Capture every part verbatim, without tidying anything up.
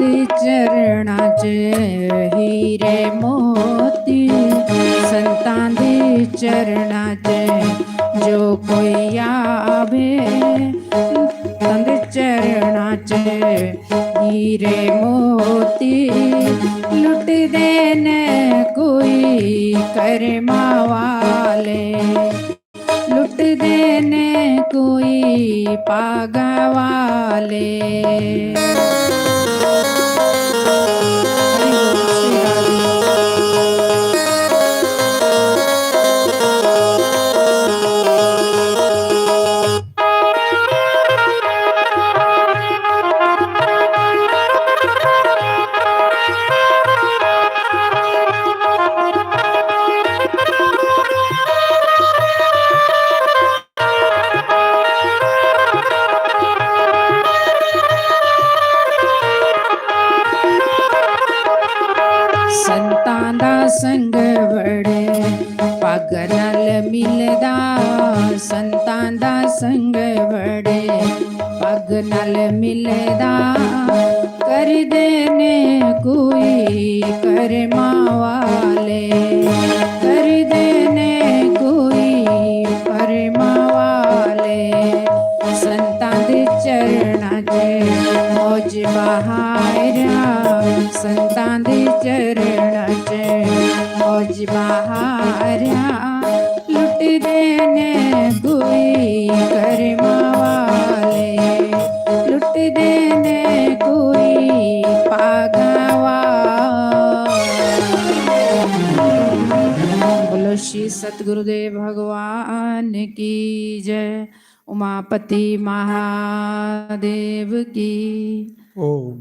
चरणां च हीरे मोती, संतां दे चरणां च जो कोई आवे, संतां दे चरणां च हीरे मोती लुटदे न कोई कर्मा वाले। लुटदे ने कोई भागा वाले। संतां दा संग बड़े पग नाल मिलदा, संतां दा संग बड़े पग नाल मिलदा। करदे ने कोई कर्मा वाले, करदे ने कोई कर्मा वाले। संतां दे चरणां च मौज बहारा, संतां दे चरणां च मौज बहारा। लुटदे ने कोई कर्मा वाले, लुटदे ने कोई भागा वाले। बोलो श्री सतगुरुदेव भगवान की जय, उमापति महादेव की। ओम।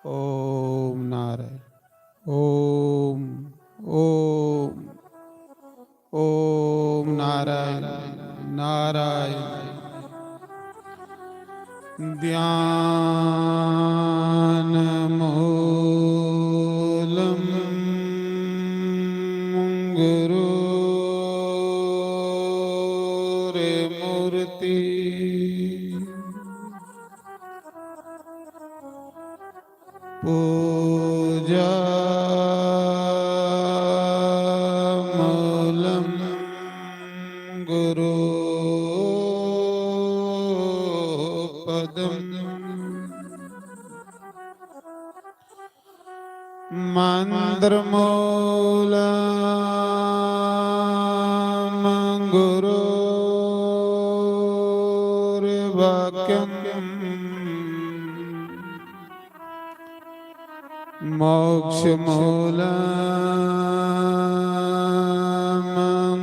ओम नारायण। ओम, ओम, ओम नारायण, नारायण। ध्यान मूलम गुरोर्मूर्ति। पूजा मूलम गुरु पदम। मंत्र मूलम गुरोर्वाक्यम। मोक्ष मूलम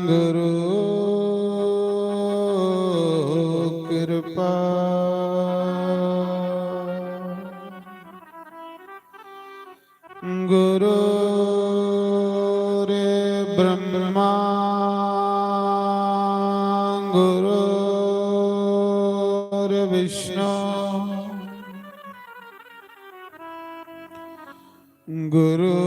गुरु कृपा। गुरुर्ब्रह्मा गुरुर्विष्णु गुरुर्देवो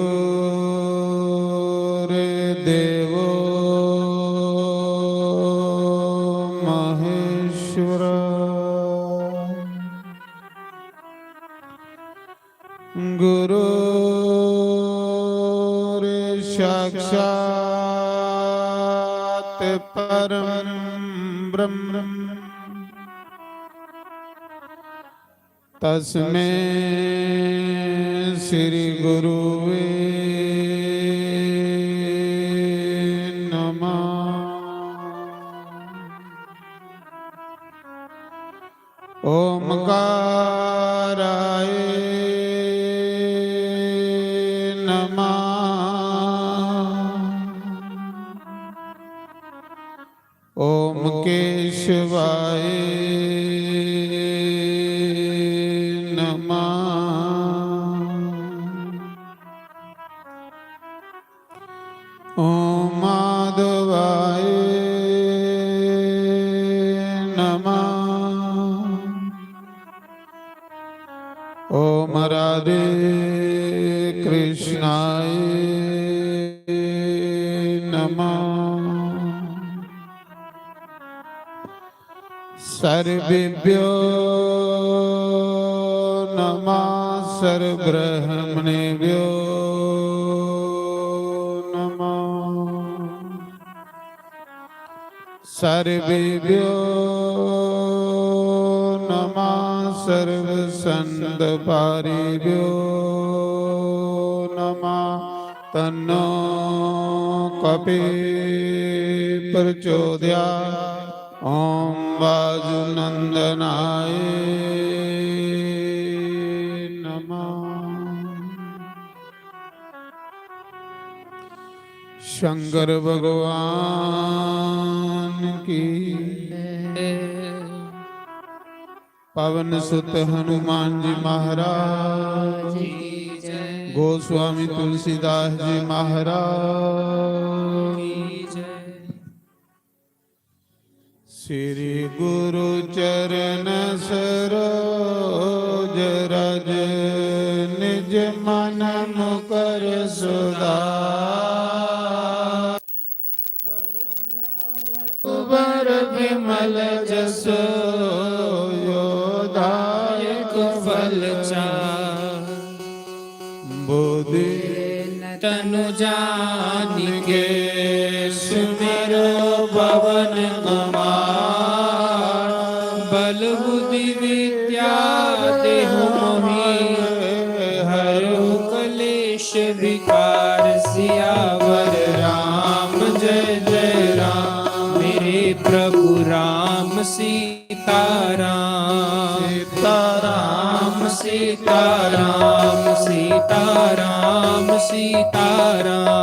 महेश्वर। गुरुर्साक्षात् परं ब्रह्म। तस्मै श्री गुरुवे नमः। ओमकाराय नमः। ओम केशवाय नमः। ओम माधवाय नमः। ओम राधे कृष्णाय नमः। सर्वेभ्यो नमः, सर्वब्राह्मणेभ्यो नमः। सर्वेभ्यो नमः, सर्वसंतपारिभ्यो नमः। तन्नो कपि प्रचोदयात्। ॐ वायुनन्दनाय नमः। शंकर भगवान की। पवन सुत हनुमान जी महाराज, गोस्वामी तुलसीदास जी महाराज। श्री गुरु चरण सरोज रज, निज मन मुकर सुधार। रघुबर विमल जसु, जो दायक फल चारि। बोधि तनु जानिके, सुमिरो पवन कुमार। बल बुद्धि विद्या देहु मोहि, हरहु कलेश विकार। सियावर राम जय जय राम, मेरे प्रभु राम सीताराम। सीताराम, सीताराम, सीताराम, सीताराम।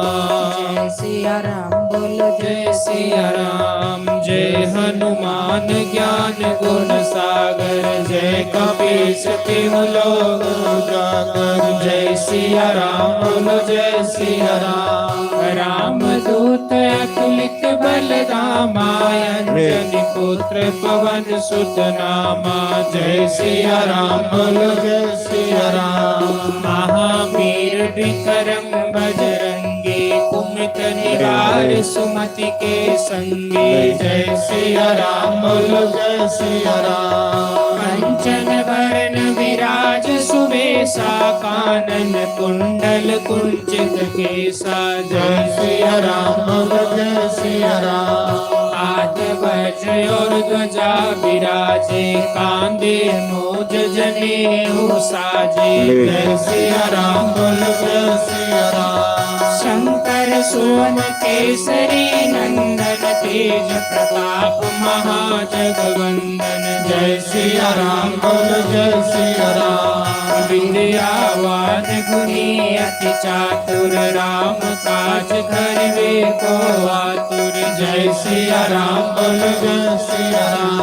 जय सिया राम बोलो, जय सिया राम। जय हनुमान ज्ञान गुण सागर, जय कपीस तिहु लोक उजागर। जय सिया राम बोलो, जय सिया राम। राम दूत अतुलित बल धामा, अंजनी पुत्र पवन सुत नामा। जय सिया राम बोलो, जय सिया राम। महावीर विक्रम बजरंगी, कुमत निवार सुमति के संगी। जय सिया राम बोलो, जय सिया राम। कंचन वरण विराज सुबेसा, कानन कुंडल कुंचित केसा। जय सिया राम बोलो, जय सिया राम। हाथ वज्र और ध्वजा विराजे, कांधे मूज जनेऊ साजे। जय सिया राम बोलो, जय सिया राम। शंकर सुवन केसरी नंदन, तेज प्रताप महाजगवंदन। जय सिया राम बोलो, जय सिया राम। विद्यावान गुणी अति चातुर, राम काज करिवे को आतुर। जय सिया राम बोलो, जय सिया राम।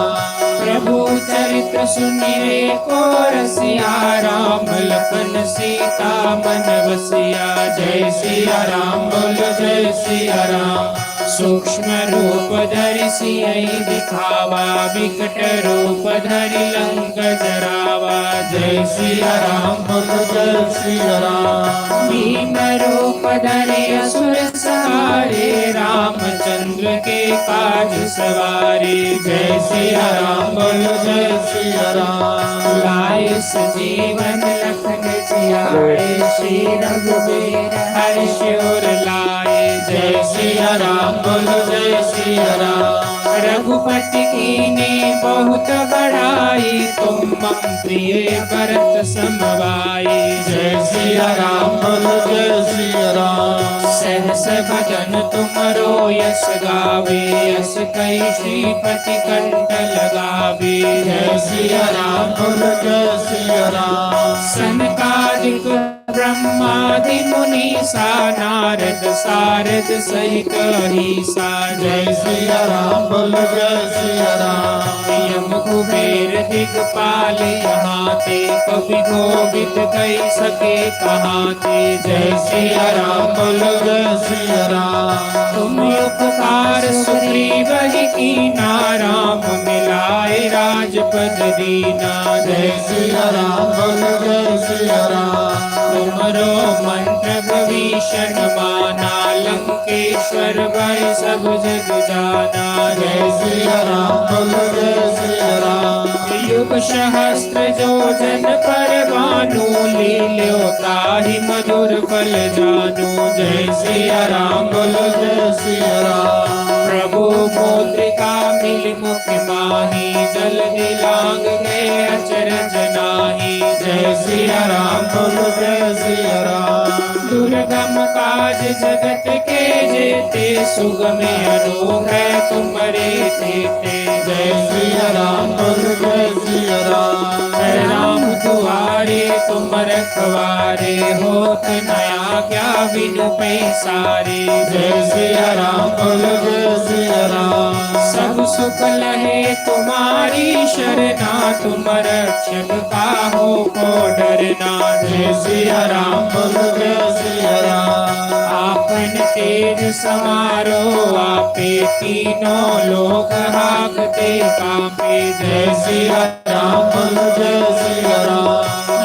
प्रभु चरित्र सुनिवे को रसिया, राम लखन सीता मन बसिया। जय सिया राम बोलो, जय सिया राम। सूक्ष्म रूप धरि सियहि दिखावा, विकट रूप धरि लंक जरावा। जय सिया राम बोलो, जय सिया राम। भीम रूप धरि असुर संहारे, रामचंद्र के काज सवारे। जय सिया राम बोलो, जय सिया राम। लाए संजीवन लखन जियाए, श्री रघुबीर हर्ष उर लाए। जय सिया राम बोलो, जय सिया राम। रघुपति कीन्ही बहुत बड़ाई, तुम मम प्रिय भरत सम भाई। जय सिया राम बोलो, जय सिया राम। सहस बदन तुम रो यस गावे, अस कहि श्रीपति कंठ लगावे। जय सिया राम बोलो, जय सिया राम। सनकादिक ब्रह्मादि मुनीसा, नारद सारद सहित अहिसा। जय सिया राम बोलो, जय सिया राम। यम कुबेर दिगपाल यहाँ ते, कवि कोविद कहि सके कहाँ ते। जय सिया राम बोलो, जय सिया राम। तुम उपकार सुग्रीव ही कीना, राम मिलाए राजपद दीना। जय सिया राम बोलो, जय सिया राम। तुमरो मंत्र विभीषण माना, लंक ईश्वर भाई सब जग जाना। जय सिया राम, बोलो जय सिया राम। युग सहस्त्र जो जन पर भानु, लील्यो ताहि मधुर फल जानू। जय सिया राम, बोलो जय सिया राम। प्रभु मुद्रिका मिलि मुख माही, जलधि लांघ गए अचरज नाही। जय सिया राम, बोलो जय सिया राम। दुर्गम काज जगत के जेते, सुगम अनुग्रह तुम्हरे तेते। जय सिया राम, बोलो जय सिया राम। राम दुआरे तुम रखवारे, होत न आज्ञा बिनु पैसारे। जय सिया राम, बोलो जय सिया राम। सब सुख लहे तुम्हारी शरणा, तुम रक्षक काहू को डरना। जय सिया राम, बोलो जय सिया राम। आपन तेज समारो आपे, तीनों लोक हाकते कांपे। जय सिया राम, बोलो जय सिया राम।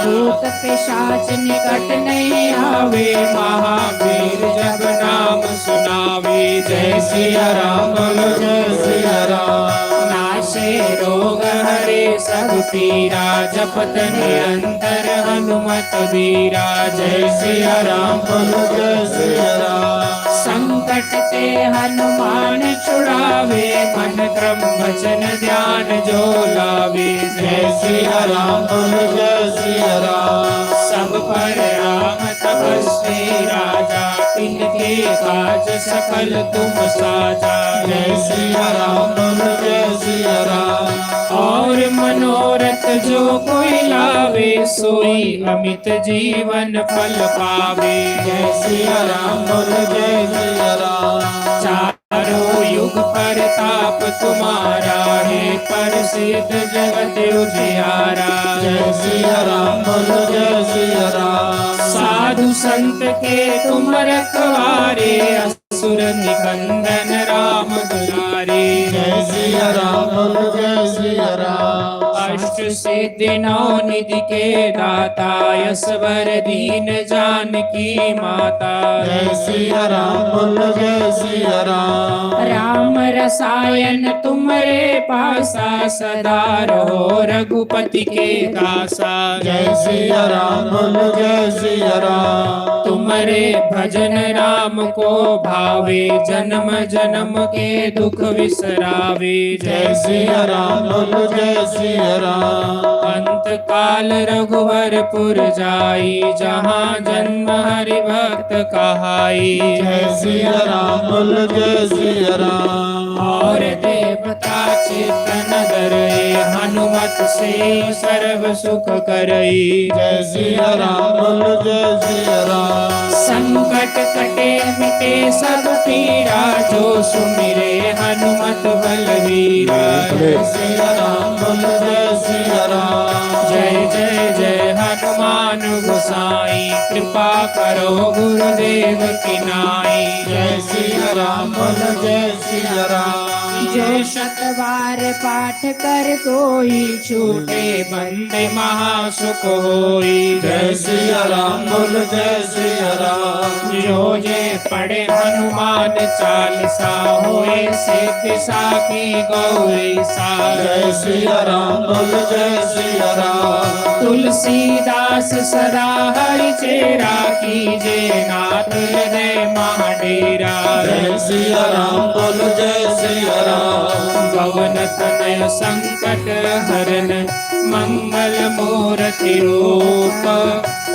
भूत पिशाच निकट नहीं आवे, महावीर जब नाम सुनावे। जय सिया राम, बोलो जय सिया राम। नाशे रोग हरे सब पीरा, जपत निरंतर हनुमत वीरा। जय सिया राम, बोलो जय सिया राम। संकट ते हनुमान छुड़ावे, मन क्रम वचन ध्यान जो लावे। जय सिया राम, बोलो जय सिया राम। सब पर राम तपस्वी राजा, तिनके काज सकल तुम साजा। जय सिया राम, बोलो जय सिया राम। और मनोरथ जो कोई लावे, सोई अमित जीवन फल पावे। जय सिया राम, बोलो जय सिया राम। चारों युग परताप तुम्हारा है, प्रसिद्ध जगत उजियारा। जय सिया राम, बोलो जय सिया राम। साधु संत के तुम रखवारे, असुर निकंदन राम दुलारे। जय सिया राम, बोलो जय सिया राम। अष्ट सिद्धि नौ निधि के दाता, यश वर दीन जानकी माता। जय सिया राम, बोलो जय सिया राम। राम रसायन तुम्हरे पासा, सदा रहो रघुपति के दासा। जय सिया राम, बोलो जय सिया राम। तुम्हरे भजन राम को भावे, जन्म जन्म के दुख विसरावे। जय सिया राम, बोलो जय सिया राम। अंत काल रघुवरपुर जाई, जहाँ जन्म हरि भक्त कहाई। जय सिया राम, बोलो जय सिया राम। और देवता चित्त न डरई, हनुमत से सर्व सुख करई। जय सिया राम, बोलो जय सिया राम। संकट कटे मिटे सब पीरा, जो सुमिरे हनुमत बलवीरा। जय सिया राम, बोलो जय सिया राम। जय जय जय हनुमान गोसाई, कृपा करो गुरुदेव की नाई। जय सिया राम, बोलो जय सिया राम। जो शत बार पाठ कर कोई, छूटे बंदे महासुख होई। जय सिया राम, बोलो जय सिया राम। जो ये पढ़े हनुमान चालीसा, होए सिद्धि साखी गौरीसा। जय सिया राम, बोलो जय सिया राम। तुलसीदास सदा हरि चेरा, कीजे नाथ हृदय महा डेरा। जय सिया राम, बोलो जय सिया राम। पवन तनय संकट हरण, मंगल मूर्ति रूप।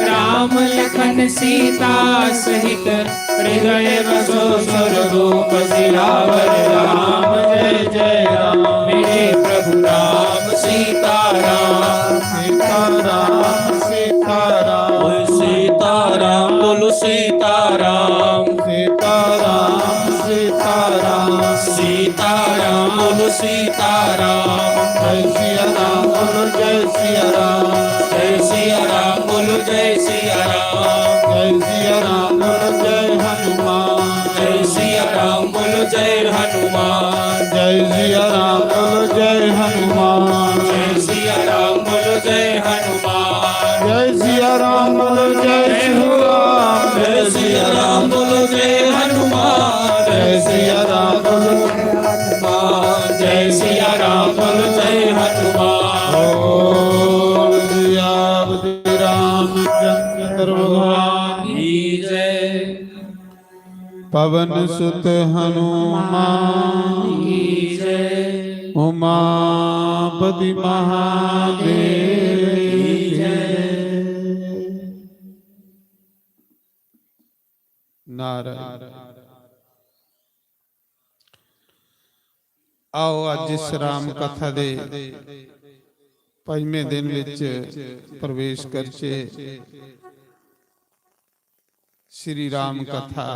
राम लखन सीता सहित, हृदय बसो सुरभूप। सियावर राम जय जय राम। मेरे प्रभु राम सीता राम। सीता राम, सीता राम। सीता राम, बोलो सीता राम। सीता राम, सीता राम। सीता राम, बोलो सीता राम। जय सिया राम, बोलो जय सिया राम। जय सिया राम, बोलो जय सिया राम। जय सिया राम, बोलो जय हनुमान। जय सिया राम, बोलो जय हनुमान। जय सिया राम, बोलो जय हनुमान। जय सिया राम, बोलो जय हनुमान। जय सिया राम, बोलो जय सिया राम। जय सिया राम, बोलो जय हनुमान। पवन सुत हनुमान की जय। उमापति महादेव की जय। नारायण। आओ, अज्ज इस राम कथा दे पंजमें दिन विच प्रवेश करचे। श्री राम कथा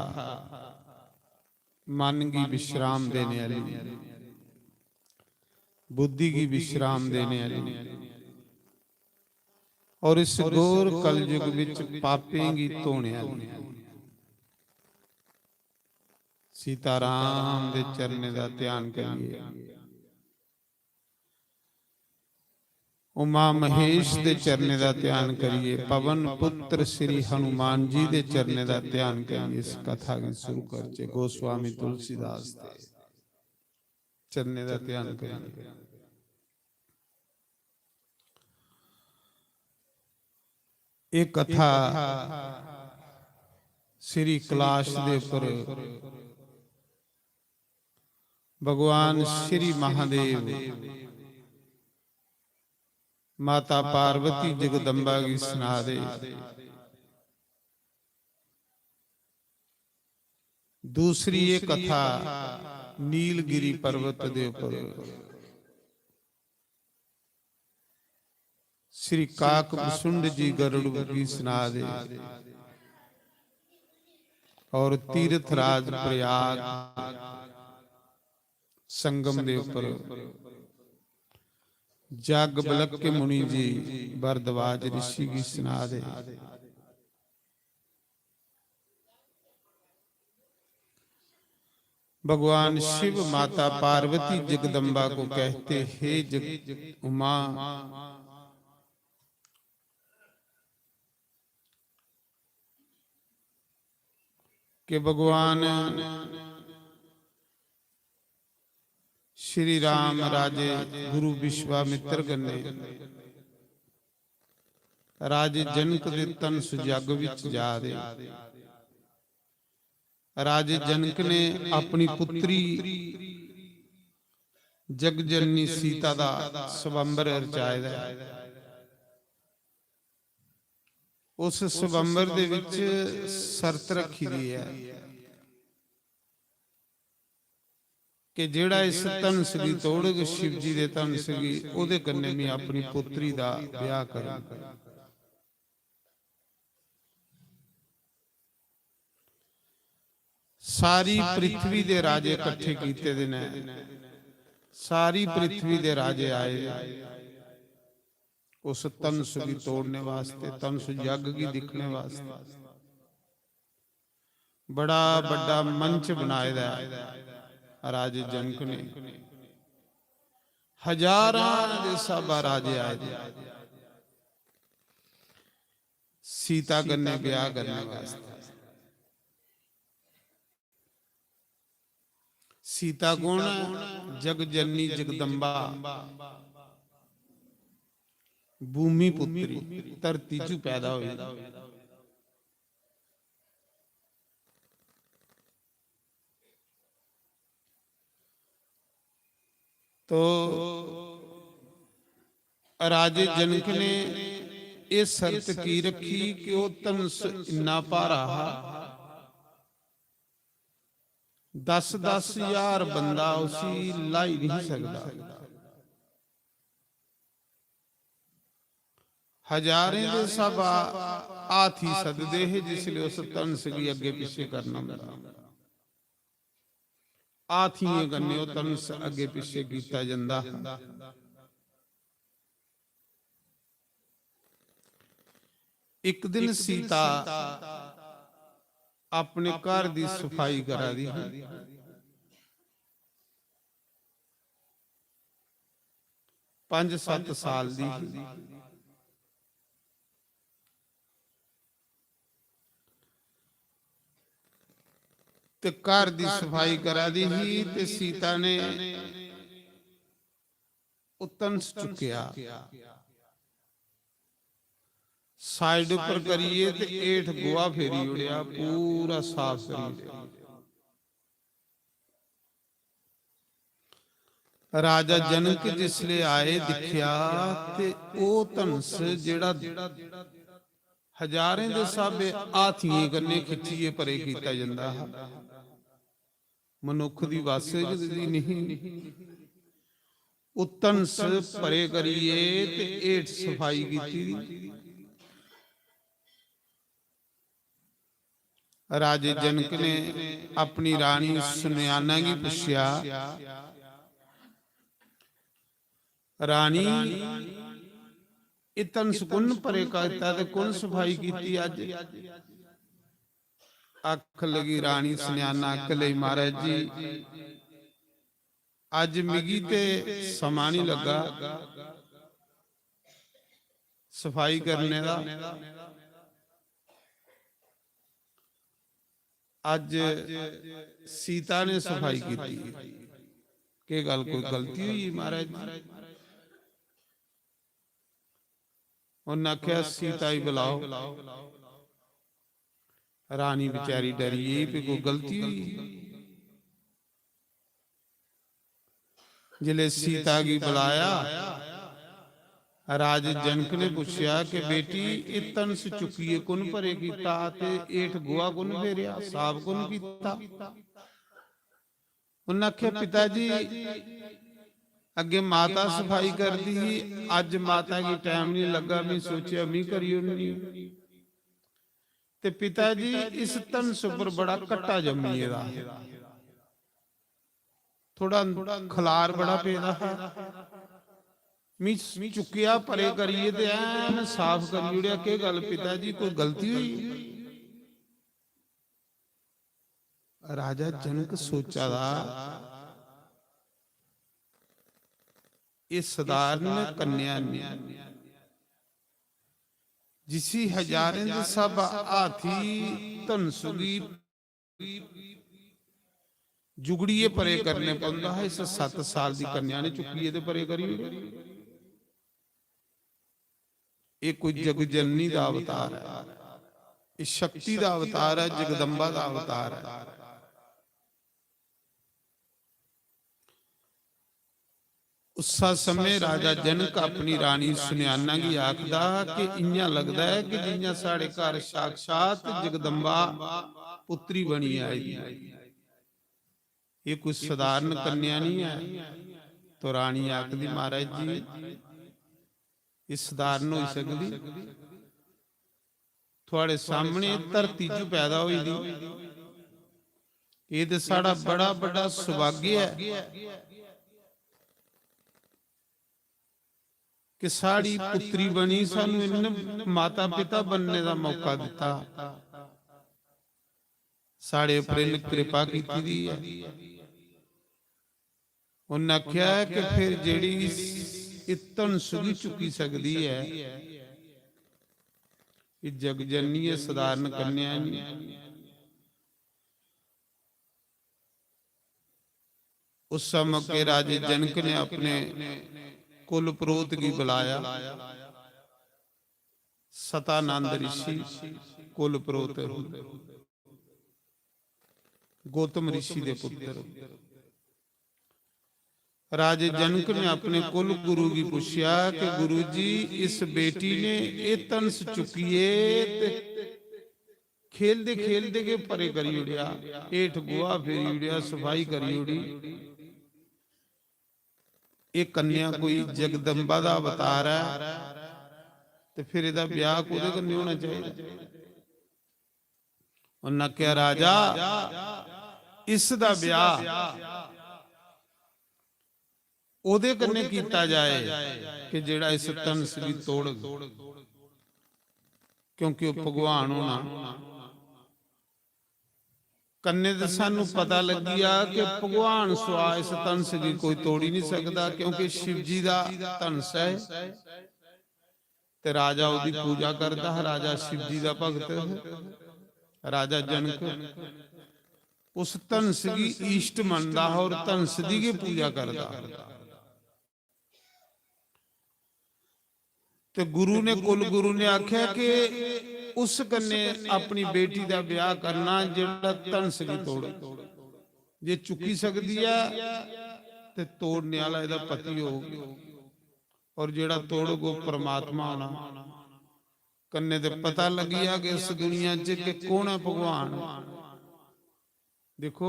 मन गी विश्राम देने आह्ली, बुद्धि गी विश्राम देने आह्ली, और इस घोर कलयुग विच पापें गी धोने आह्ली। सीताराम दे चरणें दा ध्यान करिए, उमा महेश दे चरणें दा ध्यान करिए, पवन पुत्र श्री हनुमान जी दे चरणें दा ध्यान करिए, इस कथा गी शुरू करचे। गोस्वामी तुलसीदास दे चरणें दा ध्यान करिए। एक कथा श्री कैलाश दे ऊपर भगवान श्री महादेव माता पार्वती जगदम्बा गी सना दे। दूसरी ये कथा नीलगिरी पर्वत दे ऊपर श्री काक भुसुंड जी गरुड़ की सना दे और तीर्थराज प्रयाग संगम दे ऊपर जग बलक के मुनि जी भरद्वाज ऋषि की सना दे। भगवान शिव माता पार्वती जगदम्बा को कहते, हे जग उमा, कि भगवान श्री राम राजे गुरु विश्वामित्र कन्ने राजे जनक दे धनस जग विच जा दे। राजे जनक ने अपनी पुत्री जगजननी सीता दा स्वयंवर रचाए दा ऐ। उस स्वयंवर दे विच शर्त रखी दी ऐ कि जेड़ा इस धनस गी तोड़ग, शिव जी दे धनस गी, ओदे कन्ने मैं अपनी पुत्री दा ब्याह करंग। सारी पृथ्वी दे राजे इकट्ठे कीते दे ने, सारी पृथ्वी दे राजे आए दे उस धनस गी तोड़ने वास्ते, धनस यज्ञ गी दिखने वास्ते। बड़ा बड्डा मंच बनाए दा ऐ राजे जनक ने। हजारां दे स्हाबा राजे आए दे सीता कन्नै ब्याह करने वास्ते। सीता कौन है? जग जननी जगदम्बा, भूमि पुत्री, धरती चू पैदा हुई। तो राजे जनक ने यह शर्त की रखी कि वह धनस इन्ना भारा हा, दस दस हजार बंदा उसी लाई नहीं सकता। हजारें दे सब हाथी सददे हे जिसले उस धनस गी अगे पिछे करना होंदा। हाथियें कन्नै ओह धनस अगे पिछे कीता जंदा हा। एक दिन सीता अपने घर दी सफाई करा दी ही। पंज सत्त साल दी ही। ते घर दी सफाई करा दी ही ते सीता ने ओह धनस चुक्केआ, साइड उपर करियै ते हेठ गोहा फेरी ओड़ेआ, पूरा साफ करी ओड़ेआ। राजा जनक जिसले आए, दिक्खेआ ते ओह् धनस जेह्ड़ा हजारें दे स्हाबे हाथियें कन्नै खिच्चियै परे कीता जंदा हा, मनुक्ख दी बस च दी नहीं। ओह् धनस परे करियै ते हेठ सफाई कीती दी। राजे जनक ने अपनी रानी सुनैना गी पुच्छेआ, "रानी, एह् धनस कु'न परे कीता ते कु'न सफाई कीती अज्ज?" आखन लगी रानी सुनैना, आखन लगी, "महाराज जी, अज्ज मिगी ते समां निं लग्गा सफाई करने दा, अज्ज सीता ने सफाई कीती। केह् गल्ल, कोई गलती होई गेई महाराज जी?" उन्नै आखेआ, "सीता गी बुलाओ।" रानी बेचारी डरी गेई, भी कोई गलती होई गेई। जिसलै सीता गी बुलाया, राज जनक ने पुच्छेआ कि, "बेटी, एह् धनस चुक्कियै कु'न परे कीता ते हेठ गोहा कु'न फेरेआ, साफ कु'न कीता?" उन्नै आखेआ, "पिता जी, अग्गें माता सफाई करदी ही, अज्ज माता गी टैम निं लग्गा, में सोचेआ में करी ओड़नी।" ते पिता जी, इस धनस उप्पर बड़ा घट्टा जम्मी गेदा हा, थोड़ा खलार बड़ा पेदा हा, में चुक्केआ परे करियै ते ऐन साफ करी ओड़ेआ। केह् गल्ल पिता जी, कोई गलती होई? राजा जनक सोचा दा, एह् सधारण कन्या नेईं, जिसी हजारें दे स्हाबा हाथी धनस गी जुगड़ियै परे करने पौंदा हा, इस सत्त साल दी कन्या ने चुक्कियै ते परे करी ओड़ेआ। एह् कोई जगजननी दा अवतार ऐ, एह् शक्ति दा अवतार ऐ, जगदम्बा दा अवतार ऐ। उस्सा समें राजा जनक अपनी रानी सुनैना गी आखदा कि इ'यां लगदा ऐ कि जि'यां साढ़े घर साक्षात जगदम्बा पुत्री बनी आई दी ऐ। एह् कोई सधारण कन्या निं ऐ। तो रानी आखदी, "महाराज जी, एह् सधारण होई सकदी? थुआढ़े सामने धरती च पैदा होई दी, एह् ते साढ़ा बड़ा बड्डा सौभाग्य ऐ कि साढ़ी पुत्री बनी, सानू इन्ने माता पिता बनने दा मौका दित्ता, साढ़े उप्पर इन्न किरपा कीती दी ऐ।" उन्नै आखेआ कि फिर जेह्ड़ी इस, इस धनुष गी चुक्की सकदी ऐ, एह् जगजननी ऐ, सधारण कन्या निं। उस मौके राजे जनक ने अपने कुल पुरोहित गी बुलाया। सतानंद ऋषि कुल पुरोहित, गौतम ऋषि दे पुत्र। राजे जनक ने अपने कुल गुरु गी पुच्छेआ कि गुरु जी, इस बेटी ने एह् धनुष चुक्कियै ते खेलदे खेलदे गै परे करी ओड़ेआ, हेठ गोहा फेरी ओड़ेआ, सफाई करी ओड़ी। एह् कन्या कोई जगदम्बा दा अवतार ऐ, ते फिर एह्दा ब्याह कोह्दे कन्नै होना चाहिदा? उन्नै आखेआ, राजा, इस दा ब्याह ओह्दे कन्नै कीता जाए कि जेह्ड़ा इस धनुष गी तोड़ग, क्योंकि ओह् भगवान होना। कन्नै ते सानू पता लग्गी गेआ कि भगवान सुआ इस धनुष गी कोई तोड़ी नहीं सकदा, क्योंकि शिव जी दा धनुष ऐ। ते राजा ओह्दी पूजा करदा हा, राजा शिव जी दा भगत हा। राजा जनक उस धनुष गी इष्ट मनदा हा और धनुष दी गै पूजा करदा हा। ते गुरु ने, कुल गुरु ने आखेआ कि उस कन्नै अपनी बेटी दा ब्याह करना जेह्ड़ा धनुष गी तोड़े, जे चुक्की सकदी ऐ ते तोड़ने आह्ला एह्दा पति होग, और जेह्ड़ा तोड़ग ओह् परमात्मा होना। कन्नै ते पता लग्गी जा कि इस दुनिया च कि कौन ऐ भगवान। देखो,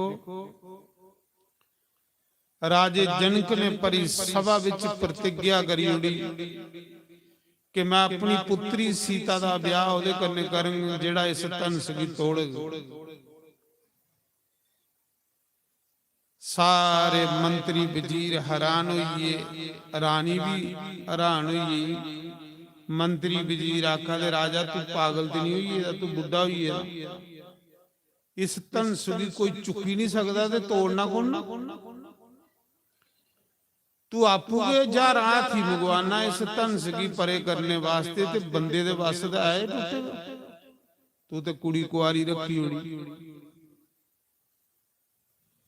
राजे जनक ने परी सभा विच प्रतिज्ञा करी ओड़ी कि मैं अपनी पुत्री सीता दा ब्याह ओह्दे कन्नै करंग जेह्ड़ा इस धनस गी तोड़ग। सारे मंत्री वजीर हैरान होई गे, रानी भी हैरान होई गेई। मंत्री वजीर आखा दे, "राजा, तू पागल ते नहीं होई गेदा, तू बुड्ढा होई गेदा? इस धनस गी कोई चुक्की नहीं सकदा ते तोड़ना कु'न ना? तू आपूं गै ज्हारां हाथी मंगवाना इस धनस गी परे करने वास्ते, ते बंदे दे बस दा ऐ टुट्टे दा। तू ते कुड़ी कुआरी रखी ओड़ी।"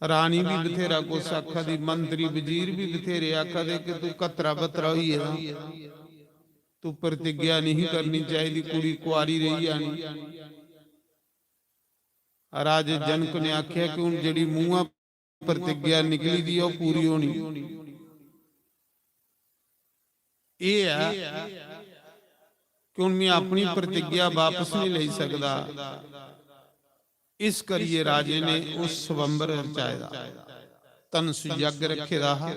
रानी भी बथेरा कुछ आखा दी, मंत्री वजीर भी बथेरे आखा दे कि तू कतरा बतरा होई गेदा, तू प्रतिज्ञा नहीं करनी चाहिदी, कुड़ी कुआरी रेही जानी। राजे जनक ने आख्या कि हुन जेड़ी मुंहा प्रतिज्ञा निकली दी ऐ, ओह पूरी होनी। एह ऐ कि हुन मैं अपनी प्रतिज्ञा वापस नहीं लेई सकदा। इस करियै राजे ने ओह स्वयंवर रचाए दा, धनुष यज्ञ रखे दा हा।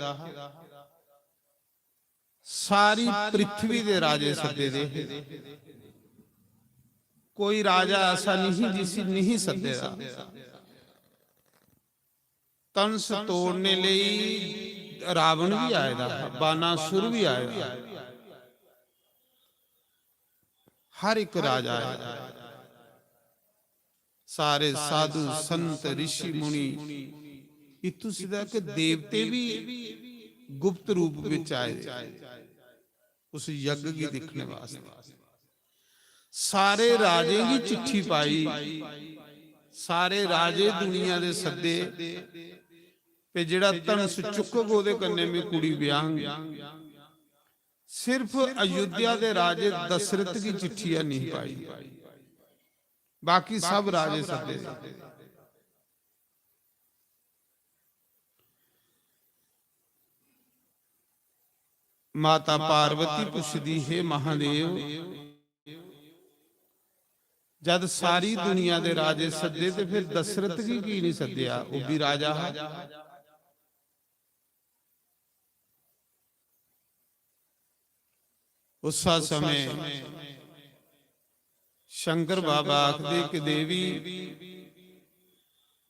सारी पृथ्वी दे राजे सद्दे दे हे। कोई राजा ऐसा नहीं जिसी नहीं सद्दे दा। धनुष तोड़ने लेई रावण भी आए दा हा, बाणासुर भी आए दा हा। हर एक राजा आया। सारे साधु, संत, ऋषि, मुनि, इत्थों सिद्धा कि देवते भी गुप्त रूप विच आए उस यज्ञ गी दिखने वास्ते। सारे राजें गी चिट्ठी पाई, सारे राजे दुनिया दे सद्दे, ते जेड़ा धनुष चुकग ओदे कन्ने मैं कुड़ी ब्याहंग। सिर्फ अयोध्या दे राजे दशरथ गी चिट्ठी है नहीं पाई, बाकी सब राजे सद्दे। माता पार्वती पुछदी, "हे महादेव, जद सारी दुनिया दे राजे सद्दे ते फिर दशरथ गी की नहीं सद्देआ? ओह भी राजा हा।" उस समय शंकर बाबा आखदे कि देवी,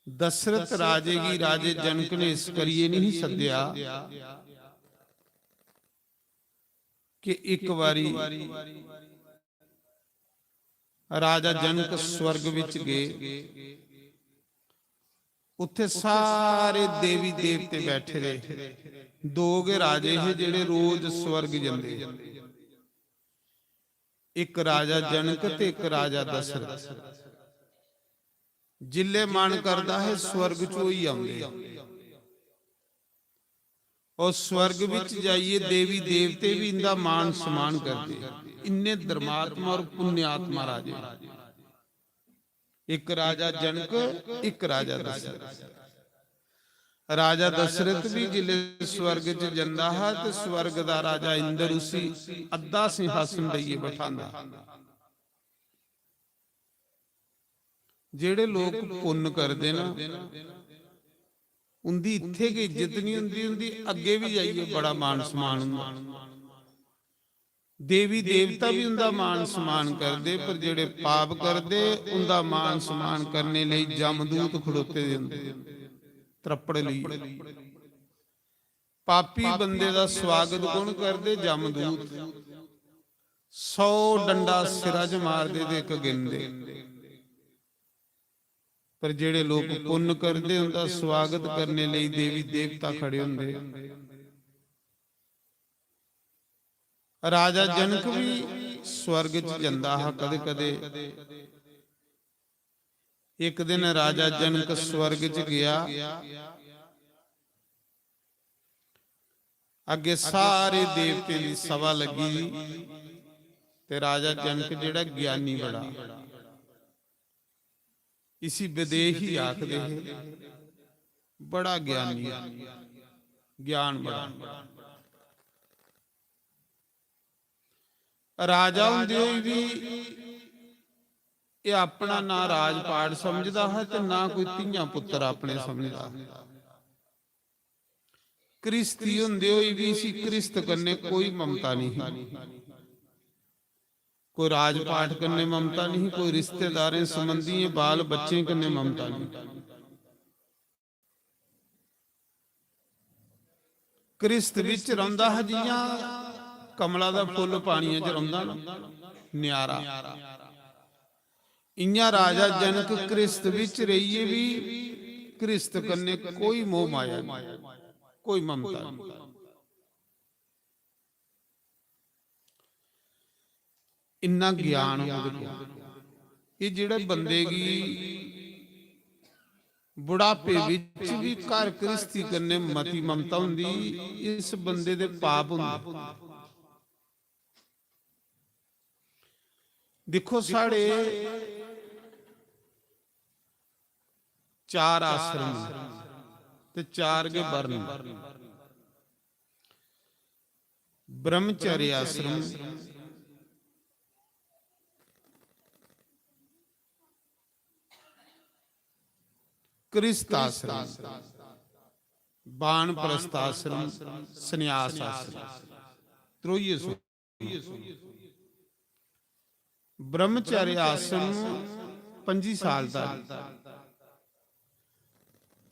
दशरथ राजे गी राजे जनक ने इस करियै नहीं सद्देआ कि एक बारी राजा जनक स्वर्ग विच गए, उत्थे सारे देवी देवते बैठे दे। दो गै राजे हे जेड़े रोज स्वर्ग जंदे, एक राजा जनक ते एक राजा दशरथ। जिल्ले मन करदा है स्वर्ग च होई आंदे। और स्वर्ग विच जाइए देवी देवते भी इंदा मान सम्मान करदे। इन्ने धर्मात्मा और पुण्यात्मा राजे। एक राजा जनक, एक राजा दशरथ। राजा दशरथ भी जिले स्वर्ग च जंदा हा ते स्वर्ग दा राजा इंद्र उसी अद्धा सिंहासन देइए बठांदा। जेड़े लोक पुन्न करदे ना, उंदी इत्थे गै इज्जत नहीं हुंदी, उंदी अग्गे भी जाइए बड़ा मान सम्मान हुंदा। देवी देवता भी उंदा मान सम्मान करदे, पर जेड़े पाप करदे, उंदा मान सम्मान करने लेई जमदूत खड़ोते दे हुंदे, त्रप्पड़ लेइयै। पापी बंदे दा स्वागत कौन करदे? जमदूत। सौ डंडा सिरा च मारदे ते इक गिनदे। पर जेड़े लोक पुन्न करदे, उंदा स्वागत करने लेई देवी देवता खड़े हुंदे। राजा जनक भी स्वर्ग च जंदा हा कदे-कदे। एक दिन राजा जनक स्वर्ग च गया, अग्गे सारे देवतें दी सभा लगी दी, ते राजा जनक जेड़ा ज्ञानी बड़ा, इसी विदेही आखदे हे, बड़ा ज्ञानी। ज्ञान बड़ा। राजा होंदे होई बी एह् अपना ना राजपाट समझदा हा ते ना कोई धियां पुत्तर अपने समझदा हा। क्रिस्ती होंदे होई बी इसी क्रिस्त कन्नै कोई ममता नहीं ही, कोई राजपाट कन्नै ममता नहीं, कोई रिश्तेदारें, संबंधियें, बाल बच्चें कन्नै ममता नहीं। क्रिस्त बिच रौंदा हा, जियां कमला दा फुल्ल पानियै च रौंदा ना, न्यारा। इयां राजा जनक क्रिस्त बिच रेहियै बी क्रिस्त कन्नै कोई मोह माया नहीं, कोई ममता नहीं। इन्ना ज्ञान ओह्दे कोल। एह् जेह्ड़े बंदे गी बुढ़ापे बिच बी घर घ्रिस्ती कन्नै मती ममता होंदी, इस बंदे दे पाप होंदे। दिक्खो, साढ़े चार आश्रम न ते चार गै वर्ण न। ब्रह्मचर्य आश्रम, गृहस्थ आश्रम, बानप्रस्थ आश्रम, संन्यास आश्रम। त्रोइये सो ब्रह्मचर्य आश्रम पंजी साल धोड़ी,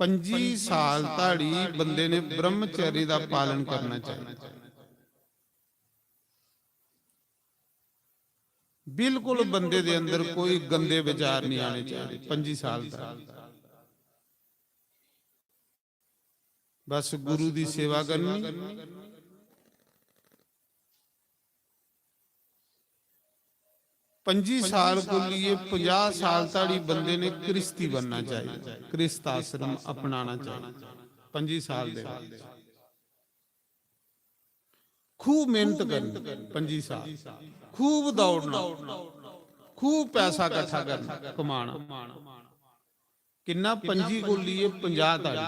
पंजी साल धोड़ी बंदे ने ब्रह्मचर्य दा पालन करना चाहिए। बिल्कुल बंदे दे अंदर कोई गंदे विचार नहीं आने चाहिए पंजी साल धोड़ी। बस गुरु दी सेवा करनी। पंजी साल को लिए पंजाह साल धोड़ी बंदे ने गृहस्थी बनना चाहिए, गृहस्थ आश्रम अपनाना चाहिए। पंजी साल दे बाद खूब मेहनत करनी, पंजी साल खूब दौड़ना, खूब पैसा इकट्ठा करना, कमाना। किन्ना? पंजी को लिए पंजाह धोड़ी।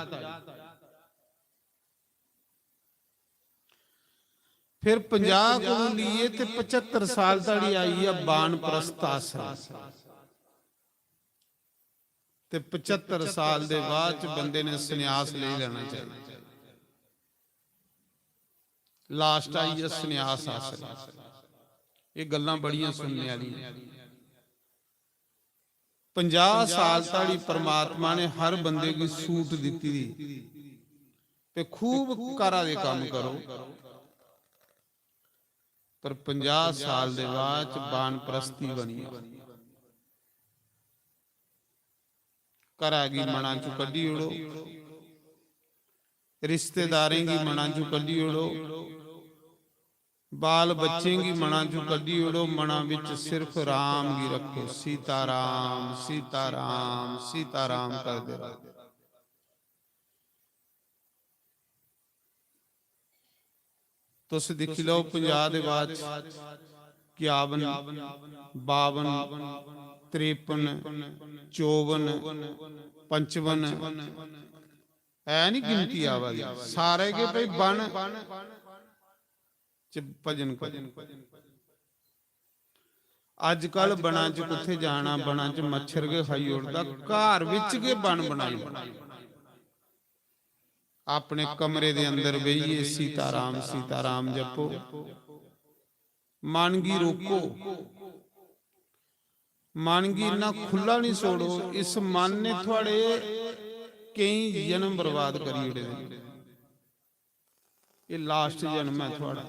फिर पंजाह को लिए ते पचहत्तर साल धोड़ी आई है बानप्रस्थ आश्रम। ते पचहत्तर साल दे बाद च बंदे ने संन्यास लेई लैना चाहिए। लास्ट आई है संन्यास आश्रम। ये गल्लां बड़ियां सुनने आह्लियां। पंजाह साल धोड़ी परमात्मा ने हर बंदे गी सूट दित्ती दी ते खूब घरा दे कम्म करो, पर पंजाह साल दे बाद च बानप्रस्थी बनी जाओ। घरा गी मना चों कड्ढी ओड़ो, रिश्तेदारें गी मना चों कड्ढी ओड़ो, बाल बच्चें गी मना चों कड्ढी ओड़ो, मना बिच सिर्फ राम गी रखो। सीता राम, सीता राम, सीता राम करदे रहो। तुस दिक्खी लैओ, पंजाह दे बाद च इक्यावन, बावन, त्रेपन, चौवन, पचपन, है नी गिनती आवा दी। सारे गै भाई बन च भजन करो। अजकल बना च कुत्थे जाना, बना च मच्छर गै खाई ओड़दा। घर बिच गै बन बनाई ओड़ो। अपने कमरे दे अंदर बेहियै सीता राम, सीता राम जपो। मन गी रोको, मन गी इन्ना खु'ल्ला निं छोड़ो। इस मन ने थुआढ़े केईं जन्म बर्बाद करी ओड़े दे। एह् लास्ट जन्म ऐ थुआढ़ा।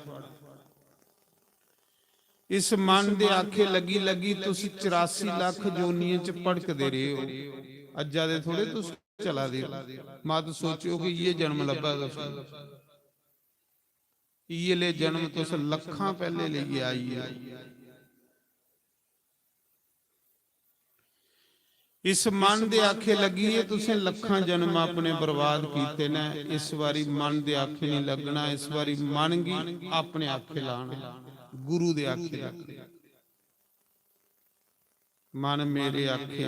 इस मन दे आखे लग्गी लग्गी तुस चरासी लक्ख जोनियें च भटकदे रेह् ओ। अज्जा दे थोड़े तुस चला दे ओ। मत सोचेओ कि इ'यै जन्म लब्भा तुसें। इ'यै ले जन्म तुस लक्खां पैह्ले लेइयै आई ओ। इस मन दे आखे लग्गियै तुसें लक्खां जन्म अपने बर्बाद कीते न। इस बारी मन दे आखे नहीं लगना, इस बारी मन गी अपने आखे लाना, गुरु दे आखे लगना। मन मेरे आखे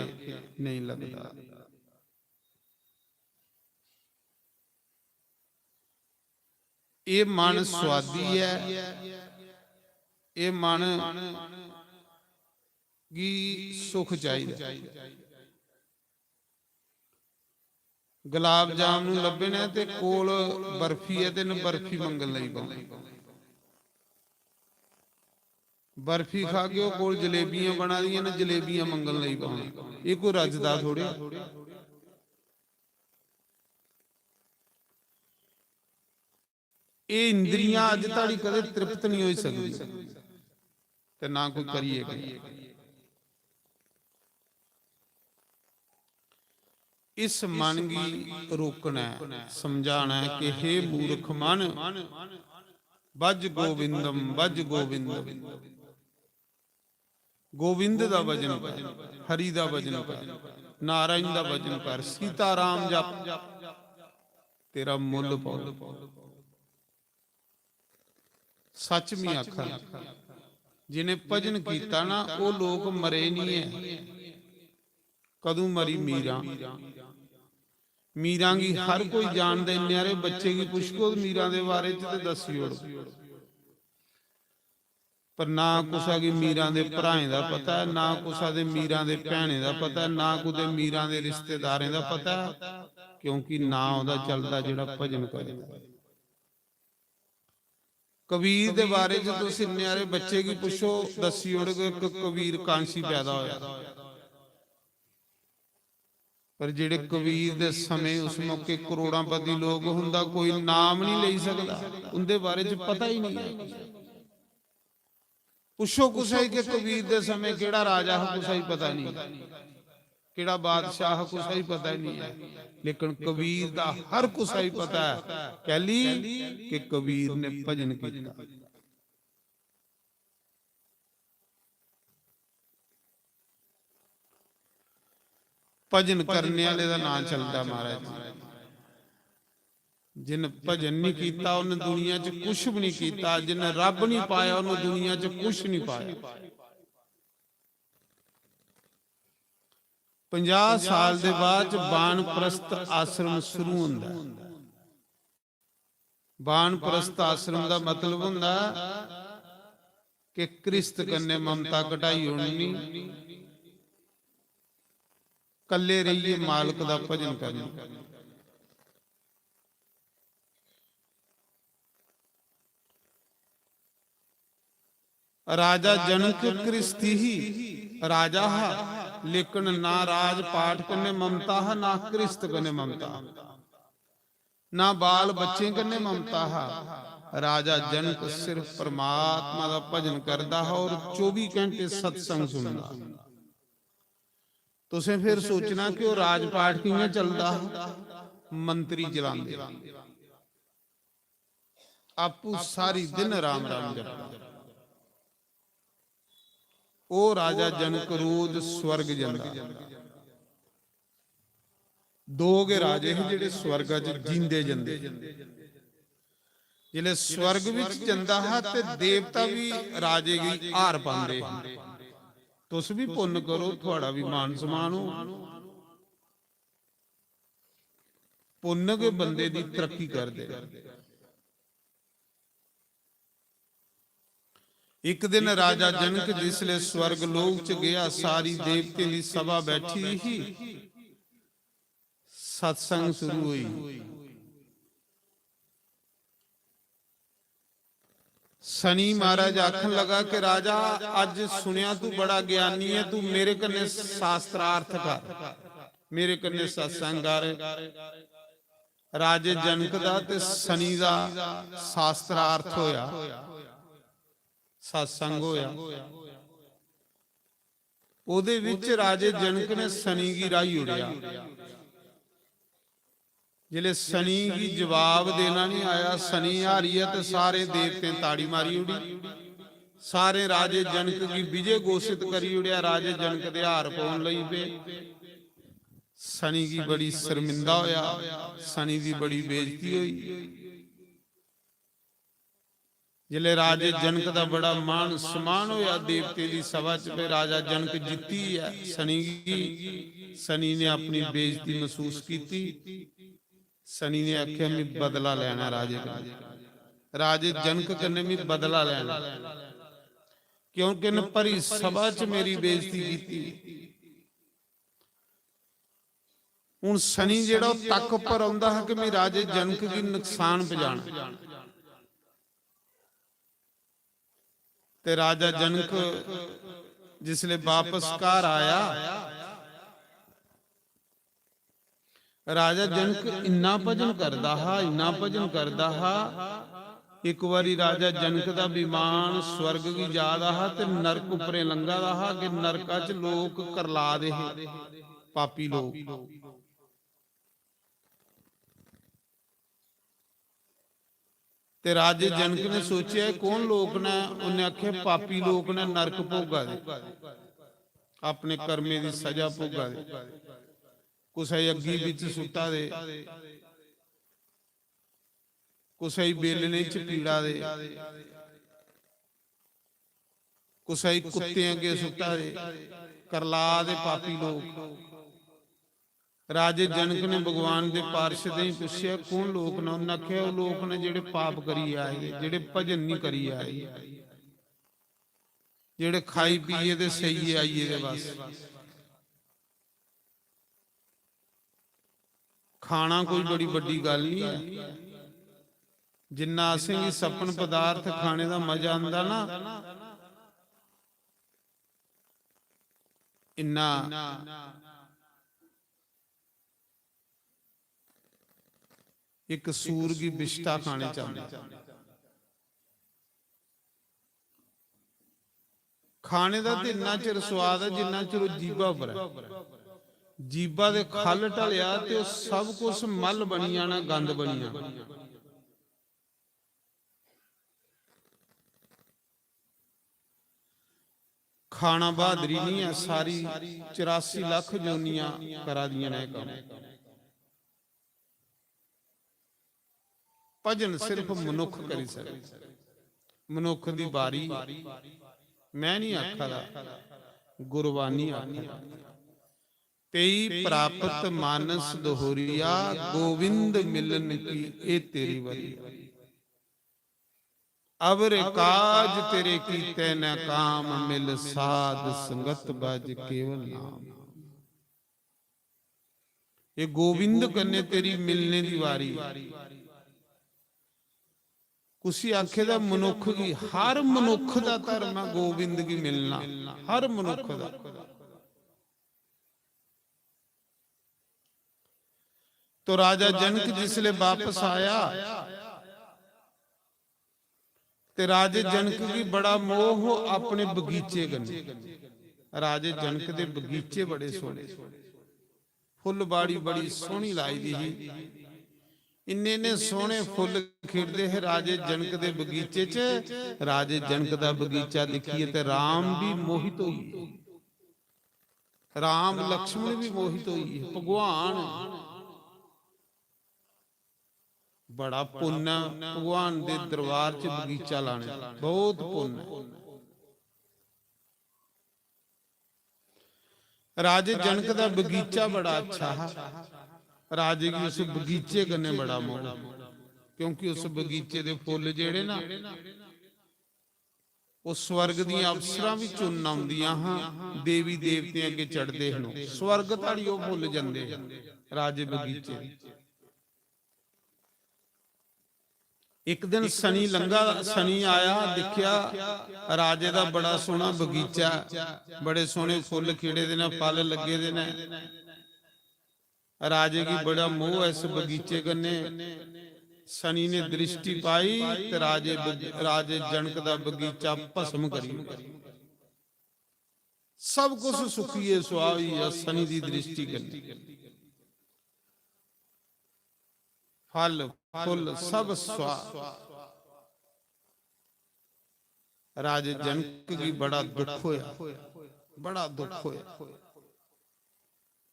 नहीं लगदा। एह् मन सुआदी ऐ, एह् मन गी सुख चाहिदा। गुलाब जामनू लब्भे न ते कोल बर्फी ऐ ते न बर्फी मंगन लगी पौना। बर्फी खागे, ओह् कोल जलेबियां बना दियां न, जलेबियां मंगन लगी पौना। एह् कोई रजदा थोड़े। एह् इंद्रियां अज्ज धोड़ी कदें तृप्त नहीं होई सकदी ते ना कोई करियै गई। इस मन गी रोकना ऐ, समझाना ऐ कि हे मूर्ख मन, भज गोविंदम, भज गोविंदम। गोविंद दा भजन कर, हरि दा भजन कर, नारायण दा भजन कर, सीताराम जप, तेरा मुल्ल पौ। सच में आखा, जिन्हें भजन कीता ना, ओह् लोक मरे नहीं ऐ। कदूं मरी? मीरां। मीरां गी हर कोई जानदा, इन्ने हारे बच्चे गी पुच्छो मीरां दे बारे च ते दस्सी ओड़ो। पर ना कुसै गी मीरां दे भ्राएं दा पता ऐ, ना कुसै दे मीरां दे भैनें दा पता ऐ, ना कुतै मीरां दे रिश्तेदारें दा पता ऐ, क्योंकि नां ओह्दा चलदा जेह्ड़ा भजन करदा। कबीर दे बारे च तुस इन्ने हारे बच्चे गी पुच्छो, दस्सी ओड़ग इक कबीर कांसी पैदा होया। पर जेह्ड़े कबीर दे समें उस मौके करोड़ांपति लोग, उंदा कोई नाम नहीं लेई सकदा, उंदे बारे च पता ही नहीं ऐ। पुच्छो कुसै गी कि कबीर दे समें केह्ड़ा राजा हा, कुसै गी पता नहीं, केह्ड़ा बादशाह हा, कुसै गी पता ही नहीं ऐ। लेकिन कबीर दा हर कुसै गी पता ऐ। कैली? कि कबीर ने भजन किया। भजन करने आह्ले दा नां चलदा, महाराज जी। जिन भजन नहीं कीता, उन दुनिया च कुछ भी नहीं कीता। जिन रब नहीं पाया, उन दुनिया च कुछ नहीं पाया। पंजाह साल दे बाद च बानप्रस्थ आश्रम शुरू होंदा है। बानप्रस्थ आश्रम दा मतलब होंदा कि गृहस्थ कन्नै ममता घटाई ओड़नी, कल्ले रेहियै मालक दा भजन करना। राजा जनक गृहस्थी ही, राजा हा, लेकिन ना राज पाठ कन्नै ममता हा, ना गृहस्थ कन्नै ममता हा। ना बाल बच्चें कन्नै ममता हा। राजा जनक सिर्फ परमात्मा दा भजन करदा हा और चौबी घंटे सत्संग सुनदा। तुसें फिर सोचना कि ओह् राजपाठ कि'यां चलदा हा? मंत्री चलांदे। आपू सारी दिन राम राम जपदा। ओह् राजा जनक रोज स्वर्ग जंदा। दो गै राजे हे जेह्ड़े स्वर्गा च जींदे जंदे। जिसलै स्वर्ग बिच जंदा हा ते देवता बी राजे गी हार पांदे हे। तुस बी पुन्न करो, थुआड़ा बी मान सम्मान हो। पुन्न गै बंदे दी तरक्की करदे। इक दिन राजा जनक जिसले स्वर्ग लोक च गया, सारी देवतें दी सभा बैठी ही, सत्संग शुरू हुई। शनि महाराज आखन लगा कि राजा, अज सुनिया तू बड़ा ज्ञानी है, तू मेरे कन्नै शास्त्रार्थ कर, मेरे कन्नै सत्संग कर। राजे जनक दा ते शनि दा शास्त्रार्थ होया, सत्संग होया। ओदे विच राजे जनक ने शनि गी राही उड़ेया। जिसले शनि गी जवाब देना नहीं आया, शनि हारिया ते सारे देवतें ताड़ी मारी उड़ी। सारे राजे जनक गी विजय घोषित करी उड़ेया। राजे जनक दे हार पौन लगी पे। शनि गी बड़ी शर्मिंदा होया, शनि दी बड़ी बेइज्जती हुई। जिसले राजे जनक दा बड़ा मान सम्मान होया देवतें दी सभा च, फिर राजा जनक जित्ती ऐ शनि गी, शनि ने अपनी बेइज्जती महसूस कीती। शनि ने आखेआ, "मैं बदला लैना राजे कन्नै।" राजे जनक कन्नै मी बदला लैना, क्योंकि इन्न भरी सभा च मेरी बेइज्जती कीती। हुन सनी जेह्ड़ा ओह् तक पर औंदा हा कि मी राजे जनक गी नुकसान पजाना। ते राजा जनक जिसले बापस घर आया, राजा जनक इन्ना भजन करदा हा, इन्ना भजन करदा हा। इक बारी राजा जनक दा विमान स्वर्ग गी जा दा हा ते नरक उप्परें लंघा दा हा कि नरका च लोक करला दे हे, पापी लोक। ते राजे जनक ने सोचेआ, "एह् कौन लोक न?" उन्नै आखेआ, "पापी लोक न, नरक भोगा दे, अपने कर्में दी सजा भोगा दे, कुसै गी अग्गी बिच सुट्टा दे, कुसै गी बेलने च पीड़ा दे, कुसै गी कुत्तें अग्गें सुट्टा दे, करला दे पापी लोक।" राजे जनक ने भगवान दे पार्षदें गी पुच्छेआ, "कौन लोक न?" उन्नै आखेआ, "ओह् लोक न जेह्ड़े पाप करियै आए दे, जेह्ड़े भजन निं करियै आए, जेह्ड़े खाई पियै ते सेइयै आई गेदे बस।" खाना कोई बड़ी बड्डी गल्ल निं ऐ। जिन्ना असेंगी सपन पदार्थ खाने दा मजा आंदा ना, इन्ना इक सूर गी बिश्टा खाने च आंदा। खाने दा ते इन्ना चिर स्वाद ऐ जिन्ना चिर ओह् जीभा पर ऐ। जीभा दे खल ढलेआ ते ओह् सब कुछ मल बनी जाना, गंद बनी जाना। खाना बहादरी नहीं है, सारी चरासी लख जोनियां करा दियां ने एह् कम्म। भजन सिर्फ मनुख करी सकदा। मनुख दी बारी, मैं नहीं आखा दा, गुरबानी आखा दा। "तेई प्राप्त मानस दोहरिया, गोविंद मिलन की ए तेरी वरिया।" अवर काज तेरे कीते न काम, मिल साध संगत बज केवल नाम। ये गोविंद कन्ने तेरी मिलने दी वारी। कुसी आखे दा मनुख गी, हर मनुख दा धर्म है गोविंद गी मिलना, हर मनुख दा। तो राजा जनक जिसले वापस आया ते राजे जनक गी बड़ा मोह अपने बगीचे कन्नै। राजे जनक दे बगीचे बड़े सोहने, फुल्लबाड़ी बड़ी सोहनी लाई दी ही। इन्ने इन्ने सोहने फुल्ल खिड़दे हे राजे जनक दे बगीचे च। राजे जनक दा बगीचा दिक्खियै ते राम भी मोहित होई गे। राम लक्ष्मण भी मोहित होई गे। भगवान बड़ा पुन्न ऐ, भगवान दे दरबार च बगीचा लाने, बहुत पुन्न ऐ। राजे जनक दा बगीचा बड़ा अच्छा हा। राजे गी उस बगीचे कन्नै बड़ा मोह, क्योंकि उस बगीचे दे फुल्ल जेह्ड़े ना, ओह् स्वर्ग दियां अप्सरां भी चुनन औंदियां हां, देवी देवतें अग्गें चढ़दे हन। स्वर्ग धोड़ी ओह् फुल्ल जंदे हे राजे बगीचे। इक दिन सनी लंघा, सनी आया, दिक्खेआ राजे दा बड़ा सोहना बगीचा, बड़े सोहने फुल्ल खिड़े दे न, फल लग्गे दे न। राजे गी बड़ा मोह ऐ इस बगीचे कन्नै। सनी ने दृष्टि पाई ते राजे बग-, राजे जनक दा बगीचा भस्म करी ओड़ेआ। सब कुछ सुक्कियै सुआह् होई गेआ सनी दी दृष्टि कन्नै। फल फुल्ल सब सुआह्। राजे जनक गी बड़ा दुख होया, बड़ा दुख होया।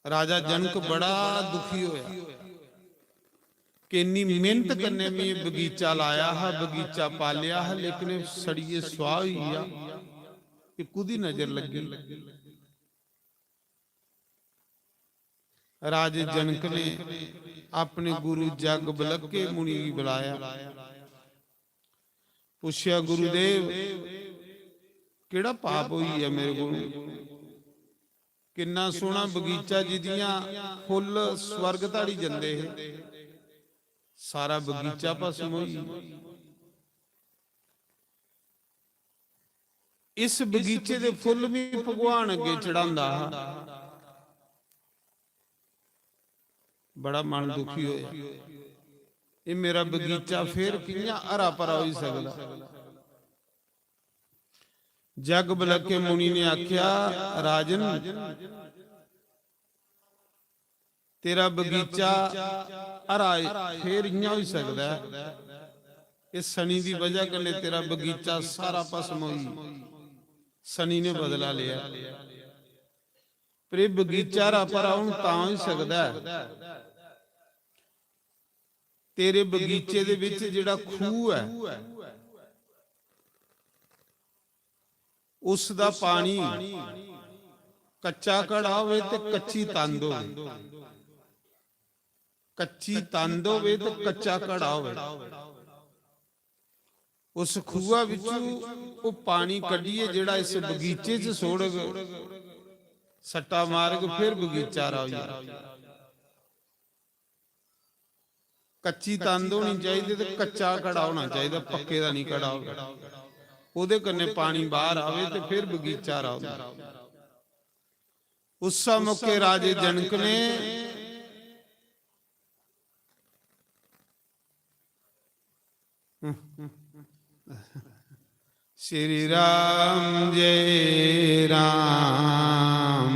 राजा जनक बड़ा दुखी होया कि इन्नी मेहनत कन्नै में बगीचा लाया हा, बगीचा पालेआ हा, लेकिन एह् सड़ियै सुआह् होई गेआ। एह् कुदी नजर लग्गी? राजे जनक ने अपने गुरु जग बलक्के मुनि गी बुलाया। पुच्छेआ, "गुरुदेव, केह्ड़ा पाप होई गेआ मेरे कोल? किन्ना सोह्ना बगीचा, जिदियां फुल्ल स्वर्ग धाड़ी जंदे हे, सारा बगीचा भस्म होई गेआ।" इस बगीचे दे फुल्ल भी भगवान अग्गे चढ़ांदा हा। बड़ा मन दुखी होया, "एह् मेरा बगीचा फिर कि'यां हरा भरा होई सकदा?" जग बलके मुनि ने आख्या, "राजन, तेरा बगीचा हरा फिर इ'यां होई सकदा ऐ, इस शनि दी वजह कन्नै तेरा बगीचा सारा भस्म होई।" शनि ने बदला लिया। पर एह् बगीचा हरा भरा हून तां होई सकदा ऐ, तेरे बगीचे दे विच जेह्ड़ा खूह ऐ, उस दा पानी कच्चा घड़ा होवे ते कच्ची तंद होवे, कच्ची तंद होवे ते कच्चा घड़ा होवे, उस खूहा विचू ओह् पानी कड्ढियै जेह्ड़ा इस बगीचे च सुट्टग, सट्टा मारग, फिर बगीचा हरा होई जाग। कच्ची तंद होनी चाहिदी ते कच्चा घड़ा होना चाहिदा, पक्के दा नहीं घड़ा होवे। ओह्दे कन्नै पानी बाहर आवे ते फिर बगीचा हरा होंदा। उस मौके राजे जनक ने श्री राम जय राम,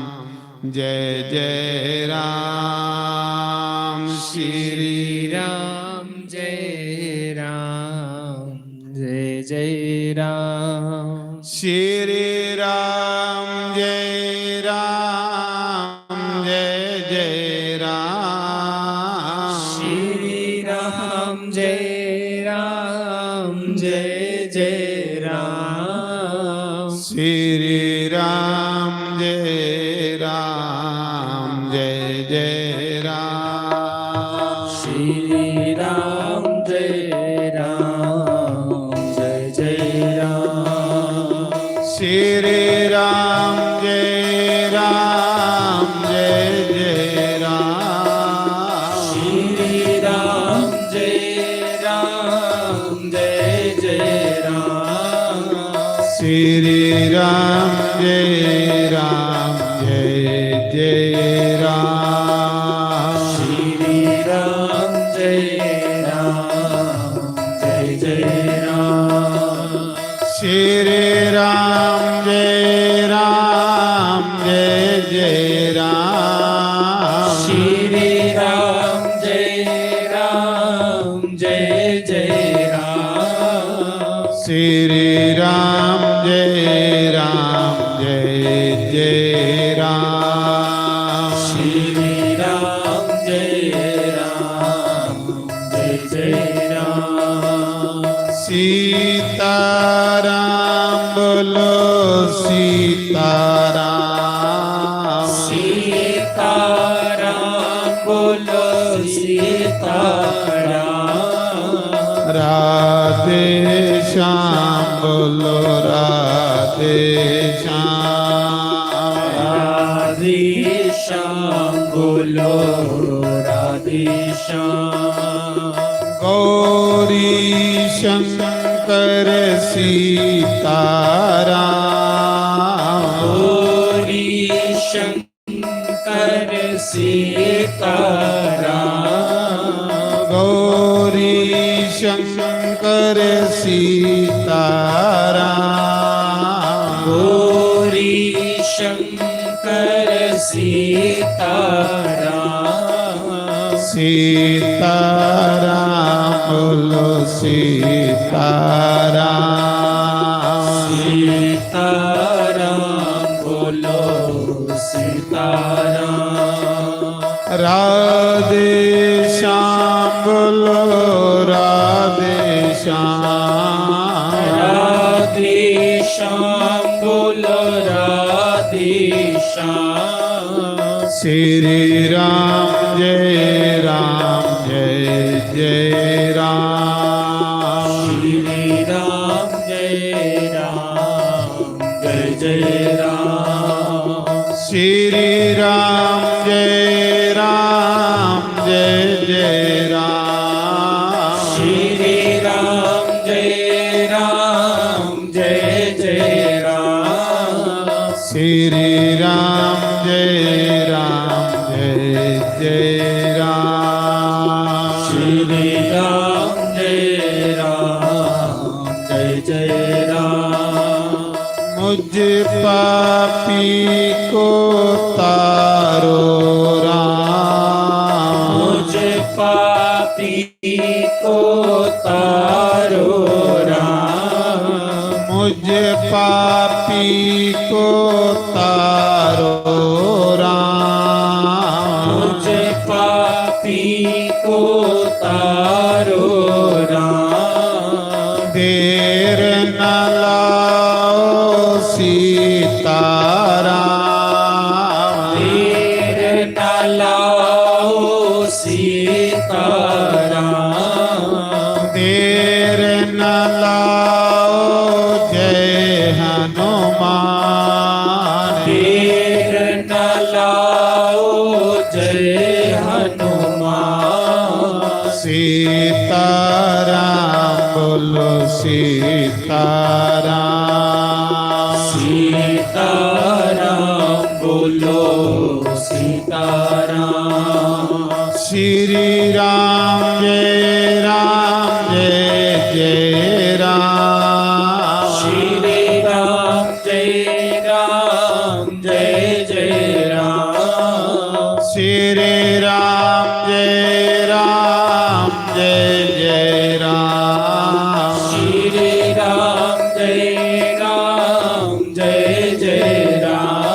जय जय राम, श्री राम जय राम, जय जय राम। श्री राम जय राम, जय जय राम। श्री राम जय राम, जय जय राम। श्री राम जय राम, जय जय राम। श्री राम जय राम, जय जय राम। श्री राम जय राम, जय जय राम। श्री राम जय राम, जय जय राम। श्री राम जय राम, जय जय राम। श्री राम जय राम, जय जय राम। श्री राम जय राम, जय जय राम। श्री राम जय राम, जय जय राम। श्री राम जय राम, जय जय राम। श्री राम जय राम, जय जय राम। सीताराम बोलो सीताराम। सीताराम बोलो सीताराम। राधे श्याम बोलो राधे श्याम। राधे श्याम बोलो राधे श्याम। गौरी शंकर सीताराम। गौरी शंकर सीताराम। गौरी शंकर सीताराम। गौरी शंकर सीताराम। सीताराम बोलो सीताराम। सीताराम बोलो सीताराम। राधे श्याम बोलो राधे श्याम। राधे श्याम बोलो राधे श्याम। श्री राम जय राम, जय जय राम। श्री राम जय जय राम। श्री राम जय राम जय जय राम। श्री राम जय राम जय जय राम। श्री राम जय राम जय जय राम। मुझ पापी को तारो राम। मुझ पापी को तारो राम। मुझ पापी को तारो राम। मुझ पापी को तारो राम। देर न लाओ सीताराम। देर न लाओ सीताराम। देर न लाओ जय हनुमान। देर न लाओ जय हनुमान। सीताराम बोलो सीताराम। सीताराम बोलो सीताराम। श्री राम जय राम जय जय राम। श्री राम जय राम जय जय राम। श्री राम जय राम जय जय राम। श्री राम जय राम जय जय राम।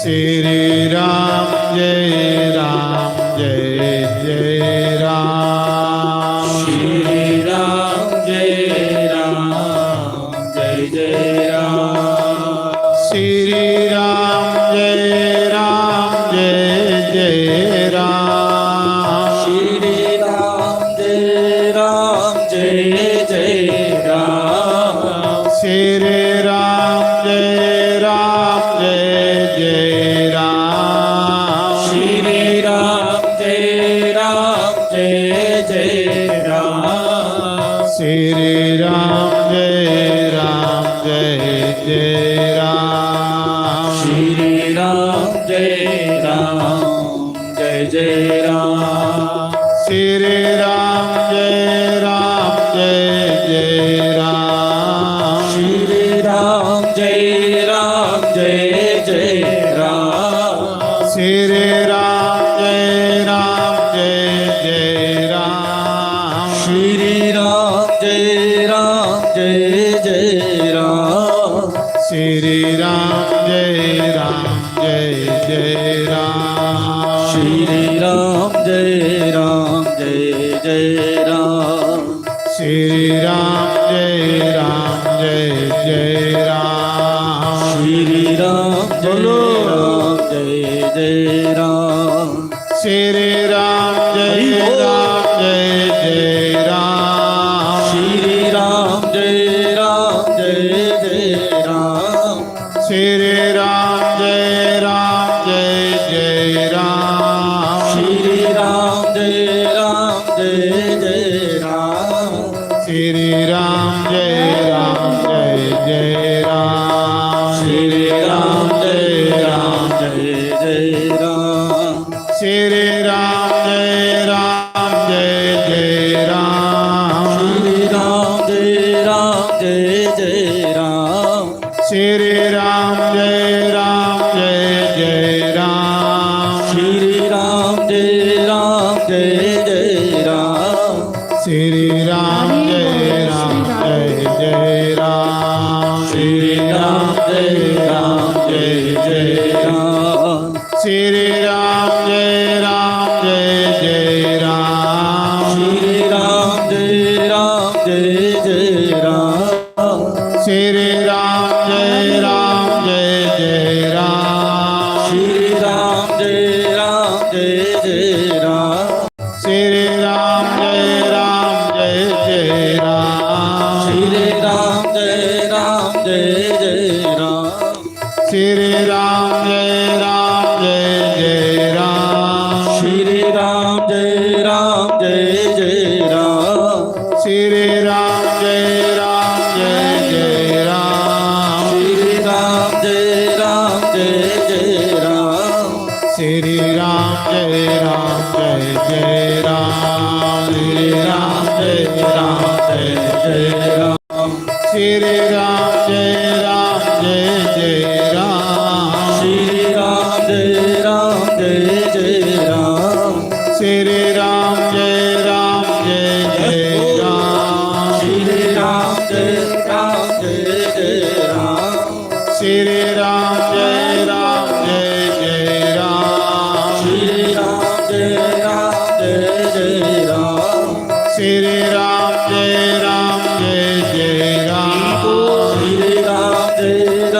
श्री राम जय राम जय जय राम। श्री राम जय राम जय जय राम। श्री राम जय राम जय जय राम। श्री राम जय राम जय जय राम। श्री राम जय राम जय जय राम। श्री राम जय राम जय जय राम। श्री राम जय राम जय जय राम। श्री राम जय राम जय जय राम। श्री राम जय राम जय जय राम। श्री राम जय राम जय जय राम। श्री राम जय राम जय जय राम। श्री राम जय राम जय जय राम। श्री राम जय राम जय जय राम। श्री राम जय राम जय जय राम। श्री राम जय राम जय जय राम। श्री राम जय बोलो। राम जय जय राम। श्री राम जय हरि बोल। राम जय जय राम। श्री राम जय राम जय जय राम। श्री राम जय राम जय जय राम। श्री राम जय राम जय जय राम। श्री राम जय राम जय जय राम। श्री राम जय राम जय जय राम। श्री राम जय राम जय जय राम। श्री राम जय राम जय जय राम। श्री राम जय राम जय जय राम। श्री राम जय राम जय जय राम। श्री राम जय राम जय जय राम। श्री राम जय राम जय जय राम। श्री राम जय राम जय जय राम। श्री राम जय राम जय जय राम। श्री राम जय राम जय जय राम। श्री राम जय राम जय जय राम। श्री राम जय राम जय जय जय राम, जय जय राम। श्री राम, जय राम, जय जय राम। श्री राम, जय राम, जय जय राम। श्री राम, जय राम, जय जय राम। श्री राम, जय राम, जय जय राम। श्री राम, जय राम, जय जय राम। श्री राम, जय राम, जय जय राम। श्री राम, जय राम, जय जय राम। श्री राम, जय राम, जय जय राम। श्री राम, जय राम, जय जय राम। श्री राम, जय राम, जय जय राम। श्री राम, जय राम, जय जय राम। श्री राम, जय राम,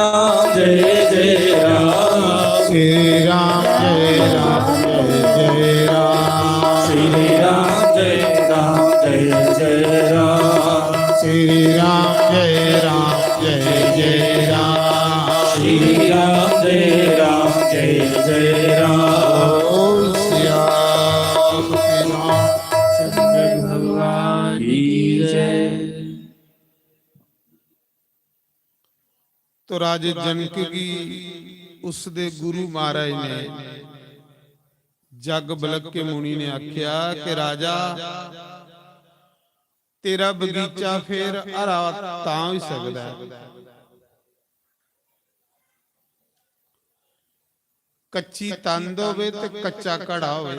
जय जय राम। श्री राम, जय राम, जय जय राम। श्री राम, जय राम, जय जय राम। श्री राम, जय राम, जय जय राम। श्री राम, जय राम, जय जय राम। बोल सिया रामचंद्र भगवान की जय। तो राजे जनक गी उसदे गुरु महाराज ने, जग बलक के मुनि ने आख्या कि राजा, तेरा बगीचा फिर हरा तां होई सकदा ऐ, कच्ची तंद होवे ते कच्चा घड़ा होवे,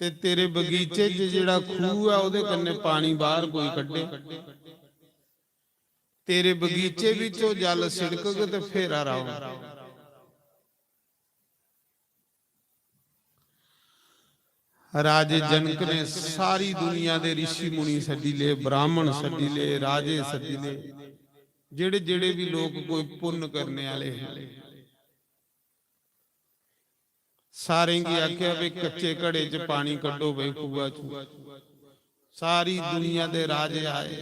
ते तेरे बगीचे च जेड़ा खूह ऐ, ओदे कन्नै पानी बाहर कोई कड्ढे, तेरे बगीचे बिच ओह जल सिड़कग ते फिर हरा होग। राजे जनक ने सारी दुनिया दे रिशी मुनि सद्दी ले, ब्राह्मण सद्दी ले, राजे सद्दी ले, जेड़े जेड़े भी लोग कोई पुन्न करने आले हे, सारें गी आख्या, "बे, कच्चे घड़े च पानी कड्ढो बे, खूहा चू।" सारी दुनिया दे राजे आए,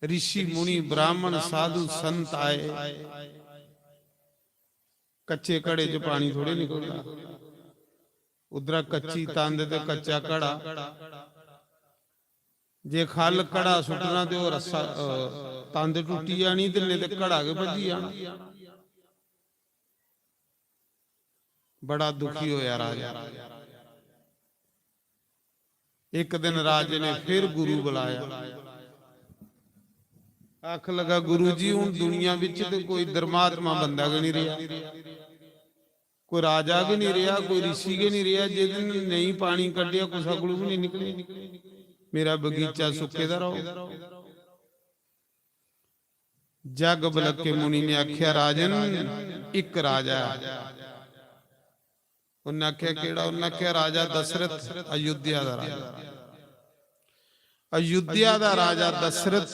रिशी मुनि, ब्राह्मण, साधु, संत आए। कच्चे घड़े च पानी थोड़े निकलदा। उद्धरा कच्ची तंद ते कच्चा घड़ा। जे खल घड़ा सुट्टना ते ओह रस्सा, अ, तंद टुट्टी जानी ते नेईं ते घड़ा गै भज्जी जाना। बड़ा दुखी होया राजा। एक दिन राजे ने फिर गुरु बुलाया। आख लगा, "गुरु जी, हुन दुनिया बिच ते कोई धर्मात्मा बंदा गै नहीं रहा, कोई राजा गै नहीं रहा, कोई ऋषि गै नहीं रहा, जिस दिन नहीं पानी कड्ढेआ, कुसै कोलू भी नहीं निकले। मेरा बगीचा सुक्के दा रहो।" जग बलक के मुनि ने आख्या, "राजन, इक राजा है।" उन्हें आख्या, "केड़ा?" उन्हें आख्या, "राजा दशरथ, अयोध्या दा राजा।" अयोध्या दा राजा दशरथ,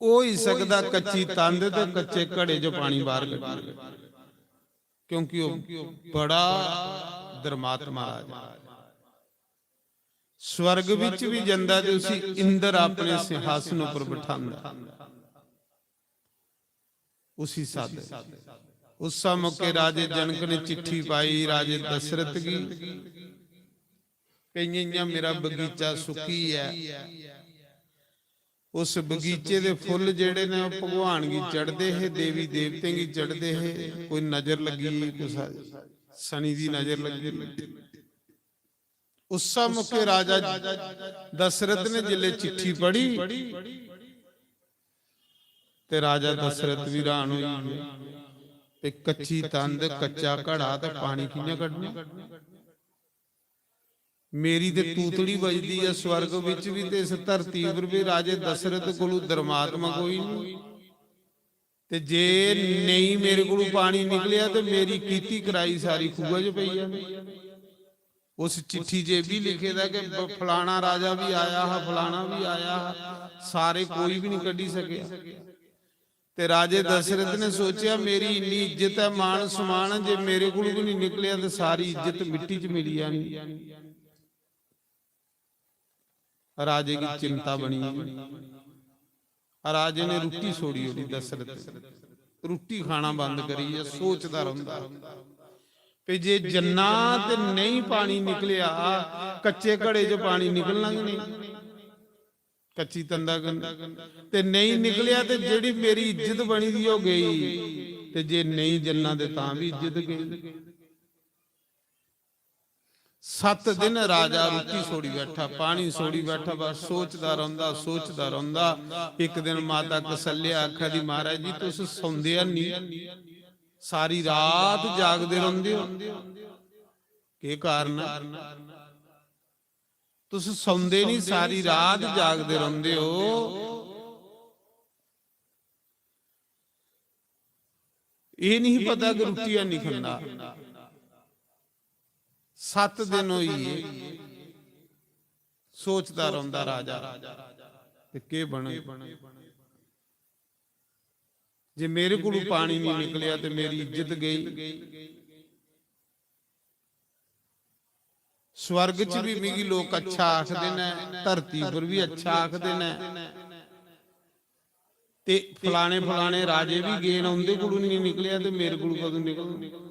ओह ही सकदा कच्ची तंद ते कच्चे घड़े चो पानी बाहर कड्ढी, क्योंकि ओह बड़ा धर्मात्मा राजा। स्वर्ग विच भी जंदा ते उसी इंद्र अपने सिंहासन उपर बिठांदा, उसी सद। उस मौके राजे जनक ने चिट्ठी पाई राजे दशरथ गी कि इयां इयां मेरा बगीचा सुखी है। उस बगीचे दे फुल्ल जेहड़े ने, ओह भगवान गी चढ़दे हे, देवी देवतें गी चढ़दे हे, कोई नजर लगी, कुसै शनि दी नजर लगी। उस मौके राजा दशरथ ने जिसलै चिट्ठी पढ़ी ते राजा दशरथ भी हैरान होई गे, ते कच्ची तंद, कच्चा घड़ा ते पानी कि'यां कड्ढना? मेरी ते तूतड़ी बजदी ऐ स्वर्ग विच भी ते इस धरती पर भी, राजे दशरथ कोलू धर्मात्मा कोई नहीं। ते जे नेईं मेरे कोलू पानी निकलेआ ते मेरी कीती कराई सारी खूहा च पेई जानी। उस चिट्ठी च एह् बी लिखे दा कि ब-, फलाना राजा भी आया हा, फलाना भी आया हा, सारे कोई भी नहीं कड्ढी सकेआ। ते राजे दशरथ ने सोचेआ, "मेरी इन्नी इज्जत ऐ, मान सम्मान ऐ, जे मेरे कोलू भी नहीं निकलेआ ते सारी इज्जत मिट्टी च मिली जानी।" राजे गी चिंता बनी गेई। राजे ने रुट्टी छोड़ी ओड़ी दशरथ। रुट्टी खाना बंद करियै सोचदा रौंह्दा। ते जे जन्ना ते नेईं पानी निकलेआ, कच्चे घड़े च पानी निकलना गै नेईं, कच्ची तंदा कन्नै। ते नेईं निकलेआ ते जेह्ड़ी मेरी इज्जत बनी दी ओह् गेई, ते जे नेईं जन्ना ते तां बी इज्जत गेई। सत्त दिन राजा रुट्टी छोड़ी बैठा, पानी छोड़ी बैठा, बस सोचदा रौंह्दा, सोचदा रौंह्दा। इक दिन माता कौसल्या आखा दी, "महाराज जी, तुस सौंदे हैनी, सारी रात जागदे रौंह्दे ओ, केह् कारण ऐ? तुस सौंदे नहीं, सारी रात जागदे रौंह्दे ओ।" एह् नहीं पता कि रुट्टी हैनी खंदा। सत्त दिन होई गे, सोचदा रौंह्दा राजा, ते केह् बनग? जे मेरे कोलू पानी नहीं निकलेआ ते मेरी इज्जत गई। स्वर्ग च भी मिगी लोक अच्छा आखदे न, धरती पर भी अच्छा आखदे न, ते फलाने फलाने राजे भी गे न, उंदे कोलू नहीं निकलेआ ते मेरे कोलू कदूं निकलग?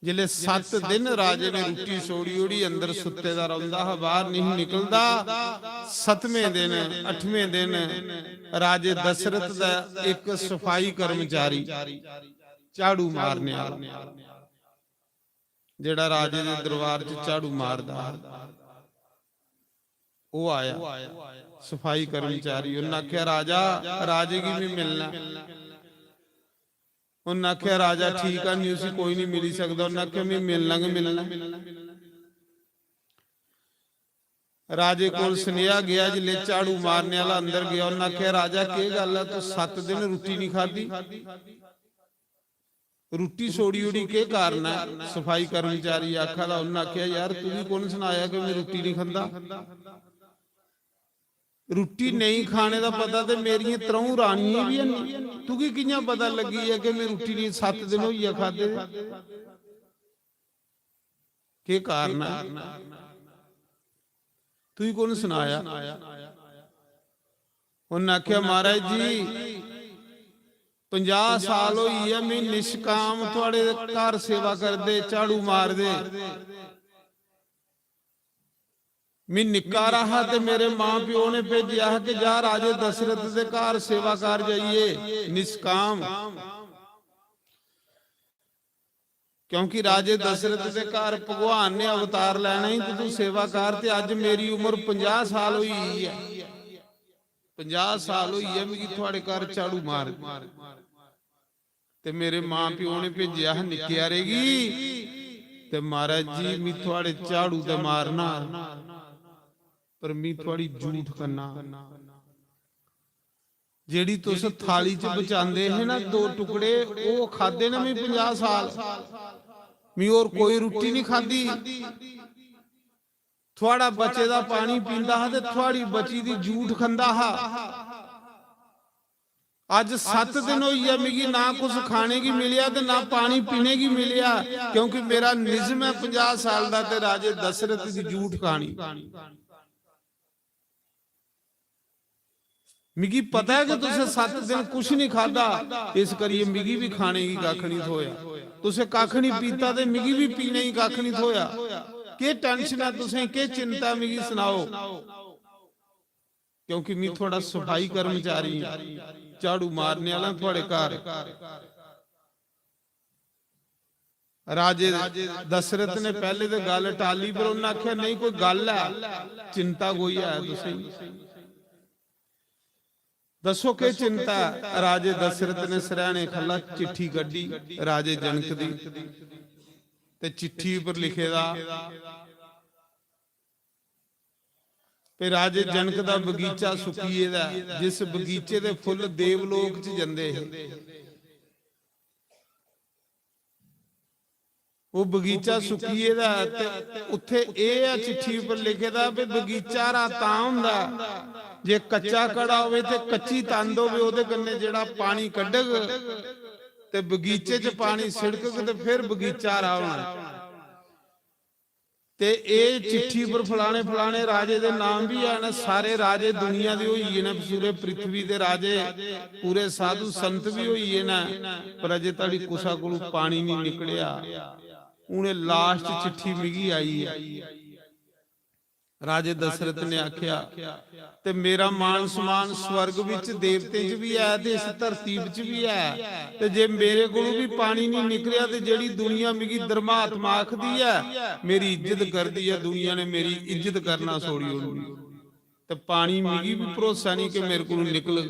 जिसले सत्त दिन राजे ने रुट्टी छोड़ी ओड़ी, अंदर सुत्ते दा रौंदा हा, बाहर नहीं निकलदा। सतमें दिन, अठमें दिन राजे दशरथ दा एक सफाई कर्मचारी, झाड़ू मारने वाला, जेड़ा राजे दे दरबार च झाड़ू मारदा हा, ओह आया, सफाई कर्मचारी। उन्हें आख्या, "राजा, राजे गी मैं मिलना।" उन्हें आख्या, "राजा ठीक है, नहीं उसी कोई नहीं मिली सकता।" उन्हें आख्या, "मैं मिलना गै मिलना।" राजे कोल सुनेहा गया, जिसले झाड़ू मारने वाला अंदर गया, उन्हें आख्या, "राजा, केह गल्ल है, तू सत्त दिन रुट्टी नहीं खादी, रुट्टी छोड़ी ओड़ी, केह कारण है?" सफाई कर्मचारी आखा दा, उन्हें आख्या, "यार, तुगी कौन सनाया कि मैं रुट्टी नहीं खंदा? रुट्टी नहीं खाने दा पता ते मेरियें त्रऊं रानियें भी है नहीं। तुगी कियां पता लगी है कि मैं रुट्टी नहीं, सत्त दिन होई गया खादे दे? केह कारण है? तुगी कौन सनाया?" उन्हें आख्या, "महाराज जी, पंजाह साल होई है, मैं निष्काम थुआड़े घर सेवा करदे, झाड़ू मारदे। मैं निक्का रहा ते मेरे मां प्यो ने भेजेआ हा कि जा राजे दशरथ दे घर सेवा कर जाइए, निष्काम।" क्योंकि राजे दशरथ दे घर भगवान ने अवतार लैना ही, ते तू सेवा कर। ते अज मेरी उम्र पंजाह साल होई गई है, पंजाह साल होई है मिगी थुआड़े घर झाड़ू मार, ते मेरे मां प्यो ने भेजेआ हा निक्के हारे गी, ते महाराज जी, मी थुआड़े झाड़ू ते मारना, पर मी थुआड़ी जूठ खन्ना। जेड़ी तुस थाली च बचांदे हे ना दो टुकड़े, ओह खादे ना मैं पंजाह साल, मैं और कोई रुट्टी नहीं खादी। थुआड़ा बचे दा पानी पींदा हा ते थुआड़ी बची दी जूठ खंदा हा। अज सत्त दिन होई गया, मिगी ना कुछ खाने गी मिलेआ ते ना पानी पीने गी मिलेआ, क्योंकि मेरा निजम है पंजाह साल दा ते राजे दशरथ दी जूठ खानी। मिगी पता है कि तुसें सत्त दिन कुछ नहीं खादा, इस करियै मिगी भी खाने गी कक्ख नहीं थ्होया। तुसें कक्ख नहीं पीता ते मिगी भी पीने गी कक्ख नहीं थ्होया। केह tension है तुसें, केह चिंता है, मिगी सनाओ, क्योंकि मैं थुआड़ा सफाई कर्मचारी हां, झाड़ू मारने वाला थुआड़े घर। राजे दशरथ ने पहले ते गल्ल टाली, पर उन्हें आख्या, "नहीं, कोई गल्ल है, चिंता कोई है तुसें? दसो, केह चिंता है?" राजे दशरथ ने सरहने खल्ला चिट्ठी कड्ढी राजे जनक दी, ते चिट्ठी पर लिखे दा, ते राजे जनक दा बगीचा सुक्की गेदा ऐ, जिस बगीचे दे फुल्ल देवलोक च जंदे हे, ओह बगीचा सुक्की गेदा ऐ। ते उत्थे एह ऐ चिट्ठी उपर लिखे दा भी बगीचा हरा तां हुंदा जे कच्चा घड़ा होवे ते कच्ची तंद होवे, ओहदे कन्नै जेहड़ा पानी कड्ढग ते बगीचे च पानी सिड़कग ते फिर बगीचा हरा होना। ते एह् चिट्ठी पर फलाने फलाने राजे दे नाम बी हैन। सारे राजे दुनिया दे होई गे न, पूरे पृथ्वी दे राजे, पूरे साधु संत बी होई गे न, पर अजे धड़ी कुसै कोलू पानी नहीं निकलेआ। हून एह् लास्ट चिट्ठी मिगी आई ऐ। राजे दशरथ ने आखेआ, "ते मेरा मान सम्मान स्वर्ग विच देवतें च भी ऐ ते इस धरती विच भी ऐ, ते जे मेरे कोलू भी पानी नहीं निकलेआ ते जेड़ी दुनिया मिगी धर्मात्मा आखदी ऐ, मेरी इज्जत करदी ऐ, दुनिया ने मेरी इज्जत करना छोड़ी ओड़ी, ते पानी मिगी भी भरोसा नहीं कि मेरे कोलू निकलग।"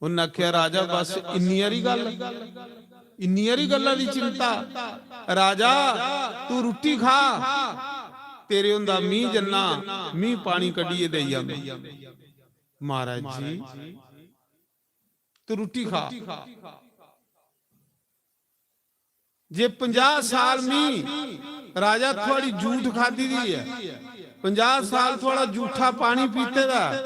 उन्नै आखेआ, "राजा, बस इन्नी हारी गल्ल, इन्नी हारी गल्ला दी चिंता? राजा, तू रुट्टी खा, तेरे होंदा मी जन्ना, मी पानी कड्ढियै देई आंदा।" महाराज जी, तू रुट्टी खा, जे पंजाह साल मी राजा थुआड़ी जूठ खादी दी ऐ, पंजाह साल थुआड़ा जूठा पानी पीते दा ऐ,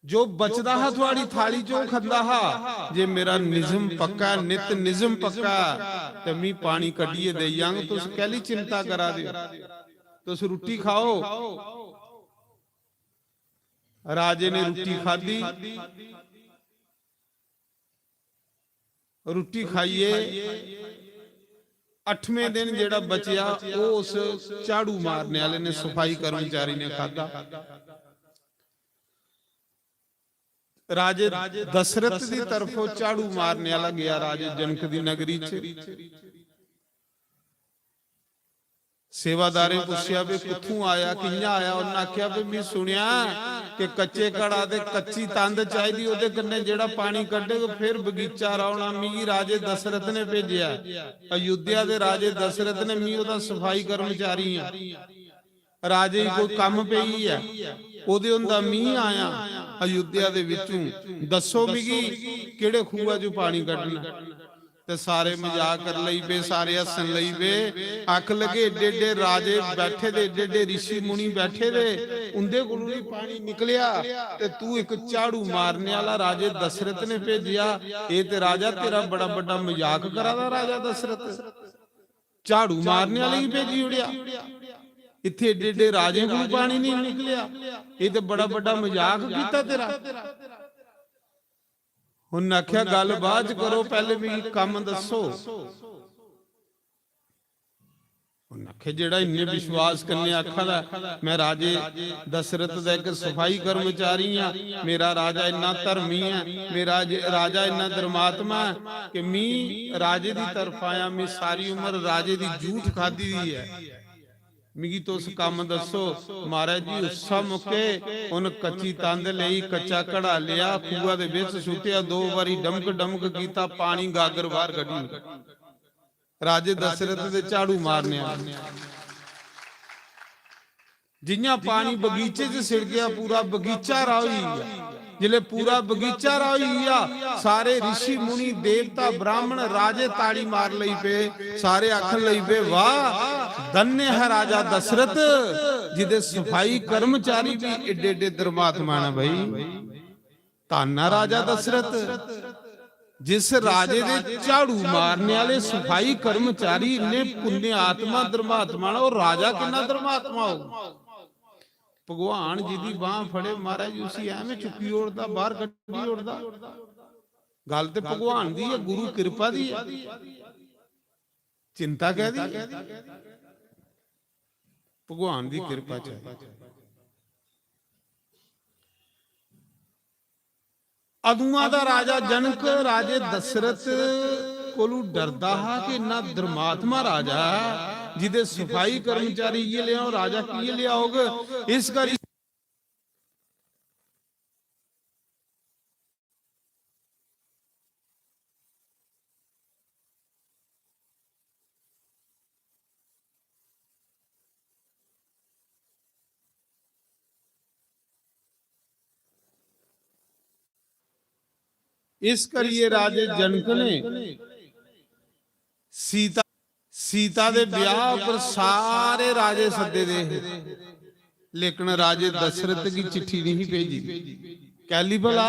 जो बचदा हा थुआड़ी थाली च ओह् खंदा हा, जे मेरा निजम पक्का ऐ, नित निजम पक्का ऐ, ते मी पानी कड्ढियै देई जांग। तुस कैली चिंता करा दे ओ? तुस रुट्टी खाओ। राजे ने रुट्टी खादी। रुट्टी खाइयै अठमें दिन जेह्ड़ा बचेआ, ओह् उस झाड़ू मारने आह्ले ने, सफाई कर्मचारी ने खादा। राजे दशरथ दी तरफों झाड़ू मारने आह्ला गेआ राजे जनक दी नगरी च। सेवादारें पुच्छेआ, "बे, कुत्थूं आया, कि'यां आया?" उन्नै आखेआ, "बे, में सुनेआ कि कच्चे घड़ा ते कच्ची तंद चाहिदी, ओह्दे कन्नै जेह्ड़ा पानी कड्ढग, फिर बगीचा रौह्ना। मिगी राजे दशरथ ने भेजेआ, अयोध्या दे राजे दशरथ ने मी ओह्दा सफाई कर्मचारी आं। राजे गी कोई कम्म पेई ऐ, ओह्दे होंदा मी आया अयोध्या दे बिच्चों। दस्सो मिगी केह्ड़े खूहा चों पानी कड्ढना।" ते सारे मजाक कर लई पे, सारे हस्सन लई पे, आख लगे, "एड्डे एड्डे राजे बैठे दे, एड्डे एड्डे रिशी मुनि बैठे दे, उंदे कोलू भी पानी निकलेआ, ते तू इक झाड़ू मारने आह्ला राजे दशरथ ने भेजेआ। एह् ते राजा तेरा बड़ा बड्डा मजाक करा दा राजा दशरथ, झाड़ू मारने आह्ले गी भेजी ओड़ेआ, इत्थे एड्डे एड्डे राजें कोलू पानी नहीं निकलेआ, एह् ते बड़ा बड्डा मजाक कीता तेरा।" उन्नै आखेआ, "गल्ल बाद च करो, पैह्ले मिगी कम्म दस्सो।" उन्नै आखेआ, "जेह्ड़ा इन्ने विश्वास कन्नै आखा दा, 'में राजे दशरथ दा इक सफाई कर्मचारी आं, मेरा राजा इन्ना धर्मी ऐ, मेरा जे-, राजा इन्ना धर्मात्मा ऐ कि मी राजे दी तरफ आया, मी सारी उम्र राजे दी जूठ खादी दी ऐ।' मिगी तुस कम्म दस्सो।" महाराज जी, उस्सै मौके उन कच्ची तंद लेई, कच्चा घड़ा लेआ, खूहा दे बिच सुट्टेआ, दो बारी डमक डमक कीता, पानी गागर बाहर कड्ढी ओड़ेआ। राजे दशरथ दे झाड़ू मारने आह्ले। जि'यां पानी बगीचे च सिड़केआ, पूरा बगीचा राह होई गेआ। जिसलै पूरा बगीचा राह होई गेआ, सारे रिशी मुनि, देवता, ब्राह्मण, राजे ताड़ी मार लई पे, सारे आखन लई पे, "वाह, धन्य है राजा दशरथ, जिदे सफाई कर्मचारी भी एड्डे एड्डे धर्मात्मा न भाई। धन्न ऐ राजा दशरथ, जिस राजे दे झाड़ू मारने आह्ले सफाई कर्मचारी इन्ने पुण्य आत्मा धर्मात्मा न, ओह् राजा किन्ना धर्मात्मा होग?" भगवान जिदी बांह फड़े, महाराज, उसी ऐवें चुक्की ओड़दा, बाहर कड्ढी ओड़दा। गल्ल ते भगवान दी ऐ, गुरु किरपा दी ऐ। चिंता कैदी ऐ? भगवान दी किरपा चाहिदी। अदुआं दा राजा जनक राजे दशरथ कोलू डरदा हा कि इन्ना धर्मात्मा राजा ऐ, जिदे सफाई कर्मचारी इ'यै लेआ, ओह् राजा कि'यै लेआ होग। इस करी इस करियै राजे जनक ने सीता, सीता दे ब्याह उप्पर सारे राजे सद्दे दे हे, लेकिन राजे दशरथ गी चिट्ठी नहीं भेजी। कैली भला?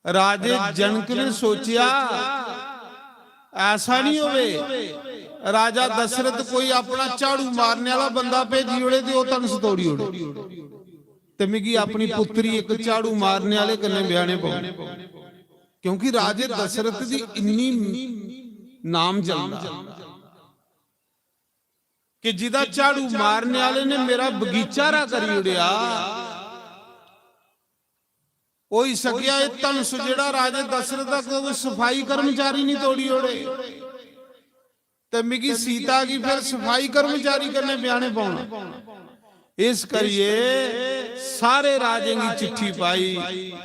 राजे जनक ने सोचेआ, ऐसा नहीं होवे, राजा दशरथ कोई अपना झाड़ू मारने आह्ला बंदा भेजी ओड़े ते ओह् धनस तोड़ी ओड़े, ते मिगी अपनी पुत्री इक झाड़ू मारने आह्ले कन्नै ब्याह्ने पौने, क्योंकि राजे दशरथ दी इन्नी नाम चलदा कि जिदा झाड़ू मारने आह्ले ने मेरा बगीचा रा करी ओड़ेआ। होई सकेआ एह् धनस जेह्ड़ा राजे दशरथ दा कोई सफाई कर्मचारी नहीं तोड़ी ओड़े, ते मिगी सीता गी फिर सफाई कर्मचारी कन्नै ब्याह्ने पौना। इस करियै सारे राजें गी चिट्ठी पाई,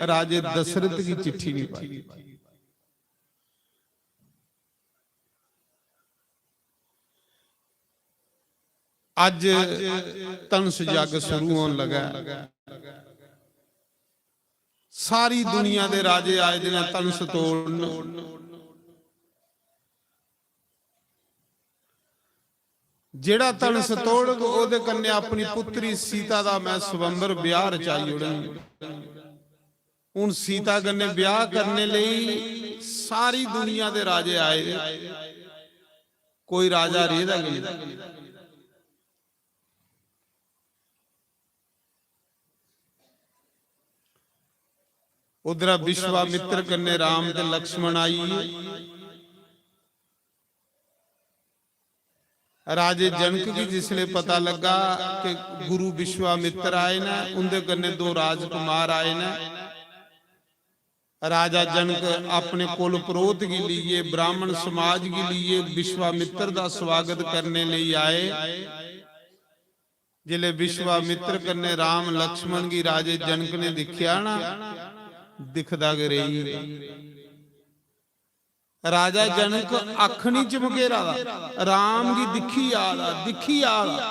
राजे दशरथ गी चिट्ठी नहीं पाई। अज धनस जग शुरू होन लगा। सारी दुनिया दे राजे आए दे ने धनस तोड़न। जेड़ा धनस तोड़ग, ओदे कन्नै अपनी पुत्री सीता दा मैं स्वयंवर ब्याह रचाई ओड़ंग। हुन सीता कन्नै ब्याह करने लेई सारी दुनिया दे राजे आए दे, कोई राजा रेह्दा गै नेईं। उधरा विश्वामित्र कन्नै राम ते लक्ष्मण आई गे। राजे जनक गी जिसले पता लगा कि गुरु विश्वामित्र आए न, उंदे कन्नै दो राजकुमार आए न, राजा जनक अपने कुल पुरोहित गी लेइयै, ब्राह्मण समाज गी लेइयै विश्वामित्र दा स्वागत करने लेई आए। जिसले विश्वामित्र कन्नै राम लक्ष्मण गी राजे जनक ने दिक्खेआ ना, दिखदा गै रेही। राजा जनक अक्ख नहीं चमकेरा दा, राम गी दिक्खी आ दा, दिक्खी आ दा।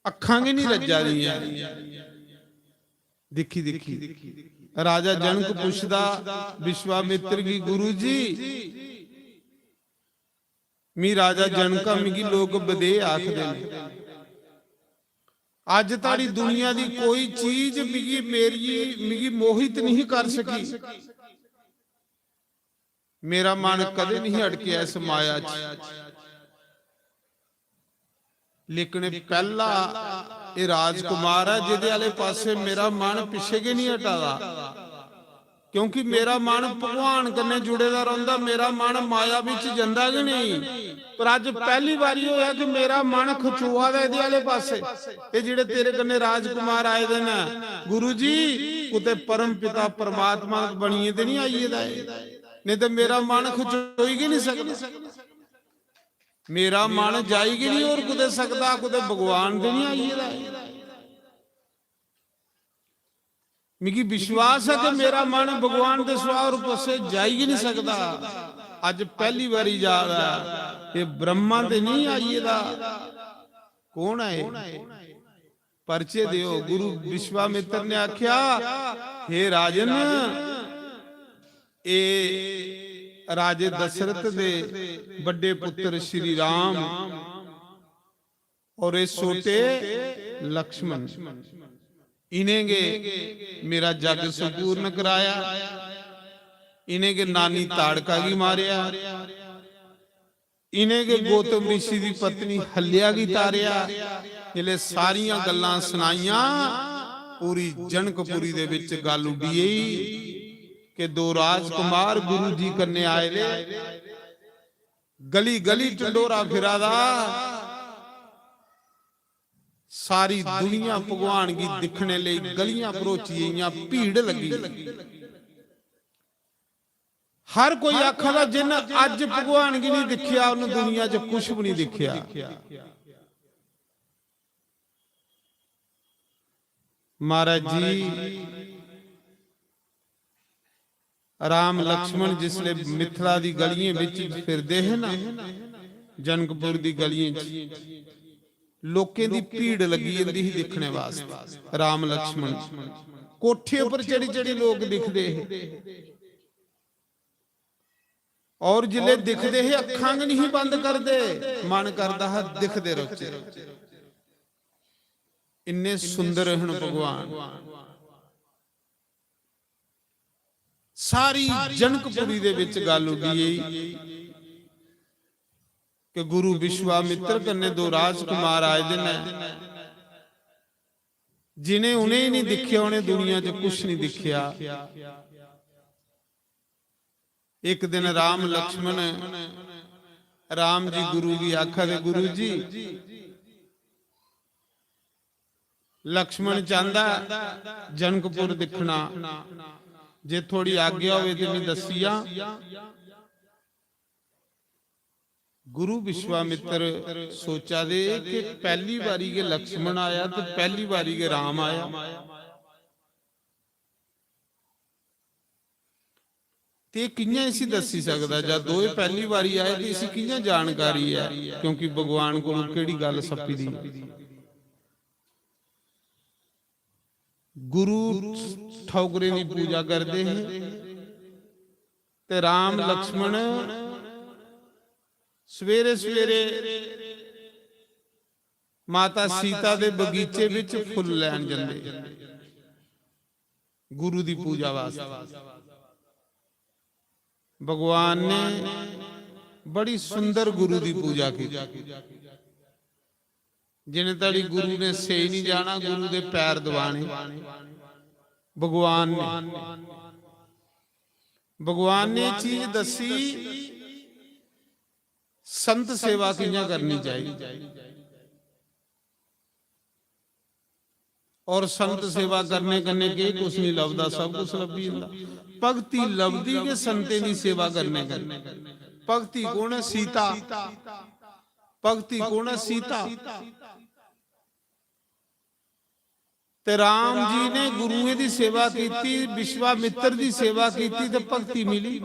अक्खां गै नहीं रज्जा दियां दिक्खी दिक्खी। राजा जनक पुछदा विश्वामित्र गी, गुरु जी, मी राजा जनका, मिगी लोक बदेह आखदे न। अज्ज ताड़ी दुनिया दी कोई चीज मिगी, मेरी, मिगी मोहित नहीं कर सकी। मेरा मन कदे नहीं अटकेआ इस माया च। लेकिन एह् पैह्ला, एह् राजकुमार ऐ, जेह्दे आह्ले पासै मेरा मन पिच्छे गै नहीं हटा दा, क्योंकि मेरा मन भगवान कन्नै जुड़े दा रौंह्दा, मेरा मन माया बिच जंदा गै नेईं। पर अज्ज पैह्ली बारी होआ कि मेरा मन खचोआ दा एह्दे आह्ले पासै। एह् जेह्ड़े तेरे कन्नै राजकुमार आए दे न, गुरु जी, कुतै परम पिता परमात्मा बनियै ते नहीं आई गेदा ऐ, नेईं ते मेरा मन खचोई गै नहीं सकदा। मेरा मन जाई गै नहीं होर कुतै सकदा, कुतै भगवान ते नहीं आई गेदा ऐ। मिगी विश्वास ऐ कि मेरा मन भगवान दे सिवा होर कुसै जाई गै नहीं सकदा। अज्ज पैह्ली बारी जा दा ऐ, एह् ब्रह्मा ते नहीं आई गेदा। कौन ऐ एह्? परिचय देओ। गुरु विश्वामित्र ने आख्या, हे राजन, ए राजे दशरथ दे बड़े पुत्र श्री राम और ए छोटे लक्ष्मण, इनें गे मेरा जग संपूर्ण कराया, इनें गे नानी ताड़का गी मारेया, इनें गे गौतम ऋषि दी पत्नी हल्या गी तारेया। जिसलै सारियां गल्लां सनाइयां, पूरी जनकपुरी दे विच गल्ल उड्डी गेई कि दो राजकुमार गुरु जी कन्नै आए दे, गली गली ढंडोरा फिरा दा। सारी दुनिया भगवान गी दिक्खने लेई गलियां भरोची गेइयां, भीड़ लगी। हर कोई आखा दा, जिन्न अज्ज भगवान गी नहीं दिक्खेआ, उन्न दुनिया च कुछ भी नहीं दिक्खेआ। महाराज जी, राम लक्ष्मण जिसले मिथिला दी गलियें बिच फिरदे हे ना, जनकपुर दी गलियें च, लोकें दी भीड़ लगी जंदी ही दिक्खने वास्ते। राम लक्ष्मण कोठे पर चढ़ी चढ़ी लोक दिखदे हे। और जिसले दिखदे हे, अक्खां गै नहीं बंद करदे, मन करदा हा दिखदे रौहचे। इन्ने सुंदर हन भगवान। सारी जनकपुरी दे विच गल्ल उड्डी गेई कि गुरु विश्वामित्र कन्नै दो राजकुमार आए दे न, जिनें उनेंगी नहीं दिखेआ, उनें दुनिया च कुछ नहीं दिखेआ। एक दिन राम लक्ष्मण, राम जी गुरु गी आखा दे, "गुरु जी, लक्ष्मण चांहदा जनकपुर दिक्खना, जे थुआड़ी आज्ञा होवे ते मिगी दस्सी जा।" गुरु विश्वामित्र सोचा दे कि पैह्ली बारी गै लक्ष्मण आया ते पैह्ली बारी गै राम आया, ते एह् कि'यां इसी दस्सी सकदा? जां दोए पैह्ली बारी आए ते इसी कि'यां जानकारी ऐ? क्योंकि भगवान कोलों केह्ड़ी गल्ल सप्पी दी ऐ। गुरु ठौकरें दी पूजा करदे हे ते राम लक्ष्मण सवेरे सवेरे माता सीता दे बगीचे विच फुल्ल लैन जंदे गुरु दी पूजा वास्ते। भगवान ने बड़ी सुंदर गुरु दी पूजा की। जिन्ने धड़ी गुरु ने सेई नहीं जाना, गुरु दे पैर दबाने भगवान ने। भगवान ने चीज दसी, संत सेवा कियां करनी चाहिए। और संत सेवा करने कन्नै केह् कुछ नहीं लभदा, सब कुछ लब्भी जंदा। भक्ति लभदी गै संतें दी सेवा करने कन्नै। भक्ति कौन है? सीता। भक्ति कौन है? सीता। ते राम जी ने गुरुएं दी सेवा कीती, विश्वामित्र दी सेवा कीती ते भक्ति मिली।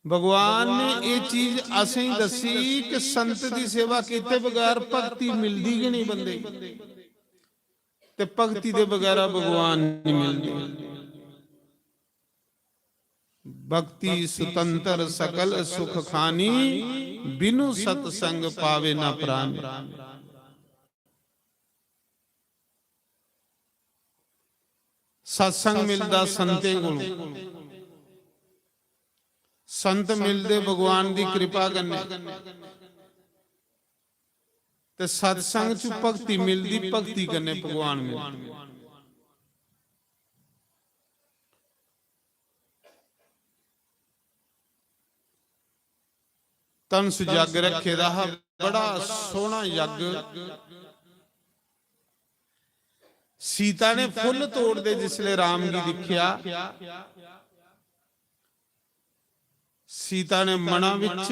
भगवान ने एह् चीज असेंगी दस्सी कि संत दी सेवा कीते बगैर भक्ति मिलदी गै नहीं बंदे गी, ते भक्ति दे बगैरा भगवान नहीं मिलदे। भक्ति सुतंत्र सकल सुख खानी, बिनु सत्संग पावे न प्राणी। सत्संग मिलदा संतें कोलों, संत मिलदे भगवान दी कृपा कन्नै, ते सत्संग च भक्ति मिलदी, भक्ति कन्नै भगवान मिलदे। धनस जग रखे दा हा, बड़ा सोहना जग। सीता ने फुल्ल तोड़दे जिसले राम गी दिक्खेआ, सीता ने मना विच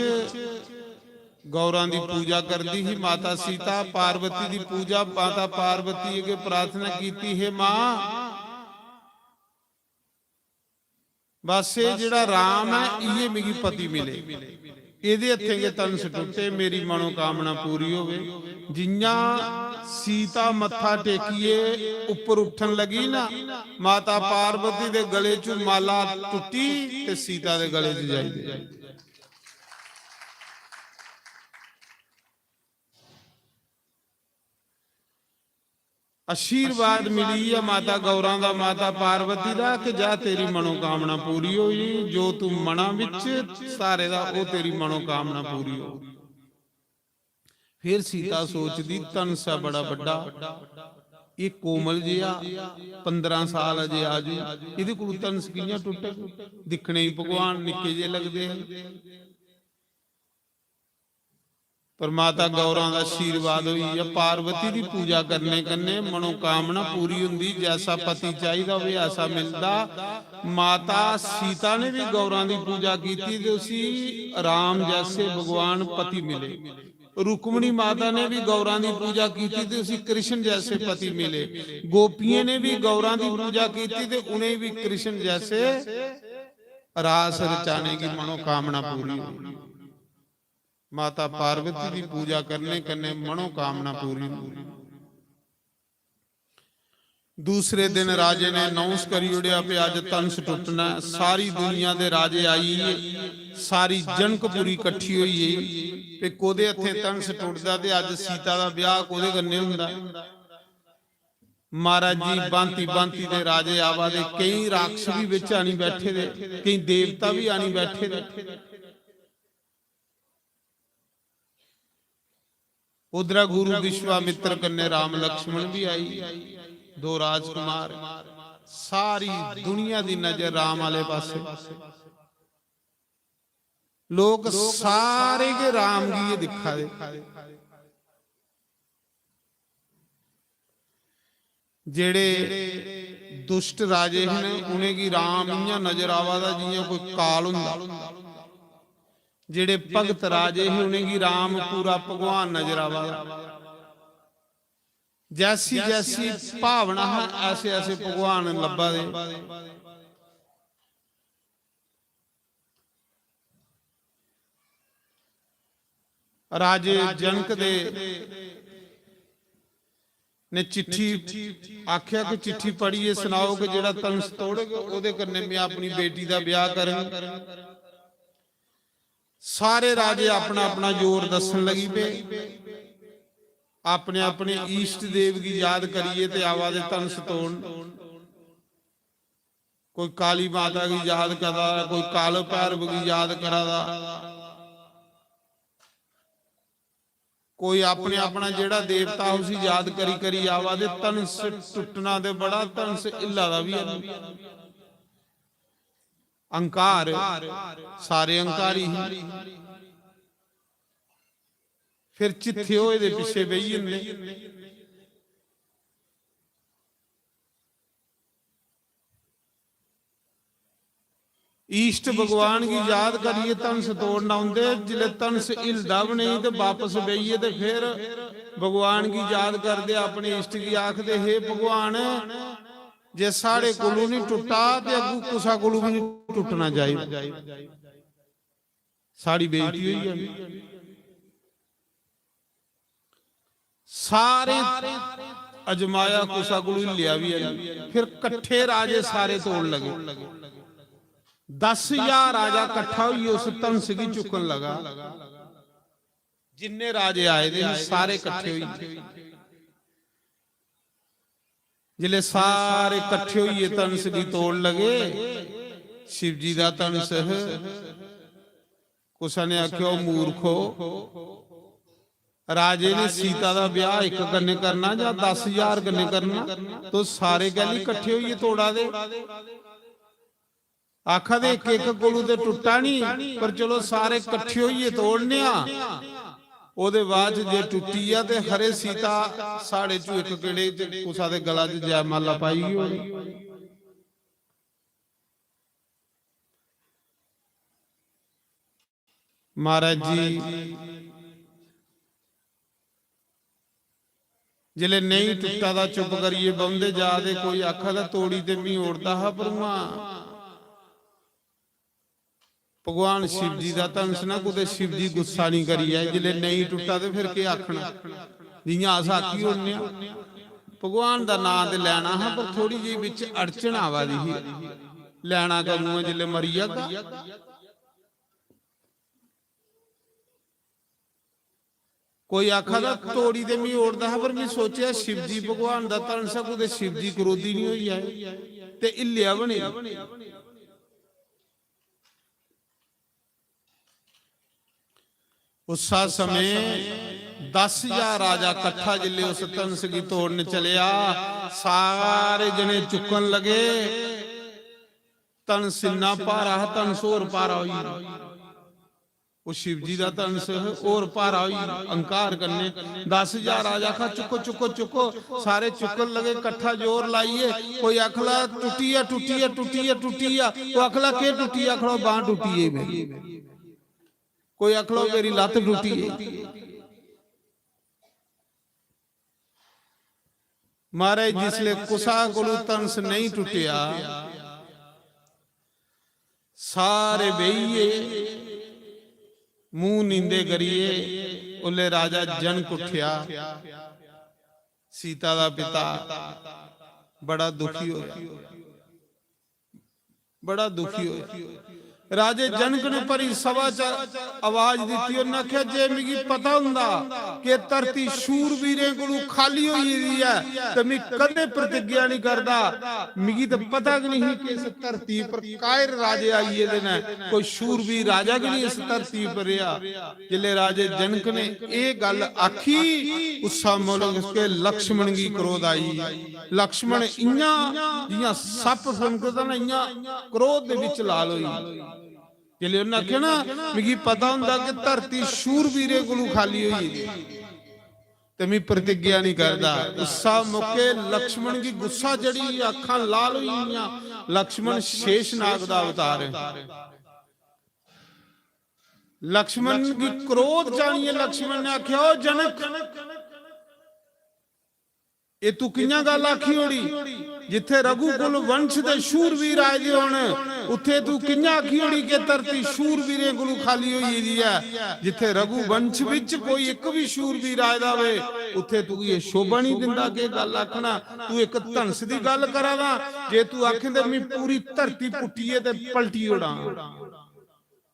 गौरां दी पूजा करदी ही। माता सीता पार्वती दी पूजा, माता पार्वती अगे प्रार्थना कीती, "हे मां, बस एह् जेह्ड़ा राम ऐ, इ'यै मिगी पति मिले, एह्दे हत्थें गै धनस टुट्टे, मेरी मनोकामना पूरी होवे।" जियां सीता मत्था टेकियै उप्पर उट्ठन लगी ना, माता पार्वती दे गले चों माला टुट्टी ते सीता दे गले च जाई गेई। आशीर्वाद मिली गेआ माता गौरां दा, माता पार्वती दा, कि जा, तेरी मनोकामना पूरी होई, जो तू मना विच धारे दा, ओह् तेरी मनोकामना पूरी हो। फिर सीता सोचदी, "धनस ऐ बड़ा बड्डा, एह् कोमल जेहा, पंदरां साल अजे आजू, एह्दे कोल धनस कि'यां टुटग? दिक्खने गी भगवान निक्के जेह् लगदे हे।" पर माता गौरां दा आशीर्वाद होई गेआ। पार्वती दी पूजा करने कन्नै मनोकामना पूरी हुंदी, जैसा पति चाहिदा होवे ऐसा मिलदा। माता सीता ने भी गौरां दी पूजा कीती ते उसी राम जैसे भगवान पति मिले। रुक्मणी माता ने भी गौरां दी पूजा कीती ते उसी कृष्ण जैसे पति मिले। गोपियें ने भी गौरां दी पूजा कीती ते उ'नें भी कृष्ण जैसे रास रचाने की मनोकामना पूरी हुई। माता पार्वती दी पूजा करने कन्नै मनोकामना पूरी हुई। दूसरे दिन राजे ने अनाउंस करी ओड़ेआ, "पे अज्ज धनस टुट्टना ऐ।" सारी दुनिया दे राजे आई गे, सारी जनकपुरी कट्ठी होई गेई, "पे कोदे हत्थें धनस टुटदा ते अज्ज सीता दा ब्याह कोदे कन्नै हुंदा?" महाराज जी, भांति भांति दे राजे आवा दे, केई राक्षस भी बिच आनी बैठे दे, केई देवता भी आनी बैठे दे। उधरा गुरु विश्वामित्र कन्नै राम लक्ष्मण भी आई, दो राजकुमार। सारी दुनिया दी नजर राम आले पासे। लोक सारे गै राम गी गै दिक्खा दे। जेड़े दुष्ट राजे हे न, उ'नेंगी राम इ'यां नजर आवा दा जि'यां कोई काल हुंदा। जेड़े भगत राजे हे, उ'नेंगी राम पूरा भगवान नजर आवा दा। जैसी जैसी भावना हा, ऐसे ऐसे भगवान लब्भा दे। राजे जनक दे ने चिट्ठी आख्या कि चिट्ठी पढ़िए सनाओ कि जेड़ा धनस तोड़ग, ओदे कन्नै मैं अपनी बेटी दा ब्याह करङ। सारे राजे अपना अपना जोर दस्सन लगी पे, अपने अपने इष्ट देव गी याद करिए ते आवा दे धनस तोड़न। कोई काली माता गी याद करा दा, कोई काल भैरव गी याद करा दा, कोई अपने अपना जेड़ा देवता उसी याद करी करी आवा दे। धनस टुट्टना ते बड़ा, धनस हिल्ला दा भी है। अहंकार, सारे अहंकारी ही। फिर चित्थे होए दे पिच्छे बेही जंदे। इष्ट भगवान गी याद करिए धनस तोड़न औंदे, जिसलै धनस हिलदा बी नेईं ते बापस बेहियै ते फिर भगवान गी याद करदे, अपने इष्ट गी आखदे, "हे भगवान, जे साढ़े कोलू नहीं टुट्टा ते अग्गू कुसा कोलू भी नहीं टुट्टना चाहिए।" साढ़ी बेइज्जती होई जानी। सारे अजमाया, कुसा कोलू हिल्लेआ बी है नहीं। फिर कट्ठे राजे सारे तोड़ लगे। दस हजार राजा कट्ठा होइयै उस धनस गी चुक्कन लगा। जिन्ने राजे आए दे हे, सारे कट्ठे होई गे। जिसलै सारे कट्ठे होइयै धनस गी तोड़ लगे, शिव जी दा धनस हा, कुसै ने आखेआ, "ओ मूर्खो, राजे ने सीता दा ब्याह इक कन्नै करना जां दस हजार कन्नै करना? तुस सारे कैली कट्ठे होइयै तोड़ा दे?" आखा दे, "इक इक कोलू ते टुट्टा नहीं, पर चलो सारे कट्ठे होइयै तोड़ने आं। ओदे बाद च जे टुट्टी जा ते खरे सीता साढ़े चों इक केड़े च कुसा दे गला च जयमाला पाई होनी।" महाराज जी, जिसलै नेईं टुट्टा दा, चुप करियै बौंह्दे जा दे, कोई आखा दा, "तोड़ी ते मी ओड़दा हा, पर उ'आं भगवान शिव जी दा धनस ना, कुतै शिव जी गुस्सा निं करी जाए।" जिसलै नेईं टुट्टा ते फिर केह् आखना, जि'यां अस आखी ओड़ने आं। भगवान दा नांऽ ते लैना हा, पर थोड़ी जेही बिच अड़चन आवा दी ही। लैना कदूं ऐ, जिसलै मरी जागा। कोई आखा दा, "तोड़ी ते मी ओड़दा हा, पर मी सोचेआ शिव जी भगवान दा धनस ऐ, कुतै शिव जी क्रोधी निं होई जाए ते हिल्लेआ बी नेईं।" उस्सा समें दस हजार राजा कट्ठा जिसलै उस धनस गी तोड़न चलेआ, सारे जने चुक्कन लगे। धनस इन्ना भारा हा, धनस होर भारा होई गेआ। ओह् शिव जी दा धनस होर भारा होई, अहंकार कन्नै। दस हजार राजा आखा, "चुक्को, चुक्को, चुक्को।" सारे चुक्कन लगे, कट्ठा जोर लाइयै। कोई आखला, "टुट्टी गेआ, टुट्टी गेआ, टुट्टी गेआ, टुट्टी गेआ।" ओह् आखला, "केह् टुट्टी गेआ?" आखला, "बांह टुट्टी गेई मेरी।" कोई आखला, "मेरी लत्त टुट्टी गेई।" महाराज, जिसले कुसा कोलू धनस नहीं टुटिया, सारे बेहिये, मूंह नींदे करिए, उल्ले राजा जनक उठ्या, सीता दा पिता, बड़ा दुखी होया, बड़ा दुखी होया। राजे जनक ने भरी सभा च आवाज दित्ती, उन्नै आखेआ, "जे मिगी पता होंदा कि धरती शूरवीरें कोलू खाली होई गेदी ऐ, ते में कदें प्रतिज्ञा नहीं करदा। मिगी ते पता गै नहीं कि इस धरती पर कायर राजे आई गेदे न, कोई शूरवीर राजा गै नहीं इस धरती पर रेहा।" जिसलै राजे जनक ने एह गल्ल आखी, उस्सा मौके लक्ष्मण गी क्रोध आई। लक्ष्मण इयां जियां सप्प फुनकदा ना, इयां क्रोध दे विच लाल होई। जिसलै उन्नै आखेआ ना, "मिगी पता होंदा कि धरती शूरवीरें कोलू खाली होई गेदी, ते में प्रतिज्ञा नहीं करदा।" उस्सा मौके लक्ष्मण गी गुस्सा चढ़ी, अक्खां लाल होई गेइयां। लक्ष्मण शेषनाग दा अवतार है। लक्ष्मण गी क्रोध जानियै लक्ष्मण ने आखेआ, "ओ जनक, एह तू कियां गल्ल आखी ओड़ी? जिथे रघुकुल वंश दे शूरवीर आए दे होन, उत्थे तू कियां आखी ओड़ी कि धरती शूरवीरें कोलू खाली होई गेदी ऐ? जिथे रघुवंश विच कोई इक भी शूरवीर आए दा होवे, उत्थे तुगी एह शोभा नहीं दिंदा कि गल्ल आखना? तू इक धनस दी गल्ल करा दा, जे तू आखें ते में पूरी धरती पुट्टियै ते पलटी ओड़ां,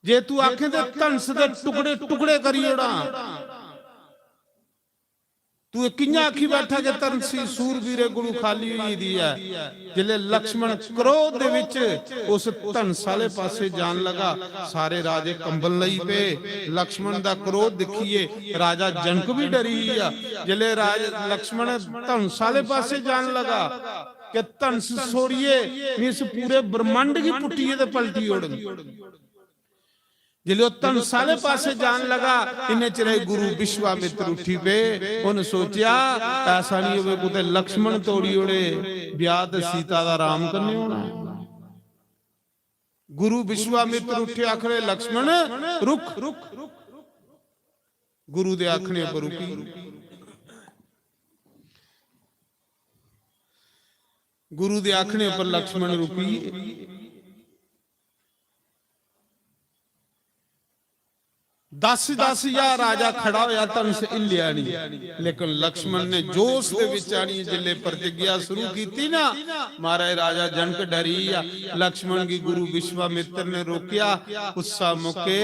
जे तू आखें ते धनस दे टुकड़े टुकड़े करी ओड़ां।" तू एह कियां आखी बैठा कि धनसी सूरबीरे कोलू खाली होई दी ऐ? जिसलै लक्ष्मण क्रोध दे विच उस धनस आले पासे जान लगा, सारे राजे कंबन लगी पे। लक्ष्मण दा क्रोध दिखिए राजा जनक भी डरी गया। जिसलै राज लक्ष्मण धनस आले पासे जान लगा कि धनस छोड़िए इस पूरे ब्रह्मांड गी पुट्टिए ते पलटी ओड़न। जिसलै ओह धनस आले पासे जान लगा, इन्ने चिरे गुरु विश्वामित्र उठी पे। उन्हें सोचया, ऐसा नहीं होवे कुते लक्ष्मण तोड़ी ओड़े, ब्याह ते सीता दा राम कन्ने होना। गुरु विश्वामित्र उठे, आखरे, "लक्ष्मण, रुक।" गुरु दे आखने पर रुकी। गुरु दे आखने पर लक्ष्मण रुकी। दस दस हजार राजा खड़ा होया, धनस हिल्लेया नहीं, लेकिन लक्ष्मण ने जोश दे विच आनी जिसले प्रतिज्ञा शुरू की ना, महाराज राजा जनक डरी गया। लक्ष्मण की गुरु विश्वामित्र ने रोकया। उस्सा मौके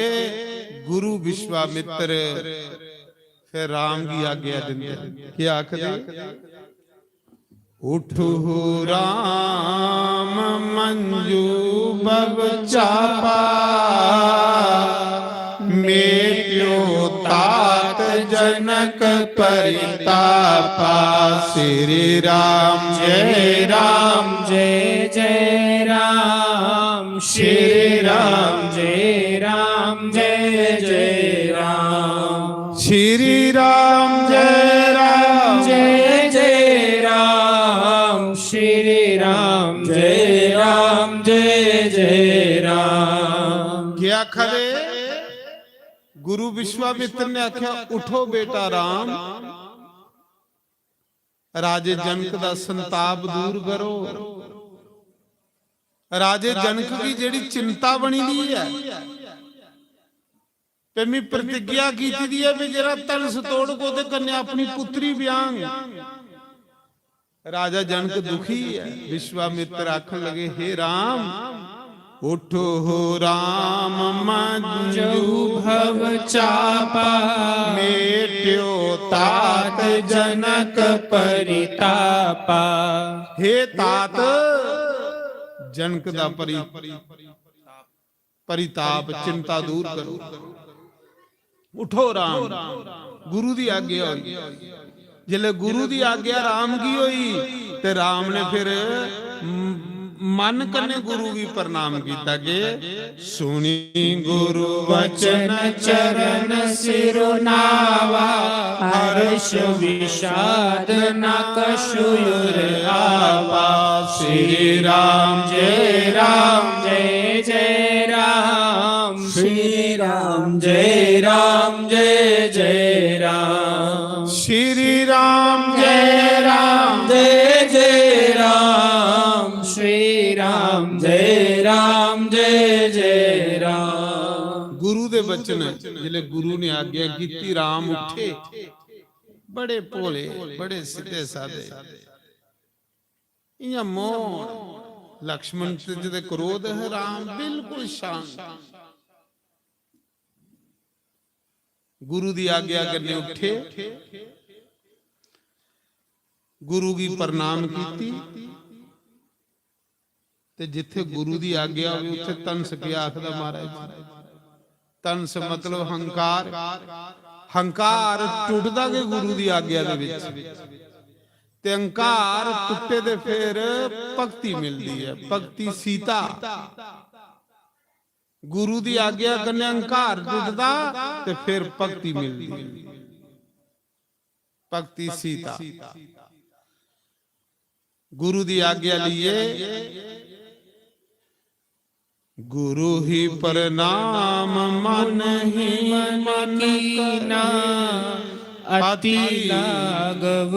गुरु विश्वामित्र फिर राम की आज्ञा दिंदे, क्या आखदे? उठहु राम मंजू भव चापा, मेट्यो तात जनक परितापा। श्री राम जय राम जय जय राम, श्री राम जय राम जय जय राम। श्री राम जय राम जय जय राम, श्री राम जय राम जय जय राम। क्या आखा दे? गुरु विश्वामित्र ने आख्या, "उठो बेटा राम, राजे जनक दा संताप दूर करो।" राजे जनक की जेड़ी चिंता बनी दी है, ते मैं प्रतिज्ञा कीती दी है भी जेड़ा धनस तोड़ग ओदे कन्नै अपनी पुत्री ब्याहंग। राजा जनक दुखी है। विश्वामित्र आखन लगे, "हे राम, उठो हो राम मंजू भव चापा, मेट्यो तात जनक परितापा।" हे तात, जनक दा परि परिताप, चिंता दूर करो। उठो राम, गुरु दी आज्ञा होई। जिसले गुरु दी आज्ञा राम की होई, ते राम ने फिर म-, मन कन्ने गुरु की प्रणाम किया कि सुनी गुरु वचन चरण सिरुनावा, हर्ष विषाद न कछु उर आवा। श्री राम जय राम जय जय राम, श्री राम जय राम जय जय राम। श्री राम जय राम जय जय राम, श्री राम जय राम जय जय राम। गुरु दे वचन, जिसले गुरु ने आज्ञा की, राम उठे, बड़े भोले, बड़े सीधे साधे, इयां मौन। लक्ष्मण च ते क्रोध है, राम बिल्कुल शांत। गुरु दी आज्ञा कन्नै उठे, गुरु गी प्रणाम कीती। ते जिथे गुरु दी आज्ञा होवे, उथे धनस केह् आखदा महाराज? धनस मतलब हंकार। हंकार टुटदा गै गुरु दी आज्ञा दे विच। ते हंकार टुटे ते फिर भक्ति मिलदी है, भक्ति सीता। गुरु दी आज्ञा कन्नै हंकार टुटदा ते फिर भक्ति मिलदी। भक्ति सीता। गुरु दी आज्ञा लिए। गुरु ही प्रणाम मन ही मन कीना, अति लाघव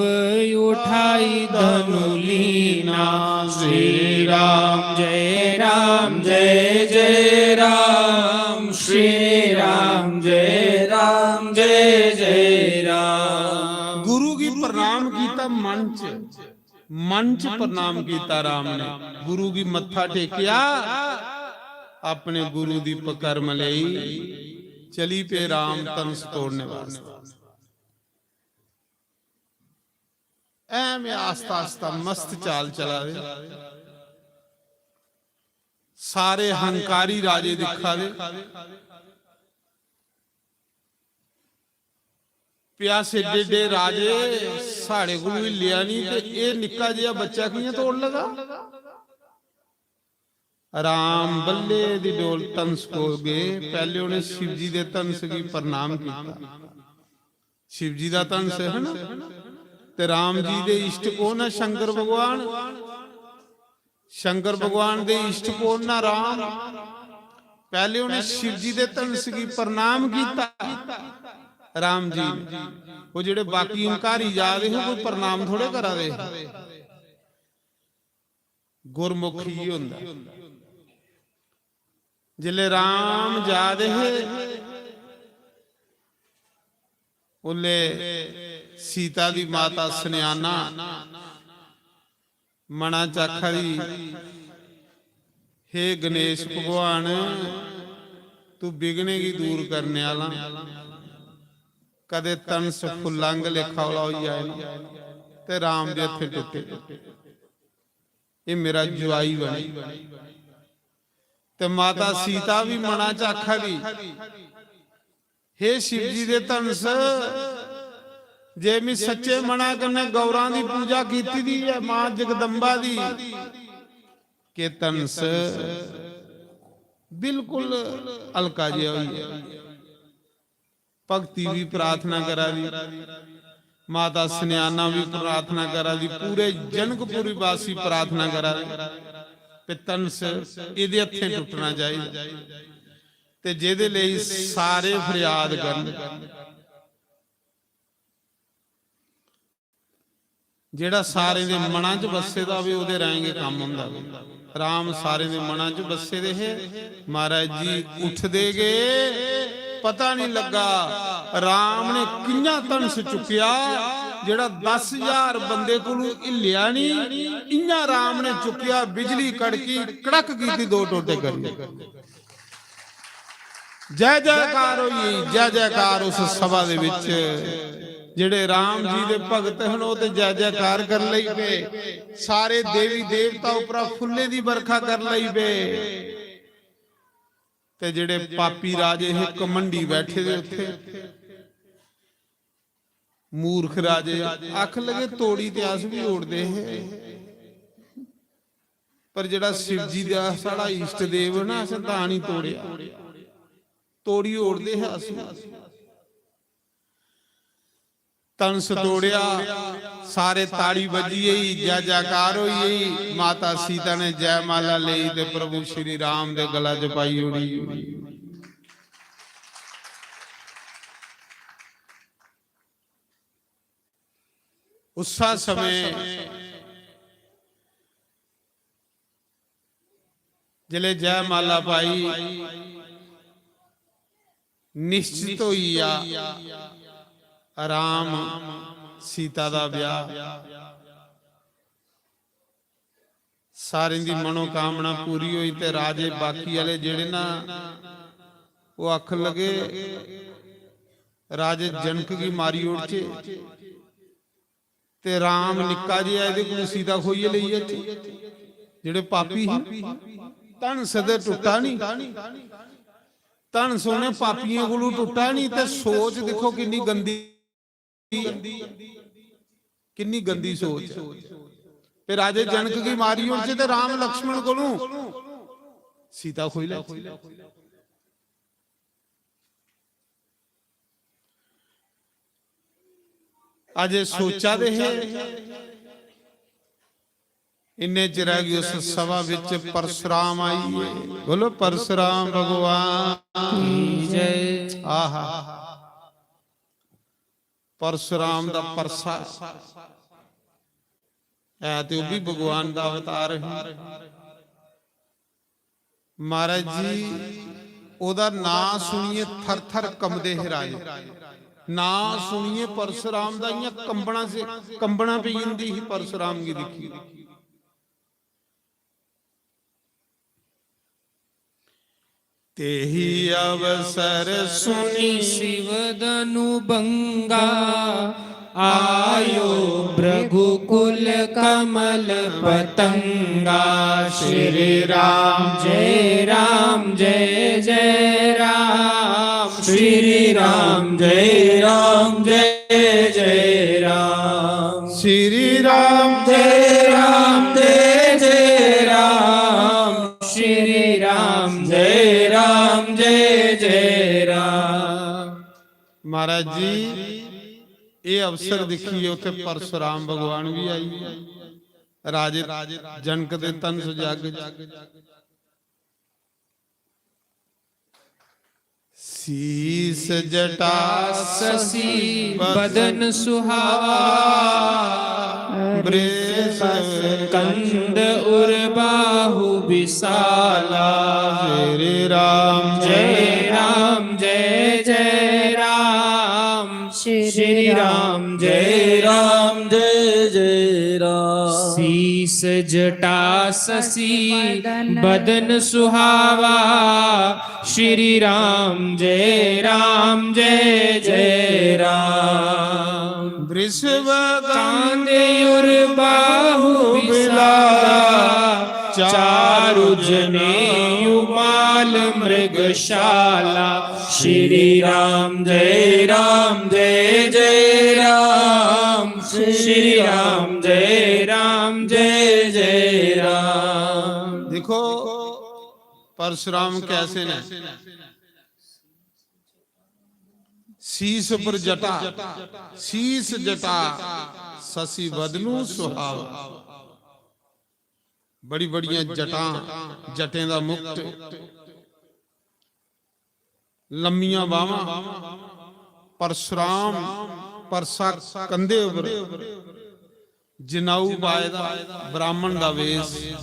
उठाई धनु लीना। श्री राम जय राम जय जय राम, श्री राम जय राम जय जय राम। गुरु गी प्रणाम कीता मन च, मन च प्रणाम कीता राम ने। गुरु गी मत्था टेकेआ, अपने गुरु दी पकर्म लेई, चली पे राम धनस तोड़ने वास्ते। ऐ में आस्ता आस्ता मस्त चाल चला दे, सारे हंकारी राजे दिक्खा दे। प्यासे एड्डे एड्डे राजे, साढ़े कोल हिल्लेआ नहीं ते एह् निक्का जेहा बच्चा कि'यां तोड़ लगा? राम बल्ले दी डोल धनस को गए। पहले उन्हें शिव जी दे धनस की प्रणाम किया। शिव जी दा धनस है ना, ते राम जी दे इष्ट कौन है? शंकर भगवान। शंकर भगवान दे इष्ट कौन ना? राम। पहले उन्हें शिव जी दे धनस की प्रणाम किया राम जी ने। वो जेड़े बाकी हंकारी जा दे हे, कोई प्रणाम थोड़े करा दे हे। गुरमुख इ'यै होंदा। जिसलै राम जा दे हे, उसलै सीता दी माता सनेआना मना च आखा दी, "हे गणेश भगवान, तू विघ्नें गी दूर करने आह्ला, कदे धनस फुल्लां आंह्गर लेखा ओला होई जाए ना, ते राम दे हत्थें टुट्टे।" एह् मेरा जुआई बने। ते माता सीता भी मना च आखा दी, "हे शिव जी दे धनस, जे मैं सच्चे मना कन्नै गौरां दी पूजा कीती दी ऐ, मां जगदम्बा दी, के धनस बिल्कुल हल्का जेहा होई गेआ।" भक्ति भी प्रार्थना करा दी, माता सनेआना भी प्रार्थना करा दी, पूरे जनकपुरी वासी प्रार्थना करा दे, ते धनस एह्दे हत्थें टुट्टना चाहिदा, ते जेह्दे लेई सारे फरियाद करन। जेह्ड़ा सारें दे मनां च बस्से दा होवे, ओह्दे राहें गै कम्म होंदा। राम सारें दे मनां च बस्से दे हे। महाराज जी उठदे गै पता निं लग्गा राम ने कि'यां धनस चुक्केआ, जेह्ड़ा दस ज्हार बंदे कोलू हिल्लेआ निं, इ'यां राम ने चुक्केआ, बिजली कड़की, कड़क कीती, दो टोटे करी। जय जयकार होई गेई, जय जयकार। उस सभा दे विच जेड़े राम जी दे भगत हन, ओह ते जय जयकार कर लई पे। सारे देवी देवता उपरा फुल्लें दी बरखा कर लई पे। ते जेड़े पापी राजे हे, घमंडी बैठे दे उत्थे, मूर्ख राजे आखन लगे, "तोड़ी ते अस भी ओड़दे हे, पर जेड़ा शिव जी दा साढ़ा इष्ट देव है ना, असें तां नहीं तोड़ेआ, तोड़ी ओड़दे हे अस।" धनस तोड़ेआ, सारे ताड़ी बजी गई, जय जयकार होई गई। माता सीता ने जयमाला लेई ते प्रभु श्री राम दे गला च पाई ओड़ी। उस्सा समय जिसलै जयमाला पाई, निश्चित होई गेआ राम सीता दा ब्याह। सारें दी मनोकामना पूरी होई ते राजे बाकी आह्ले जेह्ड़े ना, ओह् आखन लगे, "राजे जनक गी मारी ओड़चे ते राम निक्का जेहा, एह्दे कोल सीता खोइयै लेई जाचे।" जेह्ड़े पापी हे, धन सदे टुट्टा निं, धन सोने पापियें कोलू टुट्टा निं। ते सोच दिक्खो किन्नी गंदी, किन्नी गंदी सोच ऐ। ते राजे जनक गी मारी ओड़चे ते राम लक्ष्मण कोलू सीता खोई लैचे। अजे सोचा दे हे, इन्ने चिरा गी उस सभा विच परशुराम आई गे। बोलो, परशुराम भगवान की जय। आहा, परशुराम दा परसा है ते ओह् भी भगवान दा अवतार है। महाराज जी, ओह्दा नां सुनियै थर थर कंबदे हे राजे। नां सुनियै परशुराम दा इ'यां कंबना से, कंबना पेई जंदी ही परशुराम गी दिक्खी। तेही अवसर सुनी शिव धनु भंगा, आयो भृगु कुल कमल पतंगा। श्री राम जय राम जय जय राम, श्री राम जय राम जय जय राम, श्री राम जय राम जय जय राम, श्री राम जय राम जय जय राम। महाराज जी, ये अवसर दिक्खियै उत्थे परशुराम भगवान भी आई, राजे जनक दे धनुष जग च। शीश जटा शशि बदन सुहावा, वृष कंध उर बाहु विशाला। श्री राम जय राम जय जय राम, श्री राम जय राम जय जय राम। शीश जटा शशि बदन सुहावा, श्री राम जय राम जय जय राम। वृषभ कांधे उर बाहु विशाला, चारु जने उमाल मृगशाला। श्री राम जय राम जय जय राम, श्री राम जय राम जय जय राम। देखो, परशुराम कैसे ने? शीश पर जटा, शीश जटा शशि बदनू सुहावा। बड़ी बड़ियां जटां, जटें दा मुकुट, लम्मियां बावां, परशुराम परसा कंधे उपर, जनेऊ पाए दा, ब्राह्मण दा वेश।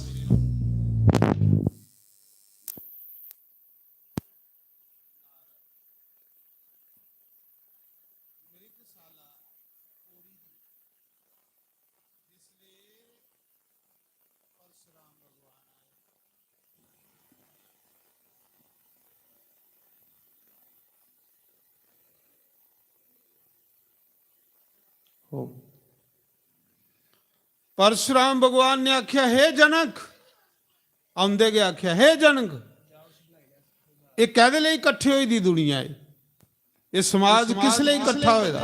परशुराम भगवान ने आख्या, "हे जनक," औंदे गै आख्या, "हे जनक, एह् कैह्दे लेई कट्ठे होई दी दुनिया ऐ? एह् समाज किस लेई कट्ठा होए दा?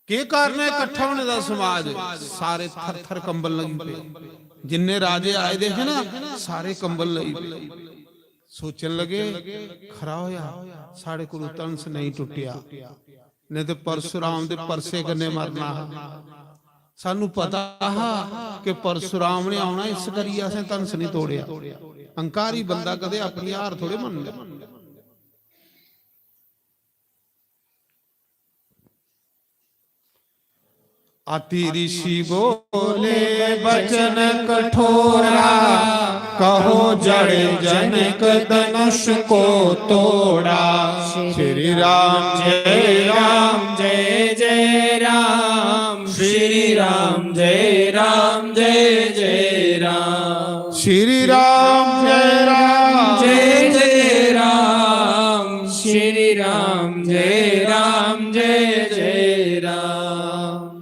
केह् कारण ऐ कट्ठा होने दा समाज?" सारे थर थर कंबन लगी पे। जिन्ने राजे आए दे हे ना, सारे कंबन लगी पे। सोचन लगे, "खरा होया साढ़े कोलू धनस नेईं टुट्टेआ, नेईं ते परशुराम दे परसे कन्नै मरना हा। सानू पता हा कि परशुराम ने औना, इस करियै असें धनस नेईं तोड़ेआ।" अहंकारी बंदा कदे अपनी हार थोड़े मनदा। अति ऋषि बोले बचन कठोरा, कहो जड़ जनक धनुष को तोड़ा। श्री राम जय राम जय जय राम, राम जय राम जय जय राम। श्री राम जय राम। जय जय राम। श्री राम जय राम जय जय राम।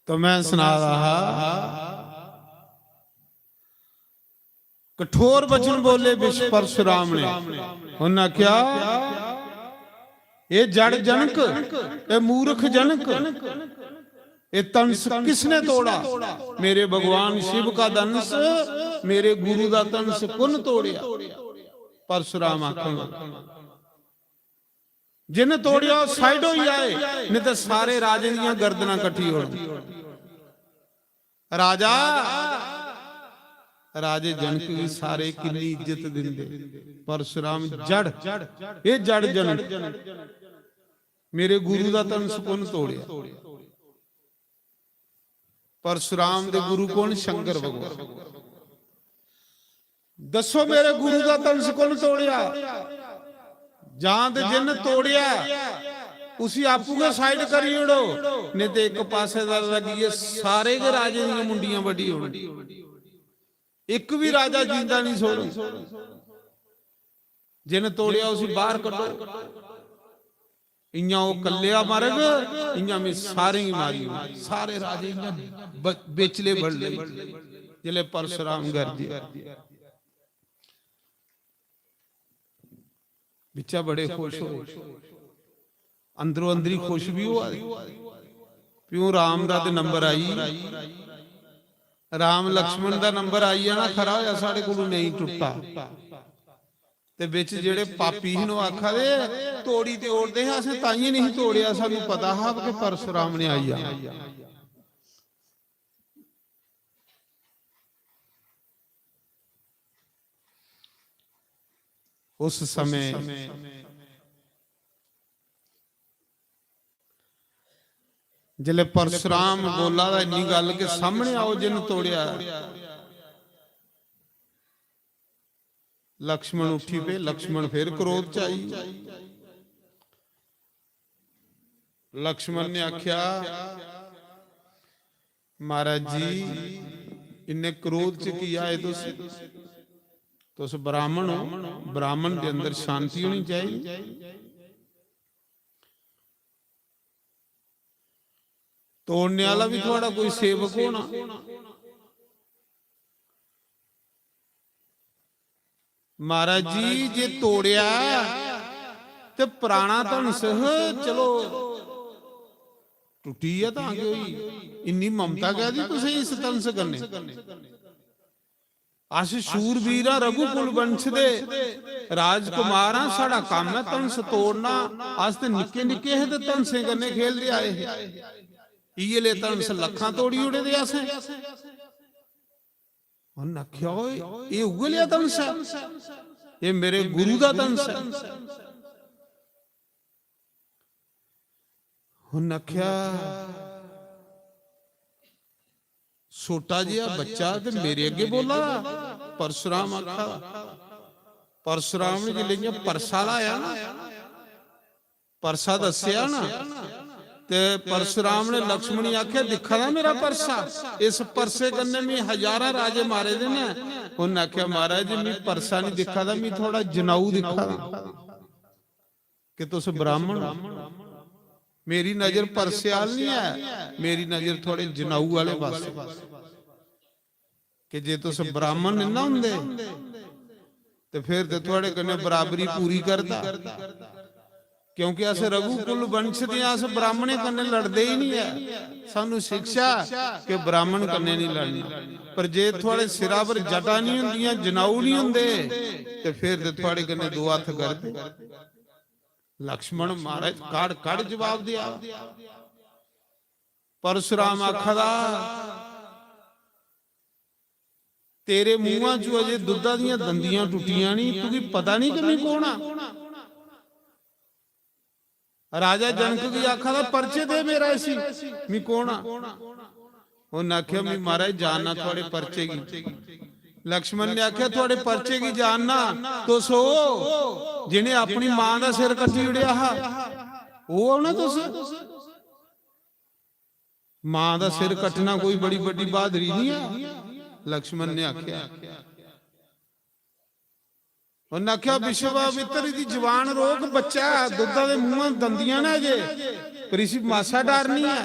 तो मैं सुना रहा, कठोर वचन बोले विष परशुराम ने। उन्हें आख्या, "ए जड़ जनक, ए मूर्ख जनक, ए तंस किसने तोड़ा? मेरे भगवान शिव का धनुष, मेरे गुरु का तंस कुन तोड़िया?" परशुराम आखन लगा, "जिन तोड़िया, साइड होई जाए, नहीं तो सारे राजे दियां गर्दनां कट्टी होण।" राजा, राजे जनक भी सारे किन्नी इज्जत दिंदे। परशुराम जड़, ये जड़ जनक, मेरे गुरु दा तंस कुन तोड़िया? परशुराम दे गुरु कौन? शंकर भगवान। दसो, मेरे गुरु दा तंस कुन तोड़िया? जां ते जिन तोड़िया, उसी आपू गै साइड करी ओड़ो, नहीं ते इक पासे दा लगिए सारे गै राजे दियां मुंडियां बड्डी ओड़ो। इक भी राजा जींदा नहीं छोड़ो। जिन तोड़िया, उसी बाहर कड्डो। इयां ओह कल्लेआ मरग, इयां मैं सारें गी मारी ओड़ना। सारे राजे इयां ब-, बेचले बड़ ले, जिसले परशुराम गरजे। बिच्चा बड़े खुश हो, अंदरों अंदरी खुश भी होआ दे। प्यो राम दा ते नंबर आई, राम लक्ष्मण दा नंबर आई जाना, खरा होया साढ़े कोलू नहीं टुट्टा। ते बिच जेड़े पापी ही, ओह आखा दे, "तोड़ी ते ओड़दे हे, असें ताइयें नहीं तोड़ेया, सानू पता हा कि परशुराम ने आई जाना।" उस समय जिसले परशुराम बोला दा इन्नी गल्ल के सामने आओ जिन तोड़िया, लक्ष्मण उठी पे। लक्ष्मण फिर क्रोध च आई। लक्ष्मण ने आख्या, "महाराज जी, इन्ने क्रोध च की आए तुस? तुस ब्राह्मण हो, ब्राह्मण के अंदर शांति होनी चाहिए।" तोड़ने वाला भी थोड़ा कोई सेवक होना। महाराज जी, जे तोड़िया ते पुराना धनस, चलो, टुट्टी ऐ तां केह् होई? इन्नी ममता कैह्दी तुसें इस धनस कन्नै? अस शूरवीर आं, रघुकुल वंश दे राजकुमार आं, साढ़ा कम्म ऐ धनस तोड़ना। अस ते निक्के निक्के हे ते धनसें कन्नै खेलदे आए हे। इयै ले धनस लक्खां तोड़ी ओड़े दे असें। उन्न आखेआ, "ओए, एह् उ'ऐ लेआ धनस ऐ, एह् मेरे गुरु दा धनस ऐ।" उन्न आखेआ, "छोटा जेहा बच्चा ते मेरे अग्गें बोला दा," परशुराम आखा दा। परशुराम ने जिसलै इ'यां परसा लाया ना, परसा दस्सेआ ना, ते परशुराम ने लक्ष्मण गी आखेआ, "दिक्खा दा मेरा परसा? इस परसे कन्नै मी हजारां राजे मारे दे न।" उन्न आखेआ, "महाराज जी, मी परसा निं दिक्खा दा, मी थुआढ़ा जनाऊ दिक्खा दा कि तुस ब्राह्मण ओ। मेरी नजर परसे आह्ल निं ऐ, मेरी नजर थुआढ़े जनाऊ आह्ले पासै।" कि जे तुस ब्राह्मण निं ना होंदे, ते फिर ते थुआढ़े कन्नै बराबरी पूरी करदा, क्योंकि अस रघुकुल वंश दे आं, अस ब्राह्मणें कन्नै लड़दे ही निं ऐ। सानू शिक्षा कि ब्राह्मण कन्नै निं लड़ना, पर जे थुआढ़े सिरा पर जटा निं होंदियां, जनाऊ निं होंदे, ते फिर ते थुआढ़े कन्नै दो हत्थ करदे। लक्ष्मण महाराज कड़ कड़ जवाब देआ। परशुराम आखा दा, "तेरे मुंहा चों अजे दुद्धा दियां दंदियां टुटियां नहीं, तुगी पता नहीं कि मैं कौन हां?" राजा जनक गी आखा दा, "परचे दे मेरा इसी, मैं कौन हां?" उन्न आखेआ, "मैं महाराज जानना थुआड़े परचे गी।" लक्ष्मण ने आखेआ, "थुआड़े परचे गी जानना, तुस ओ जिन्हें अपनी मां दा सिर कट्टी ओड़ेआ हा, ओ ओ ना तुस?" मां दा सिर कट्टना कोई बड़ी बड्डी बहादरी नहीं है। लक्ष्मण ने आख्या, उन्हें आख्या, "विश्वामित्र दी जबान रोक, बच्चा है, दुद्धा दे मुंहों दंदियां ना अजे, पर इसी मासा डर नहीं है।"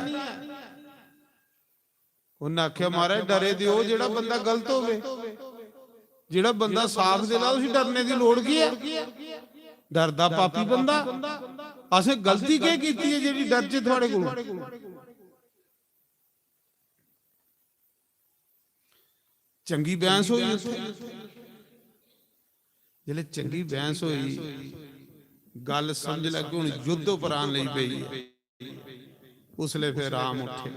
उन्हें आख्या, "महाराज, डरे दे ओ जेड़ा बंदा गलत होवे, जेड़ा बंदा साफ दिल दा, उसी डरने दी लोड़ की है? डरदा पापी बंदा। असें गलती केह् कीती है जेड़ी डरचे थुआड़े कोल?" चंगी बहस होई उत्थे। जिसलै चंगी बहस होई, गल समझ लग गई, हुन युद्ध पर आन लगी पई है। उसलै फिर राम उठे।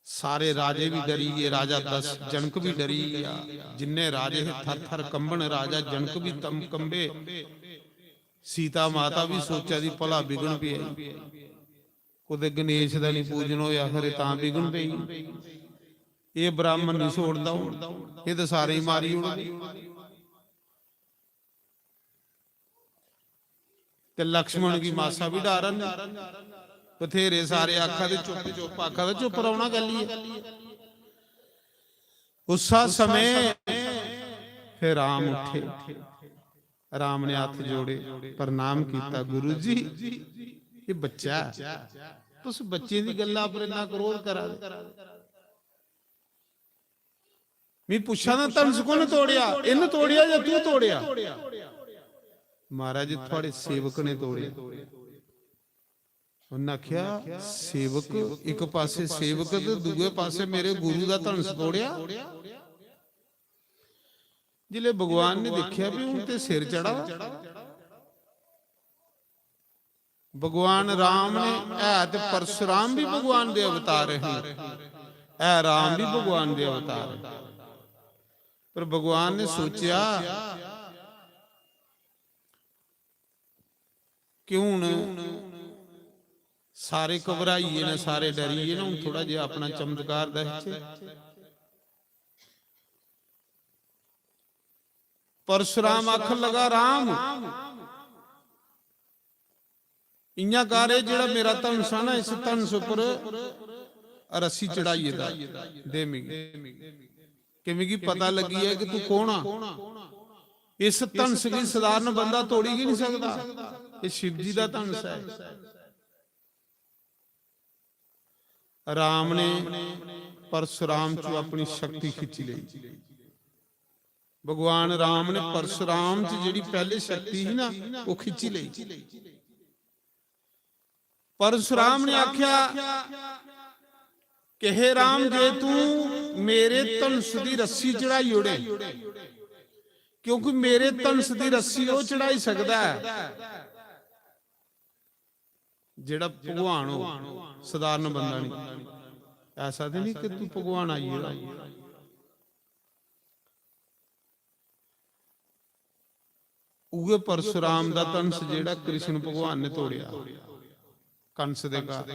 सारे राजे भी डरी गे, राजा दस जनक भी डरी गया, जिन्ने राजे हे थर थर कंबन, राजा जनक भी तम कंबे। सीता माता भी सोचा दी भला बिघन पई, कुतै गणेश दा नहीं पूजन होया, खरे तां बिघन पई। एह् ब्राह्मण नहीं छोड़दा हून, एह् ते सारें गी मारी ओड़दा। ते लक्ष्मण गी मासा भी डर नहीं। बथेरे सारे आखा दे चुप चुप, आखा दे चुप रौहना कैली है। उसा समय फिर राम उठे, राम ने हत्थ जोड़े, प्रणाम किया, "गुरु जी, ये बच्चा है, तुस बच्चे दी गल्ला पर इन्ना क्रोध करा दे।" मैं पुछा ना, धनस कुण तोड़िया? इन तोड़िया या तू तोड़िया? महाराज, थुआड़े सेवक ने तोड़िया। उन्हें आख्या, "सेवक, एक पासे सेवक ते दूए पासे मेरे गुरु दा धनस तोड़िया।" जिसले भगवान ने देखा भी हूं ते सिर चढ़ा, भगवान राम ने, है ते परशुराम भी भगवान दे अवतार हैं, है राम भी भगवान दे अवतार हैं। पर भगवान ने सोचा कि हुन सारे घबराइए न, सारे डरिए न, हुन थोड़ा जिहा अपना चमत्कार दसचे। परशुराम आखन लगा, "राम, इयां कर, एह् जेह्ड़ा मेरा धनुष ऐ ना, इस धनुष उप्पर रस्सी चढ़ाइयै दे, दे मिगी, कि मिगी पता लग्गी जाए कि तू कौन आ। इस धनुष गी साधारण बंदा तोड़ी गै नहीं सकदा, एह् शिव जी दा धनुष ऐ।" राम ने परशुराम चों अपनी शक्ति खिच्ची लेई। भगवान राम ने परशुराम च जेह्ड़ी पैह्ले शक्ति ही ना, ओह् खिच्ची लेई। परशुराम ने आख्या कि हे राम, जे तू मेरे धनुष दी रस्सी चढ़ाई ओड़े, क्योंकि मेरे धनुष दी रस्सी ओह् चढ़ाई सकदा ऐ जेह्ड़ा भगवान हो, साधारण बंदा नहीं। ऐसा ते नहीं कि तू भगवान आई गेदा। उ'ऐ परशुराम दा धनुष जेह्ड़ा कृष्ण भगवान ने तोड़ेआ कंस दे घर।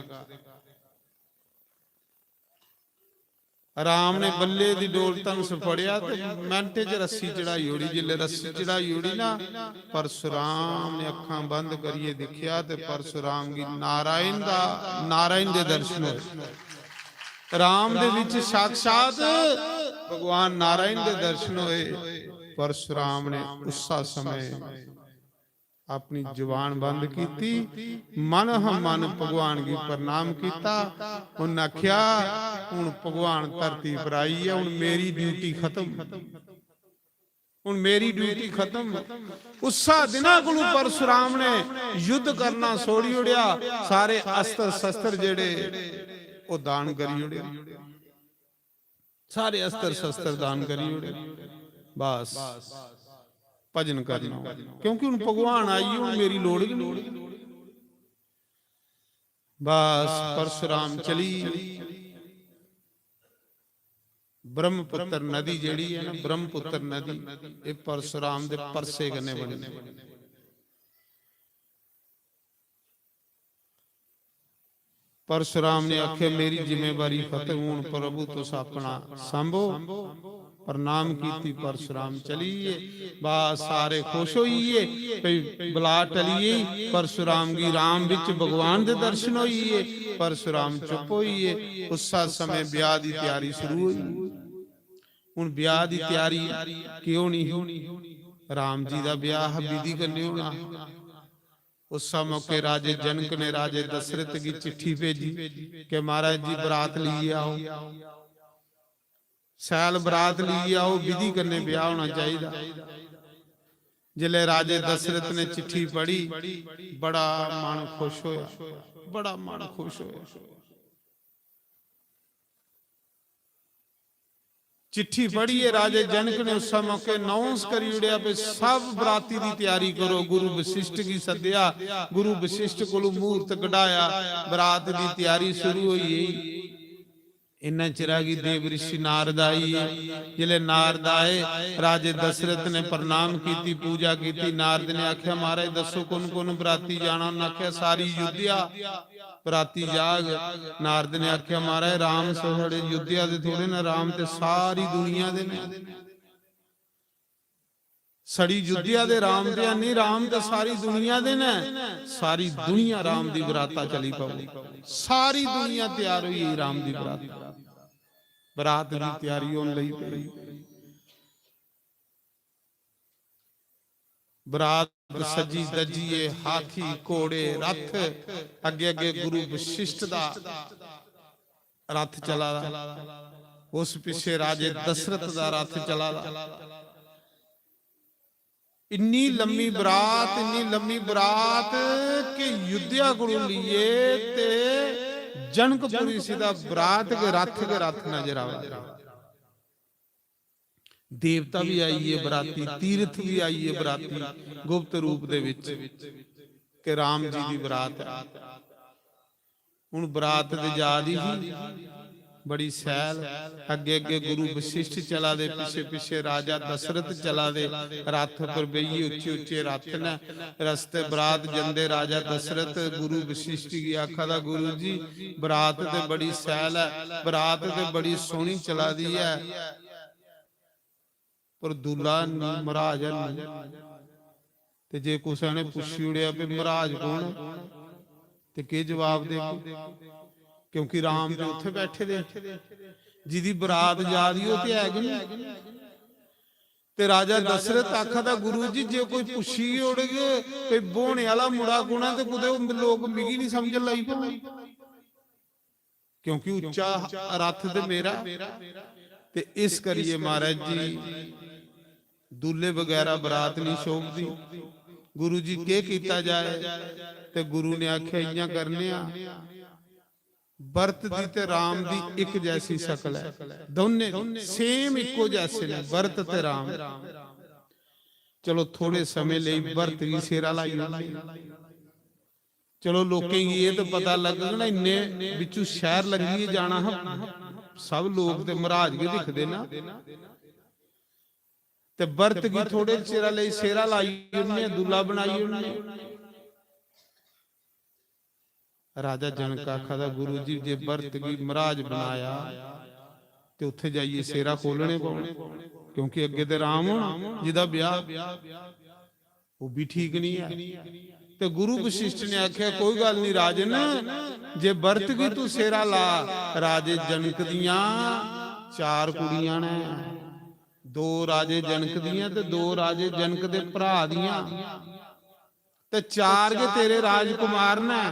राम ने बल्ले दी डोर धनुष फड़ेआ ते मैंटे च रस्सी चढ़ाई ओड़ी। जिसलै रस्सी चढ़ाई ओड़ी ना, परशुराम ने अक्खां बंद करियै दिक्खेआ ते परशुराम गी नारायण दा, नारायण दे दर्शन होए। राम दे विच साक्षात भगवान नारायण दे दर्शन होए। परशुराम ने उस्सा समय अपनी जुबान बंद कीती, मन ह मन भगवान गी प्रणाम कीता। उन आख्या, "हुन भगवान धरती पर आई ऐ, हुन मेरी ड्यूटी खत्म, हुन मेरी ड्यूटी खत्म।" उस्सा दिना कोलू परशुराम ने युद्ध करना छोड़ी ओड़ेआ, सारे अस्त्र शस्त्र जेड़े ओह् दान करी ओड़े। सारे अस्त्र शस्त्र दान करी ओड़े। बस भजन करना, क्योंकि हुन भगवान आई, हुन मेरी लोड़ गै नहीं। बस परशुराम चली। ब्रह्मपुत्र नदी जेड़ी है ना, ब्रह्मपुत्र नदी, ये परशुराम दे परसे कन्नै बनी। परशुराम ने आखे, "मेरी जिम्मेवारी खत्म, हुन प्रभु तुस अपना सांभो।" प्रणाम कीती, परशुराम चली गे। बस सारे खुश होई गे, भई बला टली गेई। परशुराम गी राम बिच भगवान दे दर्शन होई गे। परशुराम चुप होई गे। उस्सै समें ब्याह दी त्यारी शुरू होई। हुन ब्याह दी त्यारी केह् होनी ही? राम जी दा ब्याह हा, विधि कन्नै होना हा। उस मौके राजे जनक ने राजे दशरथ गी चिट्ठी भेजी कि महाराज जी, बरात लेइयै आओ, सैल बरात लेइयै आओ, विधि कन्नै ब्याह होना चाहिदा। जिसलै राजे दशरथ ने चिट्ठी पढ़ी, बड़ा मन खुश होया, बड़ा मन खुश होया। चिट्ठी पढ़ियै राजे जनक ने उस मौके अनाउंस करी ओड़ेआ भी सब बराती दी त्यारी करो। गुरु वशिष्ठ गी सद्देआ, गुरु वशिष्ठ कोलू मुहूर्त कढाया, बरात दी त्यारी शुरू होई गेई। इन्ना चिरा गी देव ऋषि नारद आई गे। जिसलै नारद आए, राजे दशरथ ने प्रणाम कीती, पूजा कीती। नारद ने आख्या, महाराज दसो कु'न कु'न बराती जाना? उन्हें आख्या, सारी युद्धिया बराती जाग। नारद ने आख्या, महाराज राम साढ़े युद्धिया दे थोड़े न, राम ते सारी दुनिया दे न। साढ़ी युद्धिया दे राम ते नहीं, राम ते सारी दुनिया दे न। सारी दुनिया राम दी बराता चली पवे। सारी दुनिया तैयार होई गेई राम दी बराता। बरात दी त्यारी होन लगी पई। बरात सजी दजिए, हाथी, घोड़े, रथ, अगे अगे गुरु वशिष्ठ दा रथ चला दा, उस पिछे राजे दशरथ दा रथ चला दा। इन्नी लम्मी बरात, इन्नी लम्मी बरात कि युद्धिया कोलू लेइयै ते जनकपुरी सीधा बरात गै रथ गै रथ नजर आवा। देवता भी आई गे बराती, तीर्थ भी आई गे बराती, गुप्त रूप दे विच कि राम जी दी बरात है। हुन बरात ते जा दी ही, बड़ी सैल, अगे अगे गुरु वशिष्ठ चला दे, पिछे पिछे राजा दशरथ चला दे, रथ पर बेहियै, उच्चे उच्चे रथ न। रस्ते बरात जंदे, राजा दशरथ गुरु वशिष्ठ गी आखा दा, गुरु जी, बरात ते बड़ी सैल है, बरात ते बड़ी सोहनी चला दी है, पर दूल्हा नहीं, महाराज है नहीं। ते जे कुसै ने पुच्छी ओड़ेआ भी महाराज कौन ऐ, ते केह् जवाब देगे? क्योंकि राम ते उत्थे बैठे दे, जिदी बरात जा दी ओह् ते है गै नहीं। ते राजा दशरथ आखा दा, गुरु जी, जे कोई पुच्छी गै ओड़ग, कोई ब्होने आह्ला मुड़ा कौन ऐ, ते कुतै ओह् लोक मिगी नहीं समझन लगी पौन। क्योंकि उच्चा रथ ते मेरा, ते इस करियै महाराज जी दूल्हे बगैरा बरात नहीं शोभदी। गुरु जी, केह् कीता जाए? ते गुरु ने आखेआ, इ'यां करने आं, भरत दी ते राम दी इक जैसी शकल ऐ, दोने same इक्को जैसे ने भरत ते राम। चलो, थोड़े समें लेई भरत गी सेरा लाई ओड़ने। चलो, लोकें गी एह् ते पता लग्गग ना, इन्ने बिच्चू शैह्र लंघियै जाना हा, सब लोक ते मर्हाज गै दिखदे ना। ते भरत गी थोड़े चिरा लेई सेरा लाई ओड़ने, दूल्हा बनाई ओड़ने। राजा जनक आखा दा, गुरु जी, जे भरत गी मर्हाज बनाया ते उत्थे जाइयै सेरा खोलने पौने, क्योंकि अग्गे ते राम होना, जिदा ब्याह, ओह् भी ठीक नहीं है। ते गुरु वशिष्ठ ने आख्या, कोई गल्ल नहीं राजन, जे भरत गी तू सेरा ला, राजे जनक दियां चार कुड़ियां ने, दो राजे जनक दियां ते दो राजे जनक दे भरा दियां, ते चार गै तेरे राजकुमार ने।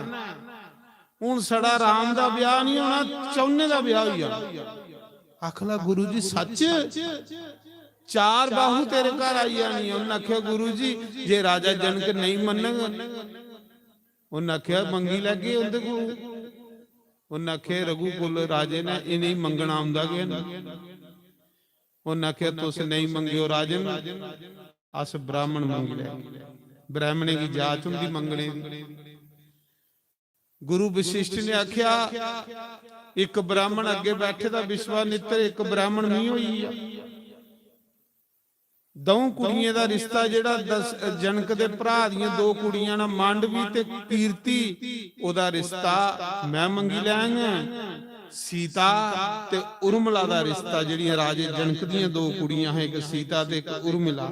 हुन सड़ा राम दा ब्याह नहीं होना, चौने दा ब्याह होई जाना। आखला, गुरु जी, सच? चार बाहू तेरे घर आई जानी। उन्हें आख्या, गुरु जी, जे राजा जनक नहीं मनग, उन्हें आख्या, मंगी लैगे उंदे कोल। उन्हें आख्या, रघुकुल राजे ने इन्हें मंगना आंदा गै नहीं। उन्हें आख्या, तुस नहीं मंगियो राजन, अस ब्राह्मण मंगी लैगे। ब्राह्मणें दी जात होंदी मंगने दी। गुरु वशिष्ठ ने आख्या, एक ब्राह्मण अगे बैठे दा विश्वामित्र, एक ब्राह्मण मी होई गेआ। दऊं कुड़ियें दा रिश्ता जेड़ा दस-, जनक दे भरा दियां दो कुड़ियां न, मांडवी ते कीर्ति, ओदा रिश्ता मैं मंगी लैंग। सीता ते उर्मिला दा रिश्ता, जेह्ड़ियां राजे जनक दियां दो कुड़ियां हियां, इक सीता ते इक उर्मिला,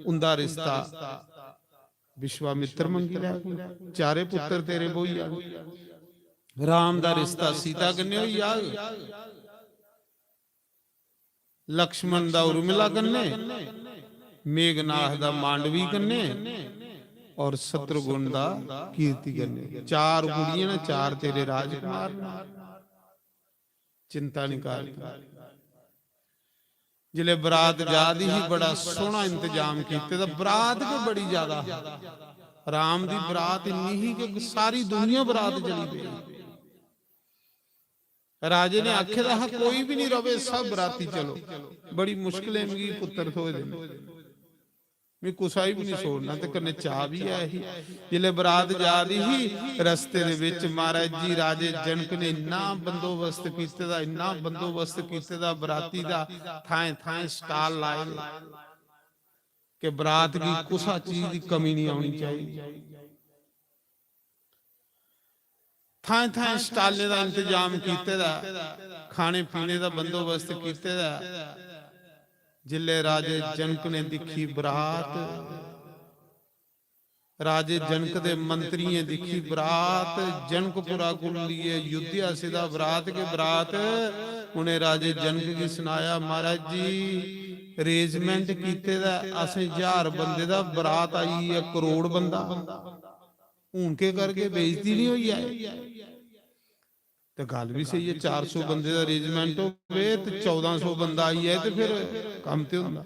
उंदा रिश्ता विश्वामित्र मंगी लै। चारे पुत्तर तेरे ब्होई जाने। राम दा रिश्ता सीता कन्नै होई जाग, लक्ष्मण दा उर्मिला कन्नै, मेघनाथ दा मांडवी कन्नै और शत्रुघ्न दा कीर्ति कन्नै। चार कुड़ियां न, चार तेरे राजकुमार न। चिंता निं कर। जिसलै बरात जा दी ही, बड़ा सोह्ना इंतजाम कीते दा। बरात गै बड़ी ज्यादा ही। राम दी बरात इन्नी ही कि सारी दुनिया बरात चली पेई। राजे ने आखे दा हा, "कोई भी निं रवे, सब बराती चलो।" बड़ी मुश्कलें मिगी पुत्तर थ्होए दे न। मैं कुसा गी भी नहीं छोड़ना, ते कन्नै चाऽ भी ऐ ही। जिसलै बरात जा दी ही, रस्ते दे बिच महाराज जी, राजे जनक ने इन्ना बंदोबस्त कीते दा, इन्ना बंदोबस्त कीते दा बराती दा, थाएं थाएं stall लाए दे कि बरात गी कुसा चीज दी कमी नहीं आनी चाहिए। थाएं थाएं स्टालें दा इंतजाम कीते दा, खाने पीने दा बंदोबस्त कीते दा। जिसलै राजे जनक ने दिक्खी बरात, राजे जनक दे मंत्रियें दिक्खी बरात, जनकपुरा कोल लेइयै अयोध्या सिद्धा बरात गै बरात। उ'नें राजे जनक गी सनाया, "महाराज जी, arrangement कीते दा, असें ज्हार बंदे दा, बरात आई ऐ करोड़ बंदा।" हून केह् करगे, बेइज्जती नहीं होई जाए? ते गल्ल भी सही है, चार सौ बंदे दा arrangement होवे ते चौदां सौ बंदा आई जाए ते फिर कम्म ते होंदा।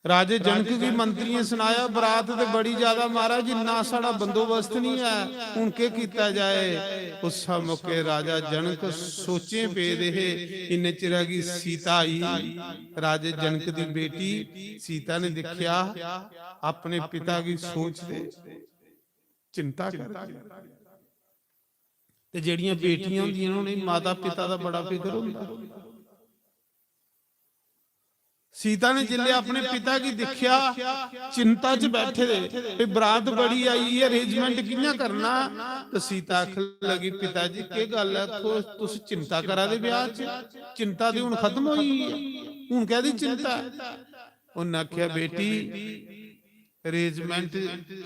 राजे जनक गी मंत्रियें सनाया, "बरात ते बड़ी ज्यादा महाराज, इन्ना साढ़ा बंदोबस्त नहीं है, हून केह् कीता जाए?" उस मौके राजा जनक सोचें पेदे हे। इन्ने चिरा गी सीता आई, राजे जनक दी बेटी सीता ने दिक्खेआ, अपने पिता गी सोचदे चिंता करदे। ते जेह्ड़ियां बेटियां होंदियां न, उ'नेंगी माता पिता दा बड़ा फिकर होंदा। सीता ने जिसलै अपने पिता गी दिक्खेआ, चिंता च बैठे दे, "भी बरात बड़ी आई ऐ, arrangement कि'यां करना?" ते सीता आखन लगी, "पिता जी, केह् गल्ल ऐ, तुस, तुस चिंता करा दे ब्याह च? चिंता ते हून खत्म होई गेई ऐ, हून कैह्दी चिंता ऐ?" उन्नै आखेआ, "बेटी, arrangement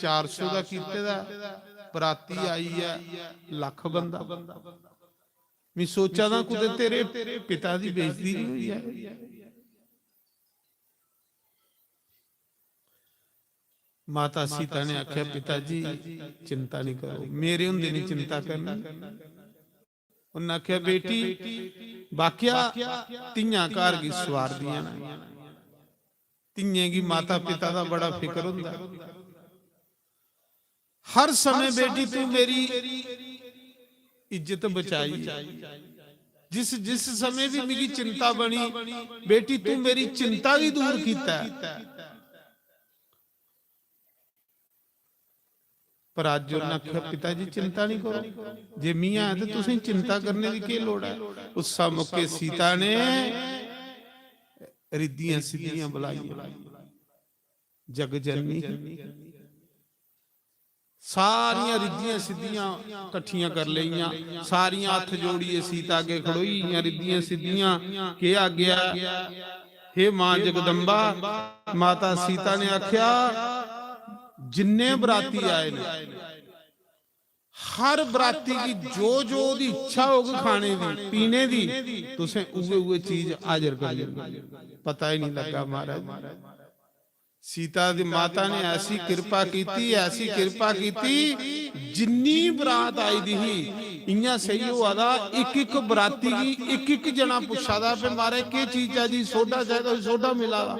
चार सौ दा कीते दा, बराती आई ऐ लक्ख बंदा। मैं सोचा दा कुतै तेरे पिता दी बेइज्जती नहीं होई जाए।" माता सीता ने आखेआ, "पिता जी, चिंता नहीं करो, मेरे होंदे नहीं चिंता करनी।" उन्नै आखेआ, "बेटी, वाकया धियां घर गी सवारदियां न। धियें गी माता पिता दा बड़ा फिकर होंदा। हर समय बेटी तू मेरी इज्जत बचाई। जिस, जिस समय भी मिगी चिंता बनी, बेटी तू मेरी चिंता गी दूर कीता ऐ।" पर अज्ज उन्नै आखेआ, "पिता जी, चिंता नहीं करो, जे मियां ऐ ते तुसें चिंता करने दी केह् लोड़ ऐ?" उस मौके सीता ने रिद्धियां सिद्धियां बुलाइयां, जग जननी ही। सारियां रिद्धियां सिद्धियां कट्ठियां कर लेइयां, सारियां हत्थ जोड़ियै सीता अग्गें खड़ोई गेइयां। रिद्धियां सिद्धियां, केह् आज्ञा? हे मां जगदम्बा, माता सीता ने आखेआ, "जिन्ने बराती आए न, हर बराती गी जो जो ओह्दी इच्छा होग खाने दी, पीने दी, तुसें उ'ऐ उ'ऐ चीज हाजर करी ओड़नी।" पता ही नहीं लग्गा महाराज। सीता दी माता ने ऐसी किरपा कीती, ऐसी किरपा कीती, जिन्नी बरात आई दी ही, इ'यां सेही होआ दा, इक इक बराती गी इक इक जना पुच्छा दा, "पे महाराज, केह् चीज चाहिदी? सोडा चाहिदा, उसी सोडा मिला दा,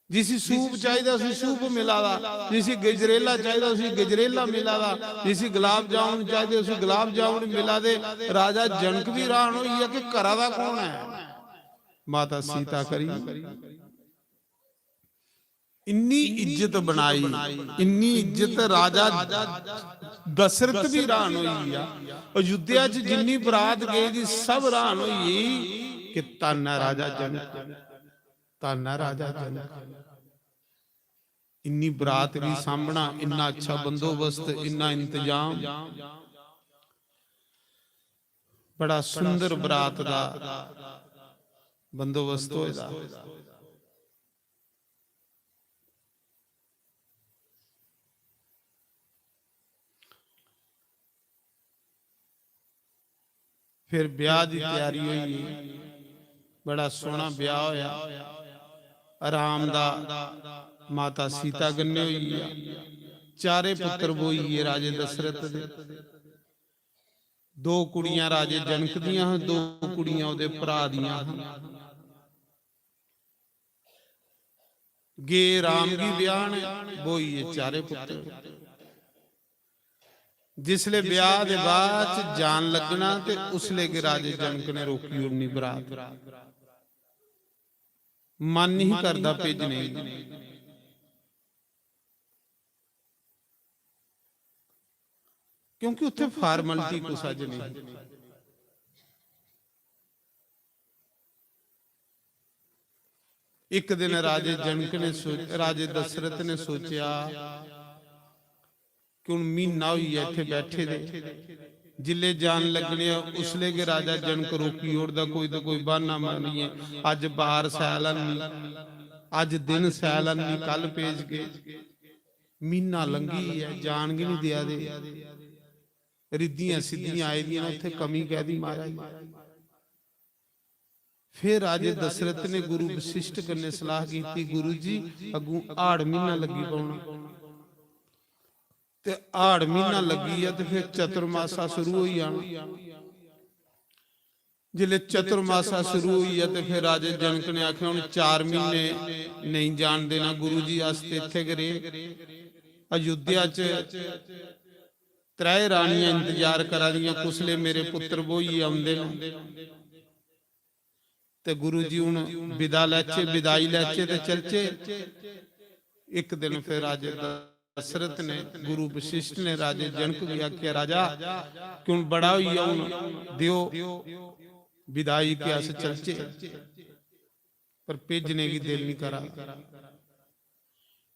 जिसी सूप चाहिदा, उसी सूप मिला दा, जिसी गजरेला चाहिदा, उसी गजरेला मिला दा, जिसी गुलाब जामुन चाहिदे, उसी गुलाब जामुन मिला दे।" राजा जनक भी हैरान होई गेआ कि करा दा कौन ऐ? माता सीता करी। इन्नी इज्जत बनाई, इन्नी इज्जत, राजा दशरथ भी हैरान होई गेआ। अयोध्या च जिन्नी बरात गेई दी, सब हैरान होई गेई कि धन्न ऐ राजा जनक, धन्न ऐ राजा जनक। इन्नी बरात गी सामना, इन्ना अच्छा बंदोबस्त, इन्ना इंतजाम। बड़ा सुंदर बरात दा बंदोबस्त होए दा। फिर ब्याह दी त्यारी होई, बड़ा सोहना ब्याह होया। राम दा माता सीता कन्नै होई गेआ। चारे पुत्र ब्होई गे राजे दशरथ दे। दो कुड़ियां राजे जनक दियां हियां, दो कुड़ियां ओहदे भ्रा दियां हियां। गे राम गी ब्याहन, ब्होई गे चारे पुत्र। जिसले ब्याह दे बाद च जान लगना ते उसले गै राजे जनक ने रोकी ओड़नी बरात। मन नहीं करदा भेजने गी, क्योंकि उत्थे फार्मलिटी कुसा च नहीं। एक दिन राजे जनक ने सो-, राजे दशरथ ने सोचा कि हुन म्हीना होई गेआ इत्थे बैठे दे, जिल्ले जान लगने आ, उसले गै राजा जनक रोकी ओड़दा, कोई तो कोई बहाना मारियै, अज्ज बार सैल आनी, अज्ज दिन सैल आनी, कल भेजगे। म्हीना लंघी गेआ, जान गै नहीं देआ दे। रिद्धियां सिद्धियां आई दियां न, उत्थे कमी कैदी महाराज? फिर राजे दशरथ ने गुरु वशिष्ठ कन्नै सलाह कीती, "गुरु जी, अगूं हाड़ म्हीना लग्गी पौना, ते हाड़ म्हीना लग्गी गेआ ते फिर चतुर्मासा शुरू होई जाना।" जिसले चतुर्मासा शुरू होई गेआ ते फिर राजे जनक ने आखेआ, "हुन चार म्हीने नेईं जान देना गुरु जी, अस ते इत्थे गै रेह। अयोध्या च त्रै रानियां इंतजार करा दियां, कुसले मेरे पुत्र ब्होइयै औंदे न।" ते गुरु जी हुन विदा लैचे, विदाई लैचे ते चलचे। इक दिन फिर राजे दशरथ ने, गुरु वशिष्ठ ने राजे जनक गी आखेआ, "राजा, कि हुन बड़ा होई गेआ, हुन देओ विदाई कि अस चलचे।" पर भेजने गी दिल नहीं करा।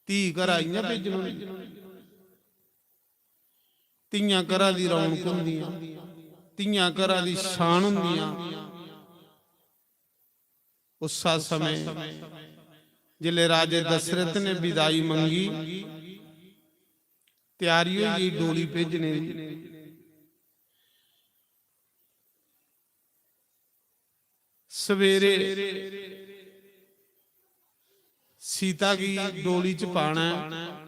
धी घरा इ'यां भेजन होंदी? धियां घरा दी रौनक होंदियां, धियां घरा दी शान होंदियां। उस समय जिसले राजे दशरथ ने विदाई मंगी, त्यारी होई गेई डोली भेजने दी। सवेरे सीता गी डोली च पाना ऐ।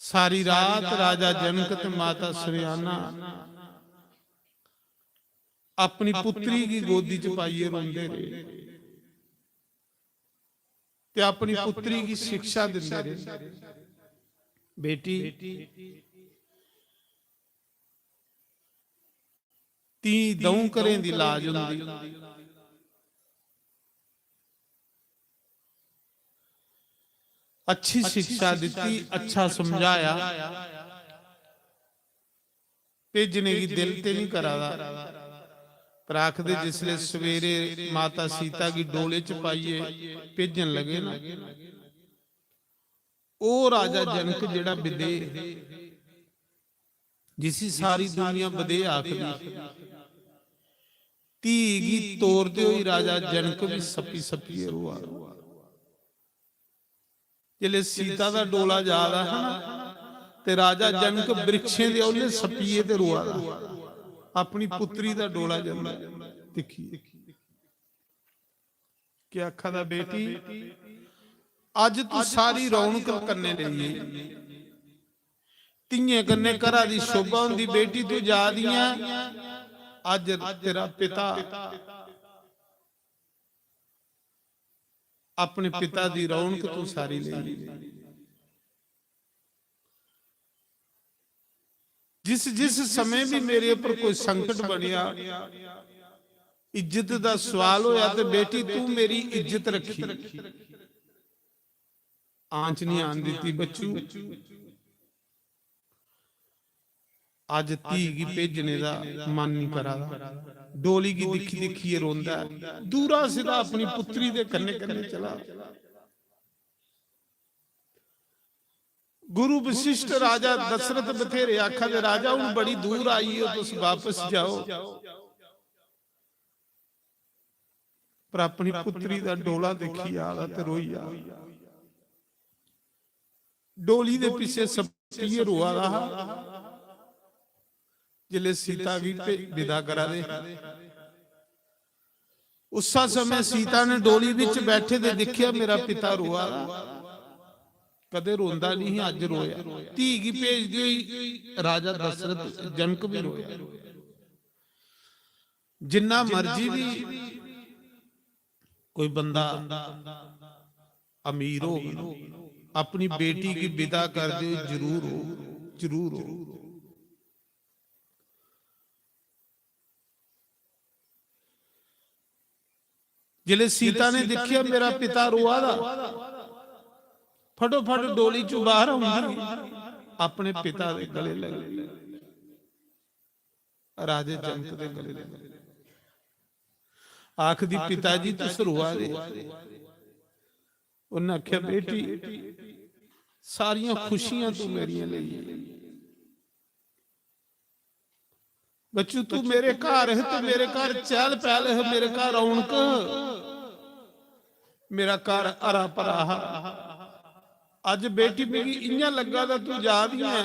सारी रात राजा जनक ते माता सुनैना अपनी पुत्री गी गोदी च पाइयै रोंदे रेह ते अपनी पुत्री गी शिक्षा दिंदे रेह, "बेटी, धी द'ऊं घरें दी लाज होंदी।" अच्छी शिक्षा दित्ती, अच्छा समझाया, भेजने गी दिल ते नहीं करा दा, पर आखदे जिसले सवेरे माता सीता गी डोले च पाइयै भेजन लगे ना, ओह राजा जनक जेड़ा विदेह, जिसी सारी दुनिया विदेह आखदी, धी गी तोरदे होई राजा जनक भी सप्पी सप्पियै रोआ दा। जिसलै सीता दा डोला जा दा हा ना, ते राजा जनक वृक्षें दे औले सप्पियै ते रोआ दा हा, अपनी पुत्री दा डोला जंदा दिक्खियै। केह् आखा दा, "बेटी, अज्ज तू सारी रौनक कन्नै लेई गेई, धियें कन्नै घरा दी शोभा होंदी, बेटी तू जा दी ऐ, अज्ज तेरा पिता अपने पिता दी रौनक तू सारी लेई गेई।" जिस जिस समय भी मेरे उपर कोई संकट बनेआ, इज्जत दा सवाल होया, ते बेटी तू मेरी इज्जत रखी, आंच नहीं आन दित्ती बच्चू। अज धी गी भेजने दा मन नहीं करा दा, डोली गी दिक्खी दिक्खियै रोंदा ऐ। दूरा सिधा अपनी पुत्री दे कन्नै कन्नै चला। गुरु वशिष्ठ राजा दशरथ बथेरे आखा दे, "राजा, हुन बड़ी दूर आई हो, तुस वापस जाओ।" पर अपनी पुत्री दा डोला दिक्खी आ ते रोई आ। डोली दे पिछे सपिये रोआ दा हा। जिसले सीता गी भे-, विदा करा दे हे, उस्सा समय सीता ने डोली विच बैठे दे दिक्खेआ, मेरा पिता रोआ दा। कदे रोंदा नहीं, अज रोया। धी गी भेजदी होई राजा दशरथ जनक भी रोया। जिन्ना मर्जी भी कोई बंदा अमीर हो, अपनी बेटी की विदा कर दे, जरूर हो, जरूर हो। जिले सीता ने देखिया, मेरा पिता रोआ दा, फटोफट डोली चों बाहर आउंदी, अपने पिता दे गले लग गई। राजे जनक दे गले लग गई। आखदी, "पिता जी, तुस रोआ दे।" उन्हें आख्या, "बेटी, सारियां खुशियां तू मेरियां लेई गेई। बच्चू, तू मेरे घर है, तू मेरे घर चहल पहल है, मेरे घर रौनक, मेरा घर हरा भरा हा। अज बेटी, मिगी इयां लग्गा दा तू जा दी है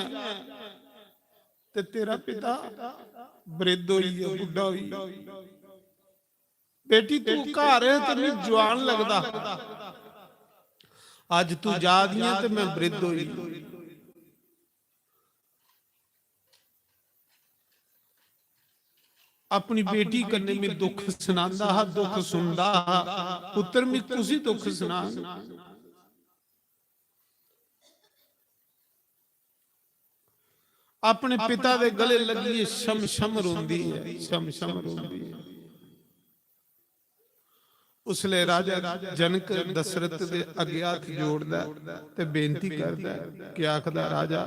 ते तेरा पिता वृद्ध होई गेआ, बुढ़ा होई गेआ। बेटी, तू घर है ते मिगी जवान लगदा, अज तू जा दी है ते मैं वृद्ध होई।" अपनी बेटी कन्नै मैं दुख सनांदा हा, दुख सुनदा हा। पुत्र, मैं कुसी दुख सनां? अपने पिता दे गले लगिए शम शम रोंदी है, शम शम रोंदी है। उसले राजा जनक दशरथ दे अगे हत्थ जोड़दा है ते बेनती करदा है कि आखदा, "राजा,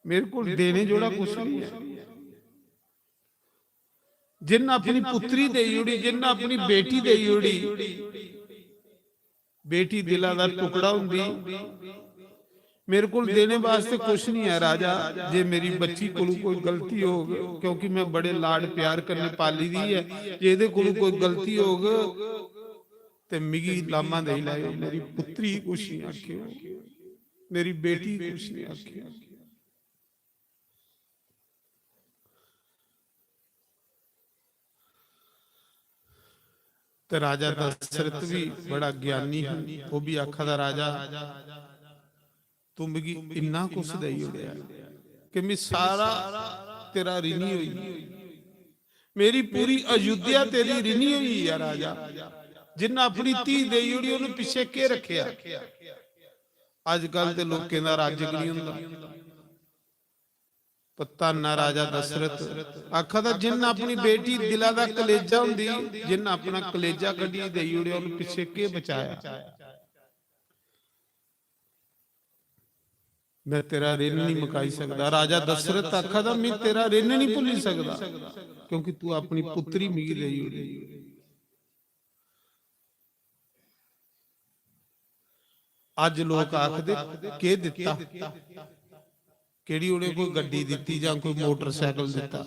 मेरे कोल देने जोड़ा कुछ नहीं है। जिन्न अपनी पुत्री देई ओड़ी, जिन्न अपनी बेटी देई ओड़ी, बेटी दिला दा टुकड़ा हुंदी। मेरे कोल देने वास्ते कुछ नहीं है राजा, जे मेरी बच्ची कोलू कोई गलती होग, क्योंकि मैं बड़े लाड प्यार कन्नै पाली दी है, जे एदे कोलू कोई गलती होग ते मिगी लामा देई लैओ, मेरी पुत्री कुछ नहीं आखियो, मेरी बेटी कुछ नहीं आखियो।" ते राजा दशरथ भी बड़ा ज्ञानी है, वो भी आखा दा, "राजा, तू मिगी इन्ना कुछ देई ओड़ेआ कि मैं सारा तेरा ऋणी होई, मेरी पूरी अयोध्या तेरी ऋणी होई है राजा।" जिन्ना अपनी धी देई ओड़ी, ओनू पिछे केह रखेआ? अजकल ते लोकें दा राज नहीं हुंदा। पर धन ऐ राजा दशरथ, आखा दा, जिन्न अपनी बेटी दिला दा कलेजा हुंदी, जिन्न अपना कलेजा कड्ढियै देई ओड़ेआ, उन्न पिच्छे केह् बचाया? मैं तेरा ऋण नहीं मुकाई सकदा। राजा दशरथ आखा दा, मैं तेरा ऋण नहीं भुल्ली सकदा, क्योंकि तू अपनी पुत्री मिगी देई ओड़ी। अज लोक आखदे, "केह् दित्ता? केह्ड़ी उ'नें कोई गड्डी दित्ती जां कोई मोटरसाइकल दित्ता?"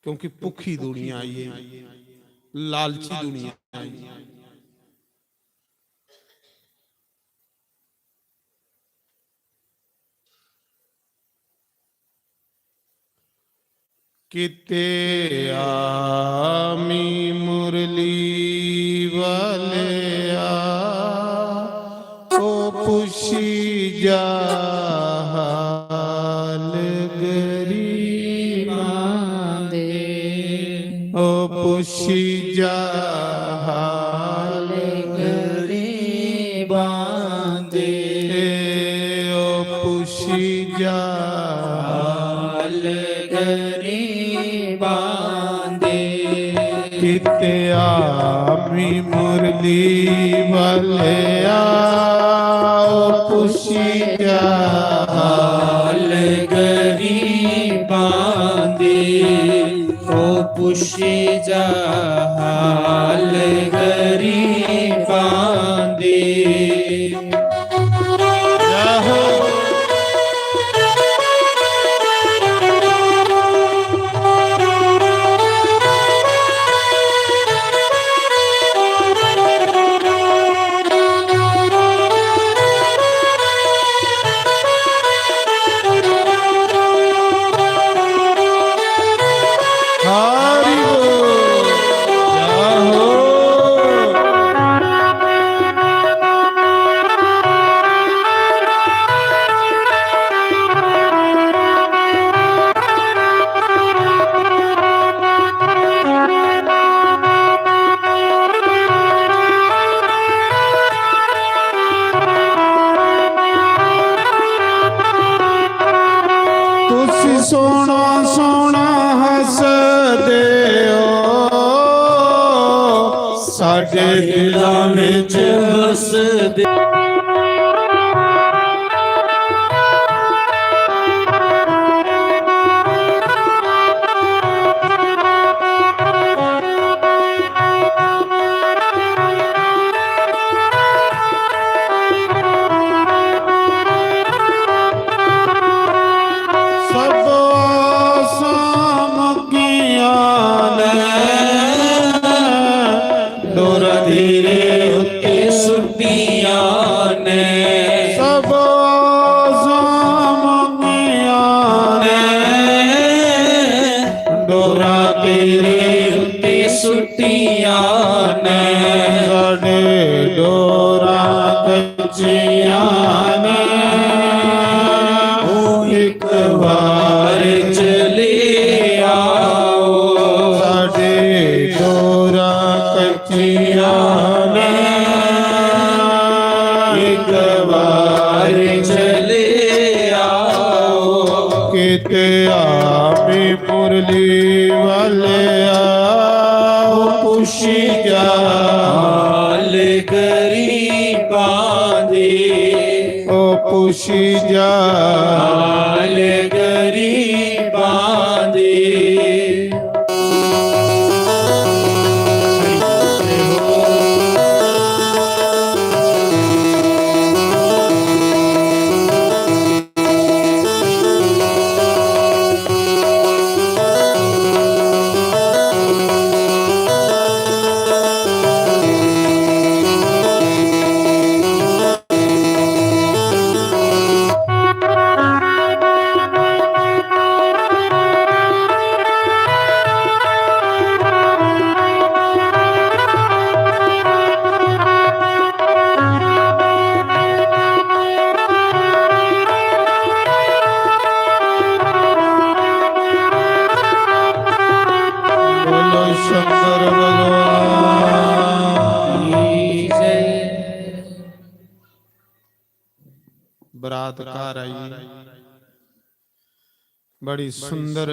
क्योंकि भुखी दुनिया आई है, लालची दुनिया आई है। किते आमी मुरली वाले आ, ओ पुछी जा हाल गरीबां दे, ओ पुछी जा हाल गरीबां दे, ओ पुछी जा हाल गरीबां दे। किते आमी मुरली वाले आ, ओ पुछी जा हाल गरीबां दे, ओ पुछी जा हाल गरीबां दे। जय हो। हरि बोल। जय हो। तुसी सोहना सोहना हसदे हो, साडे दिलां विच बसदे। सब आसां मुक्कियां ने, डोरा तेरे उत्ते सुट्टियां ने। सब आसां मुक्कियां ने, डोरा तेरे उत्ते सुट्टियां ने। साडे डोरा कच्चियां ने, ओ इक बार चली आओ। साडे डोरा कच्चियां ने, इक बार चली आओ। किते आमी मुरली वाले आओ, पुछी जा हाल गरीबां दी। ओ पुछी जा हाल गरीबां दी। बोलो शंकर भगवान की जय। बरात घर आई, बड़ी सुंदर।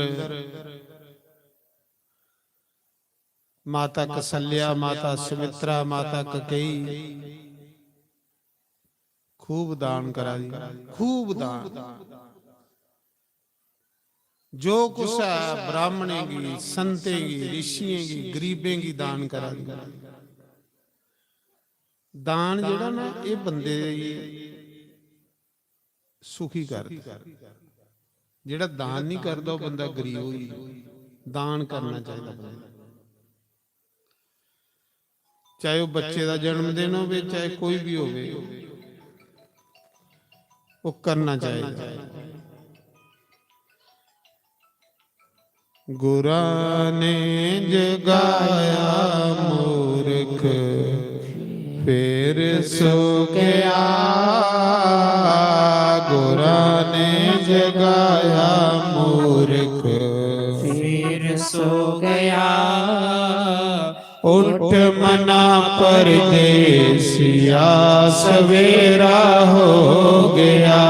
माता कौशल्या, माता सुमित्रा, माता कैकेयी खूब दान करा दी, खूब दान। जो कुछ है ब्राह्मणें गी, संतें गी, ऋषियें गी, गरीबें गी दान करा दी। दान जेह्ड़ा ना, एह् बंदे गी सुखी करदा। जेह्ड़ा दान नहीं करदा, ओह् बंदा गरीब होई जंदा। दान करना चाहिदा बंदे गी। चाहे ओह् बच्चे दा जन्मदिन होवे, चाहे कोई भी होवे, ओह् करना चाहिदा। गुरां ने जगाया मूरख, फिर सो गया। गुरां ने जगाया मूरख, फिर सो गया। उठ मना परदेसिया, सवेरा हो गया।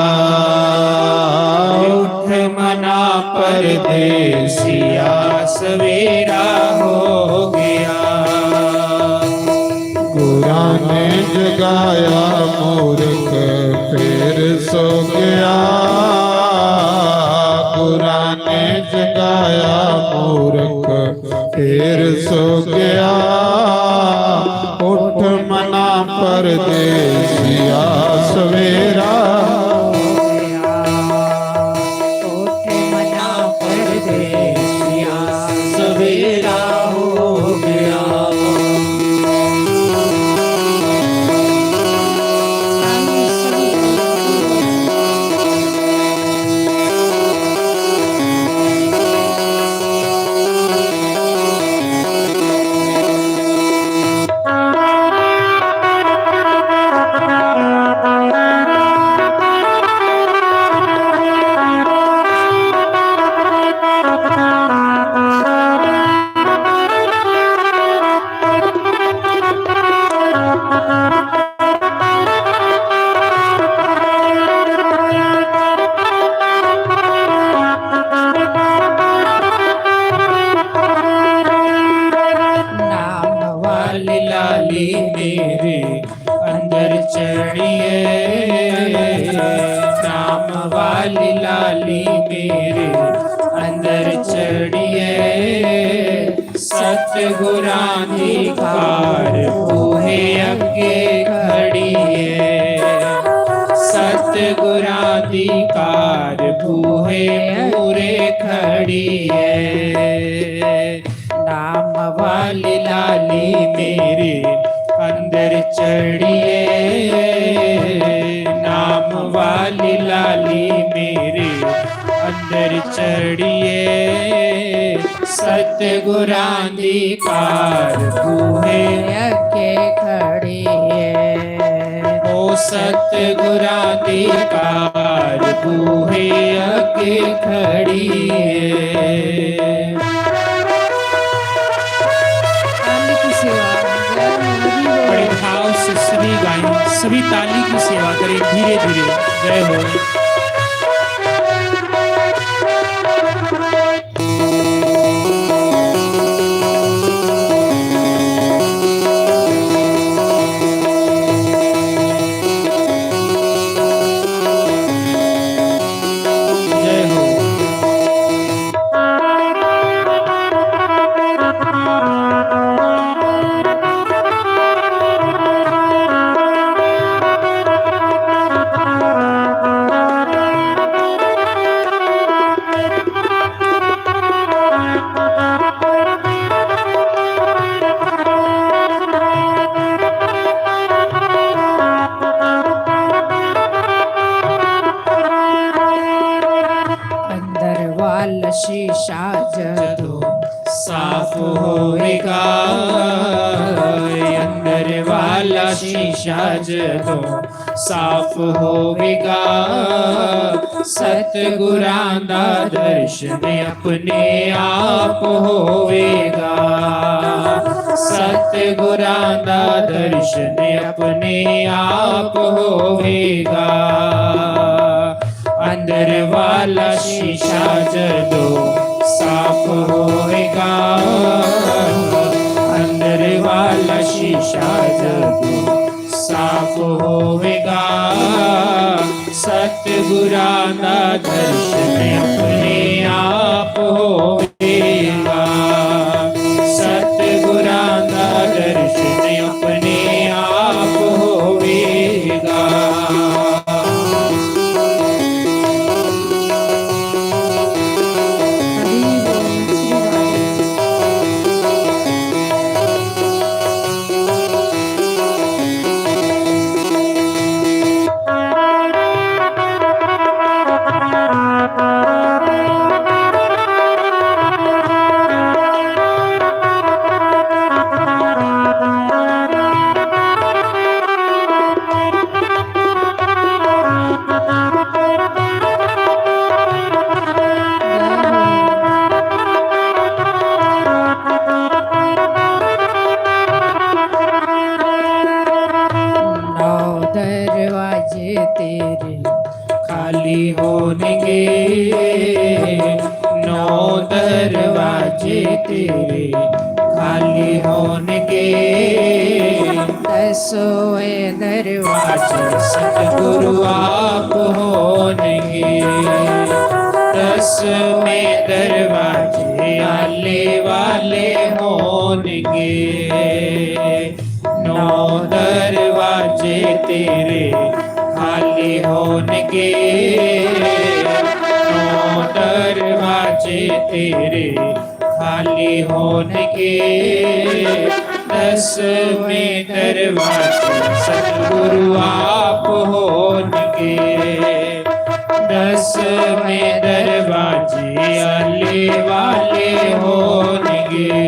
उठ मना परदेसिया, सवेरा हो गया। गुरां ने जगाया मूरख, फिर सो गया। गुरां ने जगाया मूरख, फिर सो गया। उठ मना परदेसिया, वाली लाली मेरे अंदर चढ़िए, सतगुरां दी कार बूहे अगे खड़िए, सतगुरां दी कार बूहे मूरे खड़िए। नाम वाली लाली मेरे अंदर चढ़िए, नाम वाली लाली मेरे अंदर चढ़िए, सतगुरां दी कार बूहे अगे खड़िए। ओ सतगुरां दी कार बूहे अगे खड़िए। ताली की सेवा। बड़े भाव से सभी गाएं, सभी ताली की सेवा करें धीरे धीरे। जय हो। जय हो। अंदर वाला शीशा जदों साफ होवेगा, अंदर वाला शीशा जदों साफ होवेगा, सतगुरां दा दर्शन अपने आप होवेगा, सतगुरां दा दर्शन अपने आप होवेगा। अंदर वाला शीशा जदों साफ होवेगा, अंदर वाला शीशा जदों साफ होवेगा, सतगुरां दा दर्शन अपने आप होवेगा, सतगुरां दा दर्शन अपने आप होवेगा। नौ दरवाजे तेरे खाली होणगे, नौ दरवाजे तेरे खाली होणगे। दसवें दरवाजे सतगुरु आप होणगे, दसवें दरवाजे आले वाले होणगे। नौ दरवाजे तेरे खाली होणगे, नौ दरवाजे तेरे खाली होणगे। दसवें दरवाजे सतगुरु आप होणगे, दसवें दरवाजे आले वाले होणगे।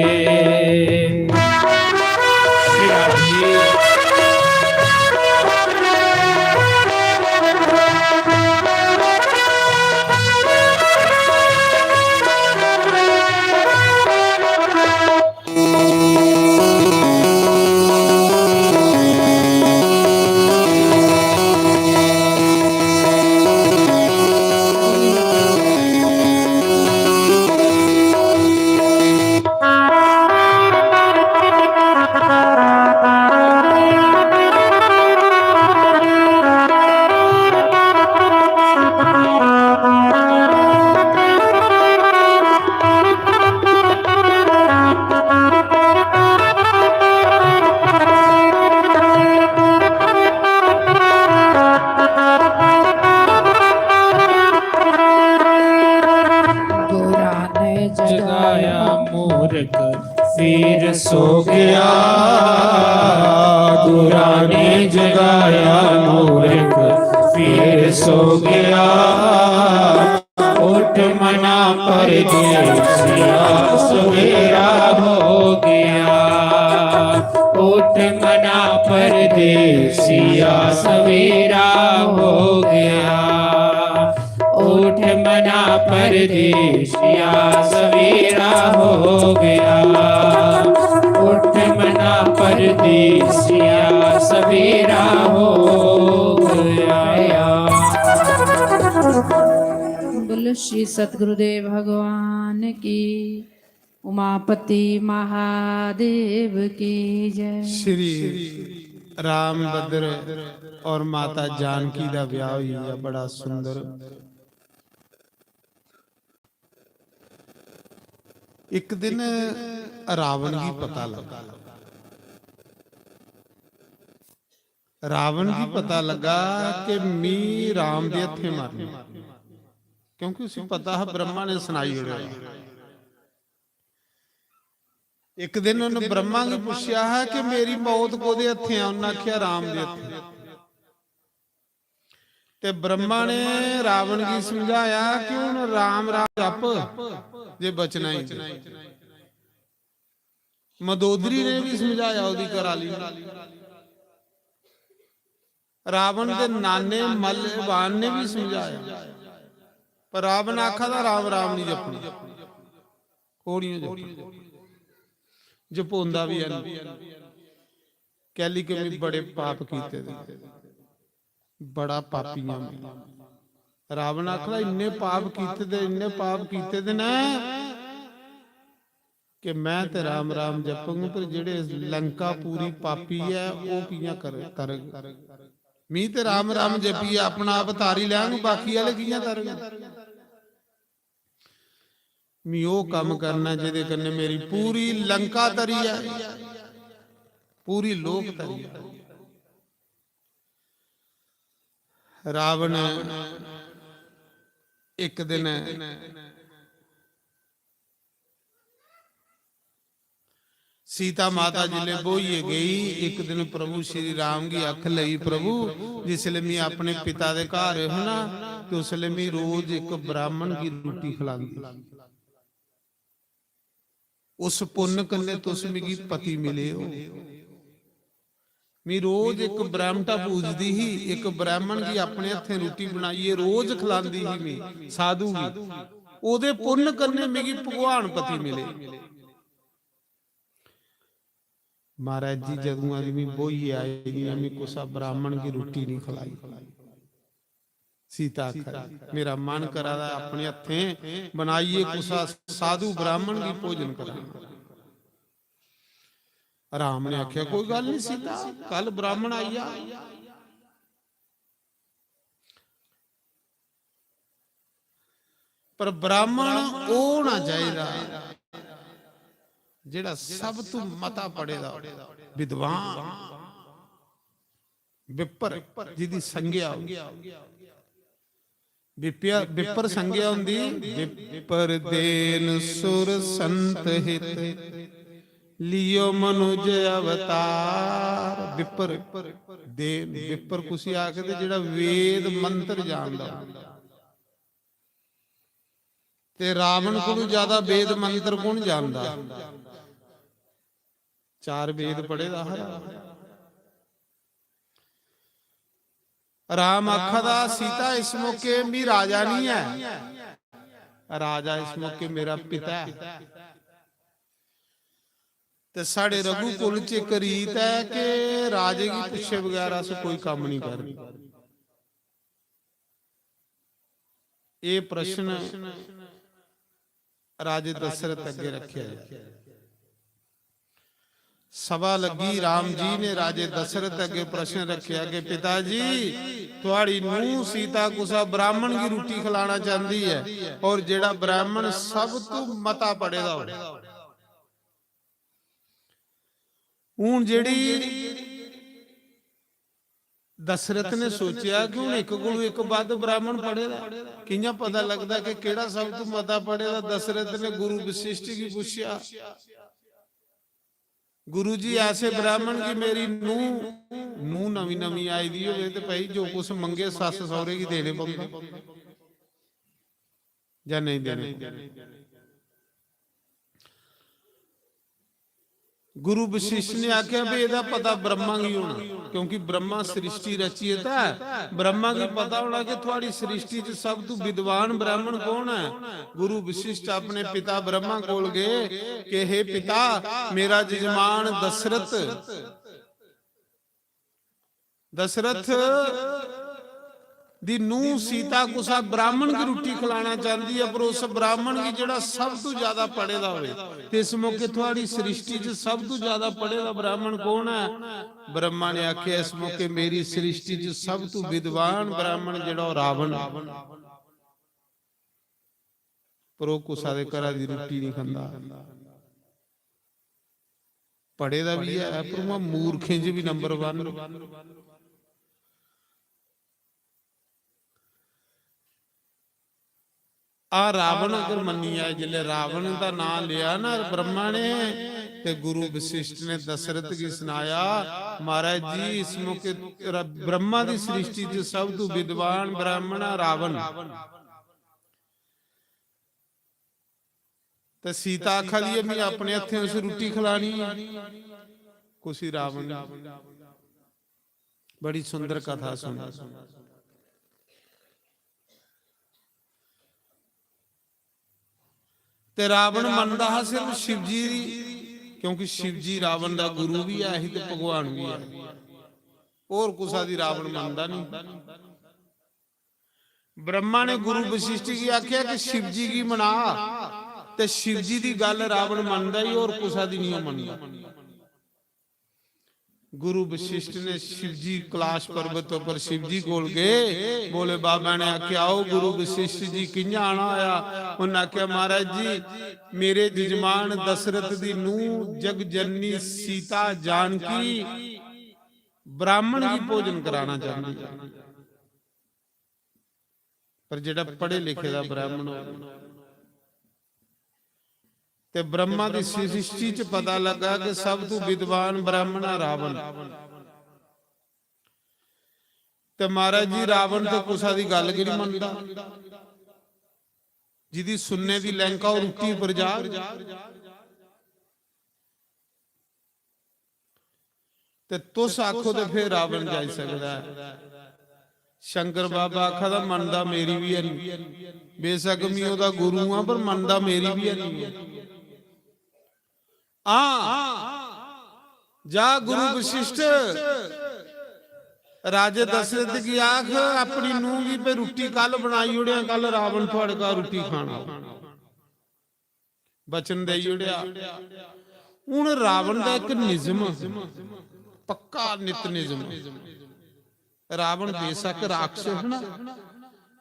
फिर सो गया, गुरा ने जगाया मूर्ख, फिर सो गया। उठ मना परदेसिया, सवेरा हो गया। उठ मना परदेसिया, सवेरा हो गया। उठ मना परदेसिया, सवेरा हो गया। उठ मना परदेसिया, सवेरा हो गया। बोलो श्री सतगुरुदेव भगवान की, उमापति महादेव की जय। श्री रामभद्र और माता जानकी दा ब्याह होई गया, बड़ा सुंदर। एक दिन रावण गी पता लगा, रावण गी पता लगा कि मी राम दे हत्थे मरना, क्योंकि उसी पता हा, ब्रह्मा ने सनाई ओड़ेआ। एक दिन उन्हें ब्रह्मा गी पुछेआ हा कि मेरी मौत कोदे हत्थे ऐ? उन्हें आखेआ, "राम दे हत्थे।" ते ब्रह्मा ने रावण गी समझाया कि हुन राम राम जप, जे बचना ही। मंदोदरी ने भी समझाया, ओदी घराली ने। रावण दे नाने मल्लवान ने भी समझाया, पर रावण आखा दा, "राम राम नहीं जपना, खोड़ियां जपना।" जपोंदा भी है नहीं। कैली के मैं बड़े पाप कीते दे, बड़ा पापी हां मैं। रावण आखदा, "इन्ने पाप कीते दे, इन्ने पाप कीते दे न कि मैं ते राम राम जपंग, पर जेड़े लंकापुरी पापी ऐ, ओह कियां कर-, करग? मी ते राम राम जपियै अपना आप तारी लैंग, बाकी आह्ले कियां तरग?" मी ओह कम्म करना जेदे कन्नै मेरी पूरी लंका तरी जाए, पूरी लोक तरी जाए। रावण इक दिन सीता माता जिसलै ब्होइयै गेई, इक दिन प्रभु श्री राम गी अख लगी, "प्रभु, जिसलै मैं अपने पिता दे घर हा ना, ते उसलै मैं रोज इक ब्राह्मण गी रुट्टी खलांदी। उस पुन्न कन्नै तुस मिगी पति मिले ओ।" मी रोज इक ब्राह्मटा पूजदी ही, इक ब्राह्मण गी अपने हत्थें रुट्टी बनाइयै रोज खलांदी ही मी, साधु गी। ओदे पुन्न कन्नै मिगी भगवान पति मिले। महाराज जी, जदुआं दी मी ब्होइयै आई दी आं, मी कुसा ब्राह्मण गी रुट्टी नहीं खलाई। सीता आखा दी, "मेरा मन करा दा अपने हत्थें बनाइयै कुसा साधु ब्राह्मण गी भोजन करां।" राम ने आखेआ, "कोई गल्ल नहीं सीता, कल ब्राह्मण आई जा।" पर ब्राह्मण ओह होना चाहिदा जेड़ा सब तू मता पढ़े दा हो, विद्वान, विप्र, जिदी संज्ञा हो। विप्या-, विप्र संज्ञा होंदी, विप्र देन सुर संत हित, लियो मनुज अवतार। विप्र देन, विप्र कुसी आखदे? जेड़ा वेद मंत्र जानदा हो। ते रावण कोलू ज्यादा वेद मंत्र कौन जानदा? चार वेद पढ़े दा हा। राम आखा दा, "सीता, इस मौके मी राजा नहीं है, राजा इस मौके मेरा पिता है। ते साढ़े रघुकुल च इक रीत है कि राजे गी पुच्छे बगैर अस कोई कम्म नहीं करदे।" ये प्रश्न राजे दशरथ अगे रखिया। सभा लगी, राम जी ने राजे दशरथ अगे प्रश्न रखिया कि पिता जी, थुआड़ी नूह सीता कुसा ब्राह्मण गी रुट्टी खिलाना चाहती है, और जेड़ा ब्राह्मण सब तू मता पढ़े दा हो। हून जेड़ी दशरथ ने सोचेआ कि हून इक कोलू इक बद्ध ब्राह्मण पढ़े दा, कि'यां पता लगदा कि केह्ड़ा सब तू मता पढ़े दा? दशरथ ने गुरु वशिष्ठ गी पुच्छेआ, गुरु जी, ऐसे ब्राह्मण की मेरी नूंह, नूंह नमीं नमीं आई दी होवे ते भाई जो कुछ मंगे सस्स सौहरे गी देने पौंदे जां नेईं देने? गुरु वशिष्ठ ने आख्या भी एदा पता ब्रह्मा गी होना, क्योंकि ब्रह्मा सृष्टि रचियता है। ब्रह्मा गी पता होना कि थुआड़ी सृष्टि च सब तू विद्वान ब्राह्मण कौन है। गुरु वशिष्ठ अपने पिता ब्रह्मा कोल गए कि हे पिता, मेरा जजमान दशरथ, दशरथ दी नूंह सीता कुसा ब्राह्मण गी रुट्टी खलाना चाहती है, पर उस ब्राह्मण गी जेड़ा सब तू ज्यादा पढ़े दा होवे। ते इस मौके थुआड़ी सृष्टि च सब तू ज्यादा पढ़े दा ब्राह्मण कौन है? ब्रह्मा ने आख्या, इस मौके मेरी सृष्टि च सब तू विद्वान ब्राह्मण जेड़ा ओह रावण है। पर ओह कुसा दे घरा दी रुट्टी नहीं खंदा। पढ़े दा भी है, पर उ'आं मूर्खें च भी नंबर वन। आ रावण अगर मन्नी जाए, जिसले रावण दा नां लिया ना ब्रह्मा ने, ते गुरु वशिष्ठ ने दशरथ गी सनाया, महाराज जी, इस मौके र-, ब्रह्मा दी सृष्टि च सब तू विद्वान ब्राह्मण ऐ रावण। ते सीता आखा दी ऐ, "मैं अपने हत्थें उस रुट्टी खलानी है।" कुसी रावण ने। बड़ी सुंदर कथा सुनी। ते रावण मनदा हा सिर्फ शिव जी दी, क्योंकि शिव जी रावण दा गुरु भी ऐ ही ते भगवान भी ऐ। होर कुसा दी रावण मनदा नहीं। ब्रह्मा ने गुरु वशिष्ठ गी आख्या कि शिव जी गी मना, ते शिव जी दी गल रावण मनदा ही, होर कुसा दी नहीं मनदा। गुरु वशिष्ठ ने शिव जी कैलाश पर्वत पर शिव जी कोल गए, भोले बाबा ने आख्या, "आओ गुरु वशिष्ठ जी, कि'यां आना होया?" उन्हें आख्या, "महाराज जी, मेरे जजमान दशरथ दी नूंह जग जननी सीता जानकी ब्राह्मण गी भोजन कराना चाहती है।" पर जेड़ा पढ़े लिखे दा ब्राह्मण हो, ते ब्रह्मा दी सृष्टि च पता लगा कि सब तू विद्वान ब्राह्मण है रावण। ते महाराज जी, रावण ते कुसा दी गल गै नहीं मनदा, जिदी सुनने दी लैंका ओह रुट्टी पर जाग। ते तुस आखो ते फिर रावण जाई सकदा है। शंकर बाबा आखा दा, "मनदा मेरी भी है नहीं, बेशक मैं ओहदा गुरु हां, पर मनदा मेरी भी है नहीं।" हां, जा गुरु वशिष्ठ, राजे दशरथ गी आख, अपनी नूंह गी पे रुट्टी कल बनाई ओड़ेआं, कल रावण थुआड़े घर रुट्टी खाना। वचन देई ओड़ेआ। हुन रावण दा इक निजम, पक्का नित निजम। रावण बेशक राक्षस है ना,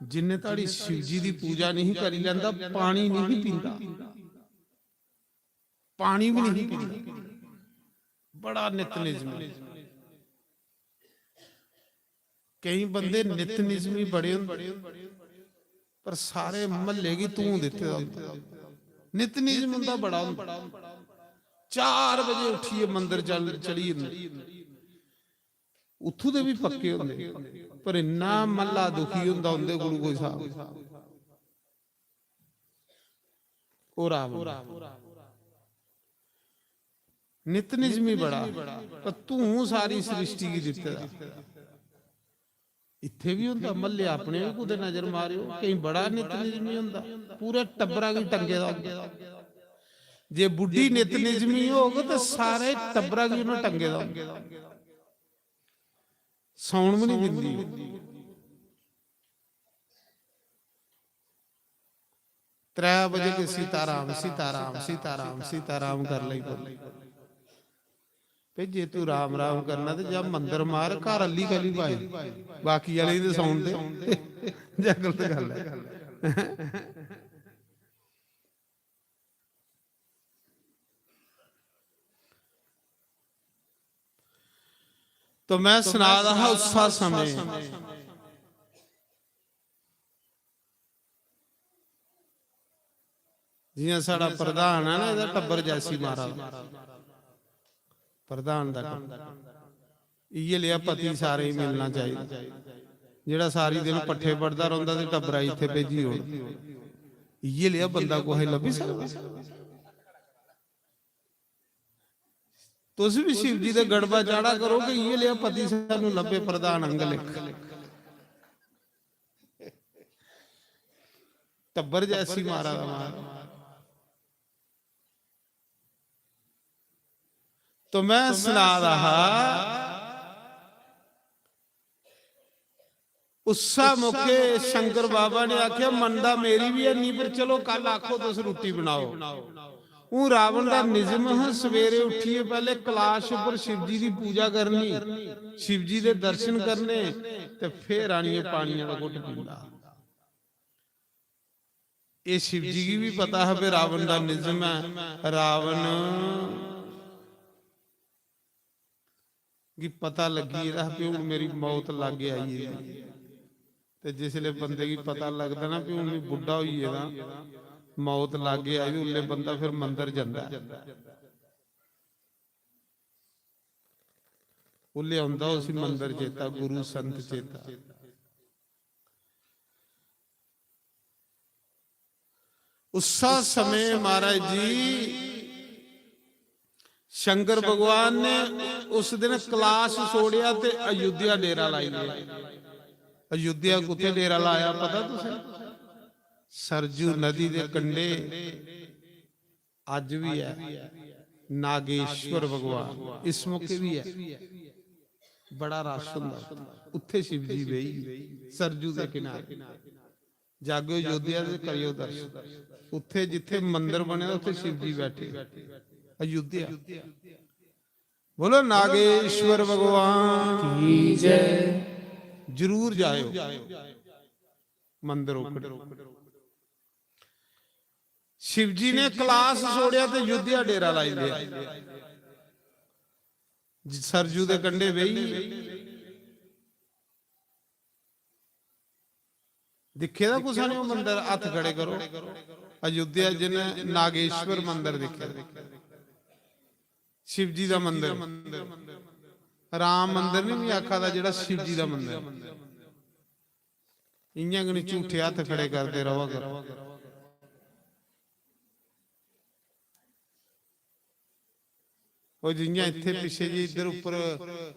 जिन्ने धड़ी शिव जी दी पूजा नहीं करी लैंदा, पानी नहीं पींदा, पानी भी नहीं पींदा। बड़ा नित निजम। केई बंदे नित निजमी बड़े होंदे, पर सारे म्हल्ले गी धूं दित्ते दा होंदा। नित निजम उंदा बड़ा होंदा। चार बजे उठियै मंदर चल, चली जंदे। उत्थूं दे भी पक्के होंदे, पर इन्ना म्हल्ला दुखी होंदा उंदे कोल कोई स्हाब। ओह् रावण। नित निजमी बड़ा, पर धूं सारी सृष्टि गी दित्ते दा। इत्थै बी होंदा, म्हल्ले अपने बी कुतै नजर मारेओ, केईं बड़ा नित निजमी होंदा, पूरे टब्बरा गी टंगे दा होंदा। जे बुड्ढी नित निजमी होग, ते सारे टब्बरा गी उन्नै टंगे दा होंदा। सौन बी निं दिंदी। त्रै बजे के सीताराम, सीताराम, सीताराम, सीताराम कर लेई बोली। ते जे तू राम राम करना ते जा मंदर मार, घर अल्ली कली पाई, बाकी आह्ले ते सौन दे। जा गलत गल्ल ऐ। तो मैं सना दा हा उस्सा समें जियां साढ़ा प्रधान है ना, एह्दा टब्बर जैसी मारा दा। प्रधान दा टब्बर। इ'यै लेआ पति सारें गी मिलना चाहिदा, जेह्ड़ा सारी दिन पट्ठे पढ़दा रौंह्दा ते टब्बरा गी इत्थै भेजी ओड़। इ'यै लेआ बंदा कुसै गी लब्भी सकदा? तुस बी शिव जी दे गड़बा चाढ़ा करो कि इ'यै लेआ पति सानू लब्भे प्रधान अंग लेखा। टब्बर जैसी मारा दा मार। तो मैं सना दा हा, उस्सा मौके शंकर बाबा ने आखेआ, "मनदा मेरी बी है नहीं, पर चलो कल आखो तुस रुट्टी बनाओ।" हूं रावण दा निजम हा, सवेरे उट्ठियै पैह्ले कलाश उप्पर शिवजी दी पूजा करनी, शिवजी दे दर्शन करने, ते फिर आनियै पानियै दा घुट्ट पींदा। एह् शिवजी गी बी पता हा कि रावण दा निजम ऐ। रावण गी पता लग्गी गेदा हा कि हून मेरी मौत लाग्गै आई गेदी। ते जिसलै बंदे गी पता लगदा ना कि हून में बुड्ढा होई गेदा, मौत लाग्गै आई दी, उसलै बंदा फिर मंदर जंदा ऐ। उसलै औंदा उसी मंदर चेता, गुरु संत चेता। उस्सा समें महाराज जी शंकर भगवान ने उस दिन कलाश छोड़ेआ ते अयोध्या डेरा लाई लेआ। अयोध्या कुत्थै डेरा लाया पता तुसें? सरजू नदी दे कंढे अज्ज बी ऐ नागेश्वर भगवान, इस मौके बी ऐ। बड़ा रश होंदा उत्थै। उत्थै शिव जी बेही सरजू दे किनारे। जागेओ अयोध्या ते करेओ दर्शन। उत्थै जित्थै मंदर बने दा, उत्थै शिव जी बैठे। अयोध्या। बोलो नागेश्वर भगवान की जय। जरूर जाएओ मंदर ओकड़े। शिव जी ने कलाश छोड़ेआ ते अयोध्या डेरा लाई लेआ। सरजू दे कंढे बेही दिक्खे दा कुसै ने ओह् मंदर? हत्थ खड़े करो। अयोध्या जिन्ने नागेश्वर मंदर दिक्खे दा? शिव जी दा मंदर, राम मंदर नहीं, मैं आखा दा जेह्ड़ा शिव जी दा मंदर। इ'यां गै निं झूठे हत्थ खड़े करदे र'वा करो। ओह् जि'यां इत्थै पिच्छे जी इद्धर उप्पर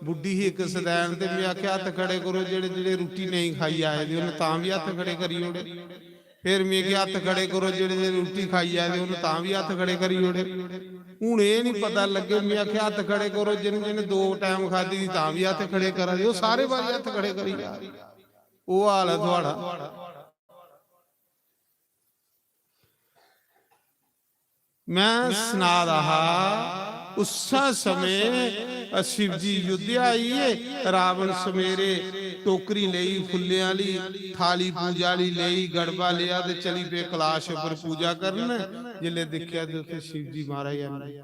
बुड्ढी ही इक सदैन, ते में आखेआ, "हत्थ खड़े करो जेह्ड़े जेह्ड़े रुट्टी नेईं खाई आए दे, उ'नें तां बी हत्थ खड़े करी ओड़े।" फिर में आखेआ, "हत्थ खड़े करो जेह्ड़े जेह्ड़े रुट्टी खाई आए दे, उ'नें तां बी हत्थ खड़े करी ओड़े।" हून एह् निं पता लग्गे, में आखेआ, "हत्थ खड़े करो जि'नें जि'नें दो टैम खाद्धी दी, तां बी हत्थ खड़े करा दे।" ओह् सारे बारी हत्थ खड़े करी जा दे। ओह् हाल ऐ थुआढ़ा। मैं सना दा हा, उस्सै समें शिव जी अयोध्या आई गे। रावण सवेरे टोकरी लेई, फुल्लें आह्ली थाली पूजा आह्ली लेई, गड़बा लेआ ते चली पे कलाश उप्पर पूजा करन। जिसलै दिक्खेआ ते उत्थै शिव जी महाराज आए।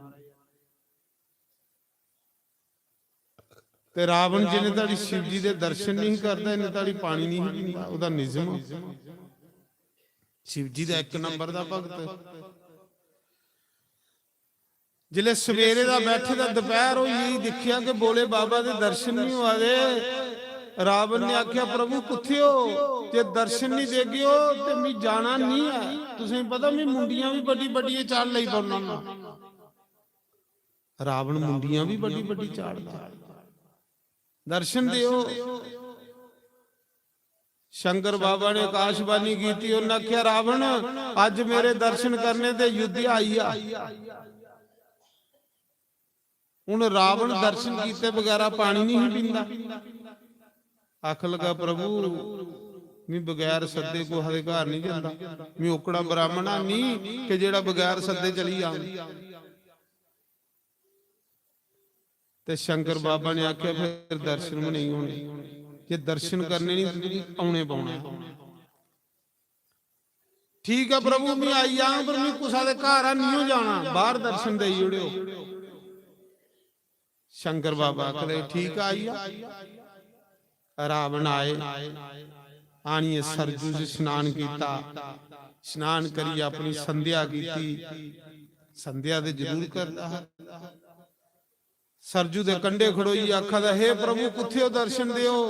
ते रावण जिन्ने धड़ी शिव जी दे दर्शन नहीं करदा, इन्ने धड़ी पानी नहीं पींदा। ओह्दा निजम शिव जी दा इक नंबर दा भगत। जिसलै सवेरे दा बैठे दा दपैह्र होई गेई, दिक्खेआ कि भोले बाबा दे दर्शन नहीं होआ दे। रावण ने आखेआ, "प्रभु कुत्थे हो? जे दर्शन नहीं देगे ओ ते मी जाना नहीं है। तुसें पता मी मुंडियां भी बड्डी बड्डियां चाढ़ लेई पौना ना।" रावण मुंडियां भी बड्डी बड्डी चाढ़दा। दर्शन देओ। शंकर बाबा ने आकाशवाणी कीती, उन्हें आखेआ, "रावण, अज्ज मेरे दर्शन करने ते अयोध्या आई जा।" हुन रावण दर्शन कीते बगैरा पानी नहीं पींदा। आख लगा, "प्रभु, मैं बगैर सद्दे कुसै दे घर नहीं जंदा। मैं ओकड़ा ब्राह्मण हां नहीं कि जेड़ा बगैर सद्दे चली जाऊं।" ते शंकर बाबा ने आखेआ, "फिर दर्शन भी नहीं होने। जे दर्शन करने नहीं, ते तुगी औने पौना है।" "ठीक है प्रभु, मैं आई जांग, पर मैं कुसा दे घर नहीं हो जाना, बाहर दर्शन देई ओड़ेओ।" शंकर बाबा आखदे, "ठीक है, आई जा।" रावण आए, आनियै सरजू च स्नान कीता, स्नान करियै अपनी संध्या कीती। संध्या ते जरूर करदा हा। सरजू दे कंढे खड़ोइयै आखा दा, "हे प्रभु, कुत्थे ओ? दर्शन देओ।"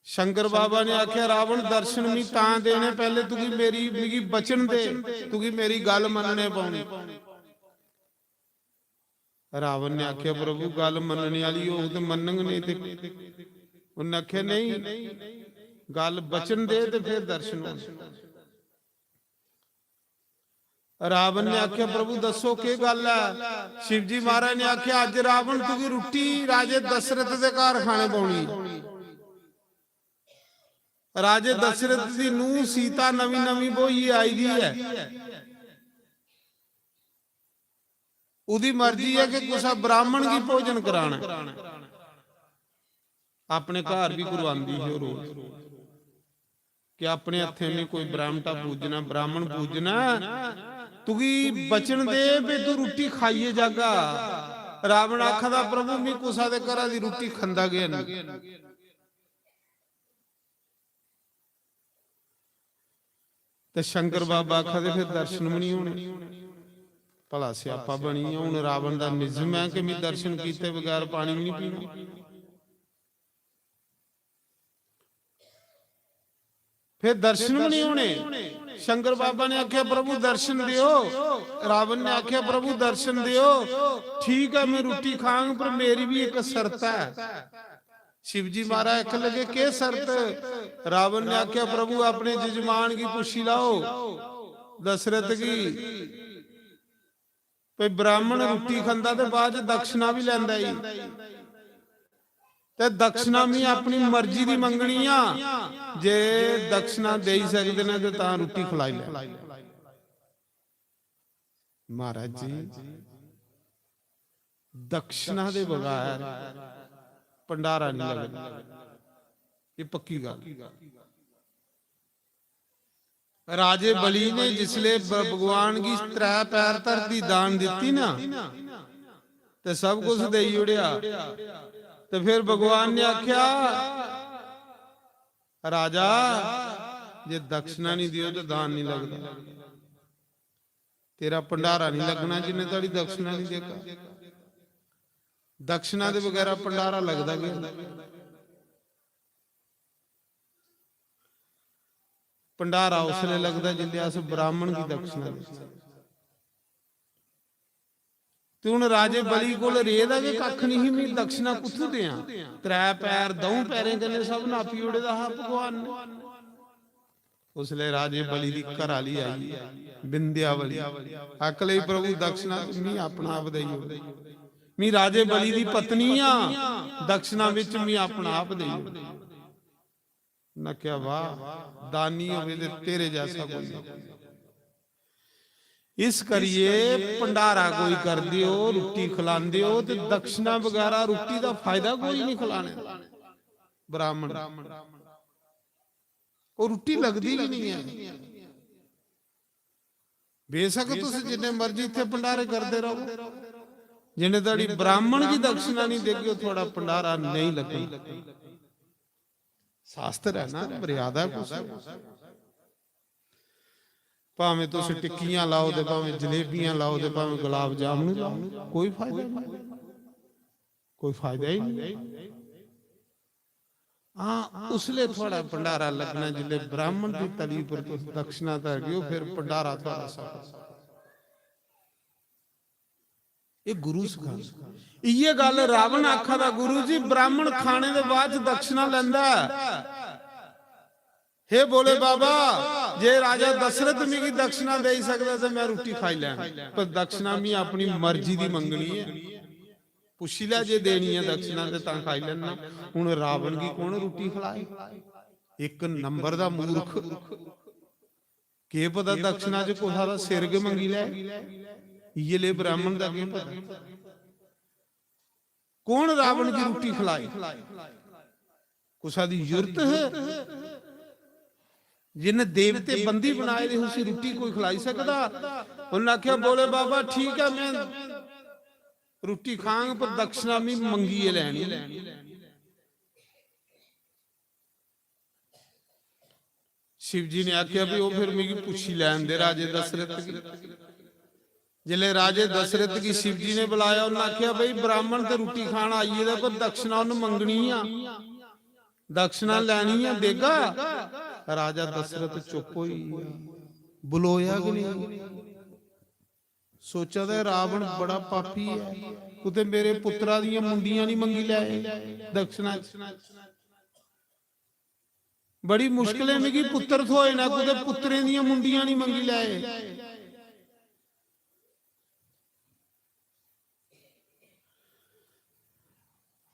शंकर बाबा ने आखेआ, "रावण, दर्शन मी तां देने, पैह्ले तुगी मेरी, मिगी बचन दे, तुगी मेरी गल्ल मन्नने पौनी।" रावण ने आखेआ, "प्रभु, गल्ल मन्नने आह्ली होग ते मन्नङ, नेईं ते।" उन्नै आखेआ, "नेईं, गल्ल बचन दे ते फिर दर्शन होने।" रावण ने आखेआ, "प्रभु, दस्सो, केह् गल्ल ऐ?" शिवजी महाराज ने आखेआ, "अज्ज रावण, तुगी रुट्टी राजे दशरथ दे घर खाने पौनी।" राजे दशरथ दी नूंह सीता नमीं नमीं ब्होइयै आई दी ऐ। ओह्दी मर्जी ऐ कि कुसै ब्राह्मण गी भोजन कराना। अपने घर बी करवांदी ही ओह् रोज, कि अपने हत्थें में कोई ब्राह्मटा पूजना, ब्राह्मण पूजना। "तुगी बचन दे, भी तू रुट्टी खाइयै जागा।" रावण आखा दा, "प्रभु, में कुसा दे घरा दी रुट्टी खंदा गै नहीं।" ते शंकर बाबा आखा दे, "फिर दर्शन भी नहीं होने।" भला स्यापा बनी गेआ। हून रावण दा निजम ऐ कि "में दर्शन कीते बगैर पानी भी नहीं पीना।" फिर दर्शन भी नहीं होने। शंकर बाबा ने आखेआ, "प्रभु, दर्शन दियो।" रावण ने आखेआ, "प्रभु, दर्शन दियो। ठीक है, मैं रुट्टी खांग, पर मेरी भी एक शर्त है।" शिवजी महाराज आखन लगे, "केह् शर्त?" रावण ने आखेआ, "प्रभु, अपने जजमान गी पुच्छी लैओ, दशरथ गी, भाई, ब्राह्मण रुट्टी खंदा ते बाद च दक्षिणा बी लैंदा ई, ते दक्षिणा मी अपनी मर्जी दी मंगनी आ, जे दक्षिणा देई सकदे न ते तां रुट्टी खलाई लै।" महाराज जी, दक्षिणा दे बगैर भंडारा नहीं लगदा, ये पक्की गल्ल। राजे बलि ने जिसले ब-, भगवान गी त्रै पैर धरती दान दित्ती ना, ते सब कुछ देई ओड़ेआ। ते फिर भगवान ने आख्या, "राजा, जे दक्षिणा नहीं दियो तो दान नहीं लगदा। तेरा भंडारा नहीं लगना जिन्ने धोड़ी दक्षिणा नहीं देगा।" दक्षिणा दे बगैरा भंडारा लगदा गै नहीं। भंडारा उसले लगदा जिसले अस ब्राह्मण गी दक्षिणा देचै। ते हुन राजे बलि कोल रेह् दा गै कक्ख निं ही, "में दक्षिणा कुत्थूं देआं?" त्रै पैर, द'ऊं पैरें कन्नै सब नापी ओड़े दा हा भगवान ने। उसले राजे बलि दी घर आह्ली आई, विंध्यावली। आखन लगी, "प्रभु, दक्षिणा च मी अपना आप देई ओड़। मी राजे बलि दी पत्नी आं, दक्षिणा बिच मी अपना आप देई ओड़।" उन्नै आखेआ, "वाह, दानी होवे ते तेरे जैसा कोई नहीं।" इस करिए भंडारा कोई करदे ओ, रुट्टी खलांदे ओ, ते दक्षिणा बगैरा रुट्टी दा फायदा कोई नहीं खलाने दा। ब्राह्मण, ओह् रुट्टी लगदी गै नहीं ऐ। बेशक तुस जिन्ने मर्जी इत्थै भंडारे करदे रहो, जिन्ने धोड़ी ब्राह्मण गी दक्षिणा नहीं देगे, थुआड़ा भंडारा नहीं लगना। शास्त्र है ना, मर्यादा कुछ। भावें तुस टिक्कियां लाओ ते भावें जलेबियां लाओ ते भावें गुलाब जामुन लाओ, कोई फायदा नहीं, कोई फायदा ही नहीं। हां, उसले थुआड़ा भंडारा लगना जिसले ब्राह्मण दी तली पर तुस दक्षिणा धरगे ओ, फिर भंडारा थुआड़ा सफल। एह् गुरु सखांदा। इयै गल्ल रावण आखा दा, "गुरु जी, ब्राह्मण खाने दे बाद च दक्षिणा लैंदा ऐ। हे भोले बाबा, जे राजा दशरथ मिगी दक्षिणा देई सकदा ते मैं रुट्टी खाई लैं, पर दक्षिणा मी अपनी मर्जी दी मंगनी ऐ। पुच्छी लै, जे देनी ऐ दक्षिणा ते तां खाई लैना।" हुन रावण गी कौन रुट्टी खलाए? इक नंबर दा मूर्ख। केह् पता दक्षिणा च कुसा दा सिर गै मंगी लै। इयै ले ब्राह्मण दा केह् पता? कौन रावण गी रुट्टी खलाए? कुसा दी जुर्त है? जिन्ने देवते बंदी बनाए दे, उसी रुट्टी कोई खलाई सकदा? उन्नै आखेआ, "भोले बाबा, ठीक है, मैं रुट्टी खांग, पर दक्षिणा मी मंगियै लैनी।" शिव जी ने आखेआ, "भी ओह् फिर मिगी पुच्छी लैन दे राजे दशरथ गी।" जिसले राजे दशरथ गी शिव जी ने बुलाया, उन्हें आख्या, "भाई, ब्राह्मण ते रुट्टी खान आई गेदा, पर दक्षिणा उन्हें मंगनी आ, दक्षिणा लैनी आ, देगा?" राजा दशरथ चुप होई गेआ, बलोया गै नहीं। सोचा दा, "रावण बड़ा पापी ऐ, कुतै मेरे पुत्तरा दियां मुंडियां नहीं मंगी लै दक्षिणा च। बड़ी मुश्कलें मिगी पुत्तर थ्होए न, कुतै पुत्तरें दियां मुंडियां नहीं मंगी लै।"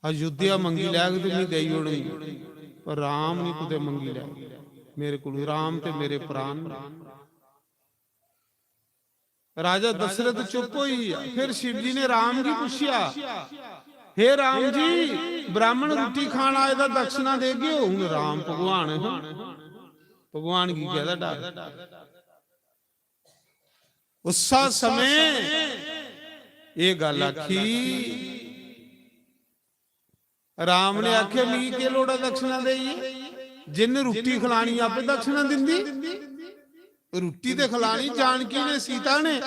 अयोध्या मंगी लैग ते मी देई ओड़नी, पर राम नहीं कुतै मंगी लै। मेरे को राम ते मेरे प्राण न। राजा दशरथ चुप होई गेआ। फिर शिव जी ने राम गी पुछेआ, "हे राम जी, ब्राह्मण रुट्टी खान आए दा, दक्षिणा देगे?" हुन राम भगवान हे, भगवान गी कैहदा डर? उस्सा समें एह गल्ल आखी। राम ने आखेआ, "मिगी केह् लोड़ ऐ दक्षिणा देइयै? जिन्न रुट्टी खलानी, आपे दक्षिणा दिंदी। रुट्टी ते खलानी जानकी ने, सीता ने,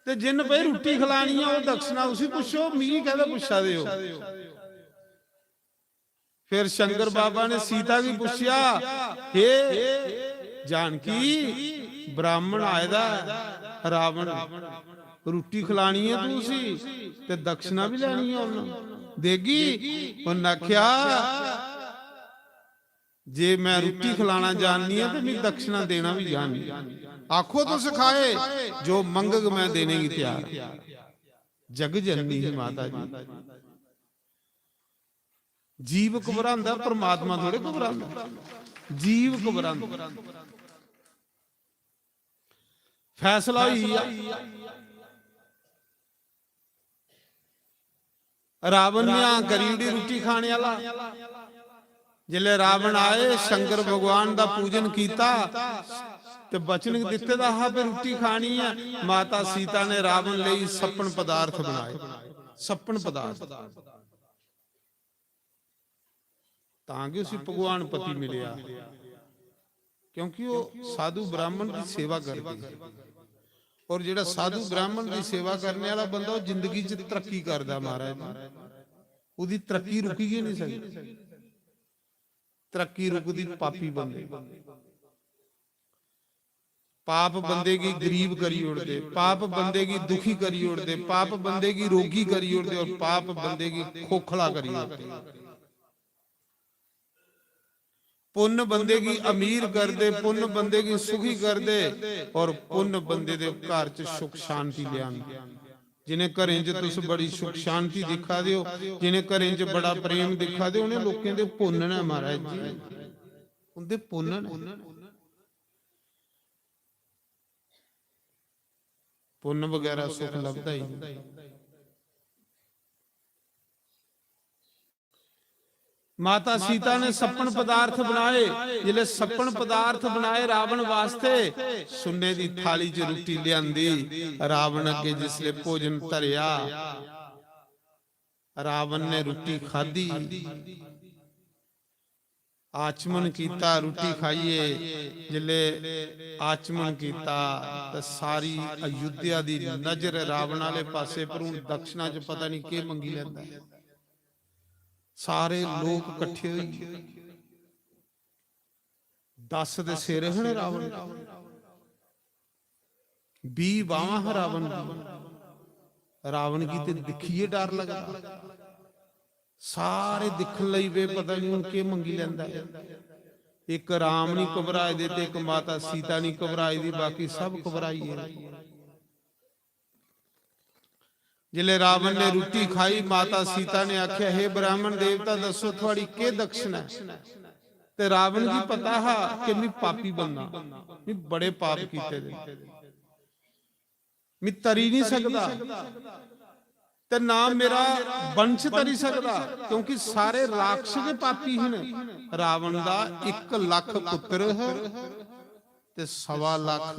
ते जिन्न भाई रुट्टी खलानी ऐ, ओह् दक्षिणा उसी पुच्छो, मिगी कैह्दा पुच्छा दे ओ?" फिर शंकर बाबा ने सीता गी पुच्छेआ, "हे जानकी, ब्राह्मण आए दा ऐ, रावण, रुट्टी खलानी ऐ तू उसी, ते दक्षिणा भी लैनी ऐ उन्न, देगी?" उन्न आखेआ, "जे मैं रुट्टी खलाना जाननी ऐ ते मैं दक्षिणा देना भी जाननी ऐ। आखो तुस खाए, जो मंगग मैं देने गी त्यार।" जग जननी ही माता जी। जीव घबरांदा, परमात्मा थोड़े घबरांदा। जीव घबरांदा। फैसला होई गेआ। रावण ने हां करी ओड़ी रुट्टी खाने आह्ला। जिसलै रावण आए, शंकर भगवान दा पूजन कीता ते वचन दित्ते दा हा, "फिर रुट्टी खानी ऐ।" माता सीता ने रावण लेई सप्पन पदार्थ बनाए। सप्पन पदार्थ। तां गै उसी भगवान पति मिलेआ, क्योंकि ओह् साधु ब्राह्मण दी सेवा करदे। और जेह्ड़ा साधु ब्राह्मण दी सेवा करने आह्ला बंदा, ओह् जिंदगी च तरक्की करदा, महाराज जी। ओह्दी तरक्की रुकी गै नहीं सकदी। तरक्की रुकदी पापी बंदे। पाप बंदे गी गरीब करी ओड़दे, पाप बंदे गी दुखी करी ओड़दे, पाप बंदे गी रोगी करी ओड़दे और पाप बंदे गी खोखला करी ओड़दे। पुन्न बंदे गी अमीर करदे, पुन्न बंदे गी सुखी करदे और पुन्न बंदे दे घर च सुख शांति लेआंदे। जिनें घरें च तुस बड़ी सुख शांति दिक्खा दे ओ, जिनें घरें च बड़ा प्रेम दिक्खा दे ओ, उनें लोकें दे पुन्न न महाराज जी, उंदे पुन्न न। पुन्न बगैरा सुख लभदा ही नहीं। माता सीता ने सप्पन पदार्थ बनाए। जिसले सप्पन पदार्थ बनाए रावण वास्ते, सुन्ने दी थाली च रुट्टी लिआंदी, रावण अग्गे जिसले भोजन धरेआ, रावण ने रुट्टी खाधी, आचमन कीता, रुट्टी खाइयै जिसले आचमन कीता, ते सारी अयोध्या दी नजर रावण आह्ले पासे, पर हून दक्षिणा च पता नहीं केह् मंगी लैंदा ऐ। सारे लोक कट्ठे होई गे। दस दे सिर हन रावण, बीह बावां ह रावण दी। रावण गी ते दिक्खियै डर लगदा। सारे दिक्खन लगी पे, पता नहीं हून केह् मंगी लैंदा ऐ। इक राम नहीं घबराए दे ते इक माता सीता नहीं घबराई दी, बाकी सब घबराई गे। जिसले रावण ने रुट्टी खाई, माता सीता ने आख्या, "हे ब्राह्मण देवता, दस्सो थुआड़ी केह् दक्षिणा ऐ?" ते रावण गी पता हा कि मैं पापी बंदा, मैं बड़े पाप कीते दे, मैं तरी नहीं सकदा, ते ना मेरा वंश तरी सकदा, क्योंकि सारे राक्षस गै पापी हन। रावण दा इक लख पुत्र ह ते सवा लख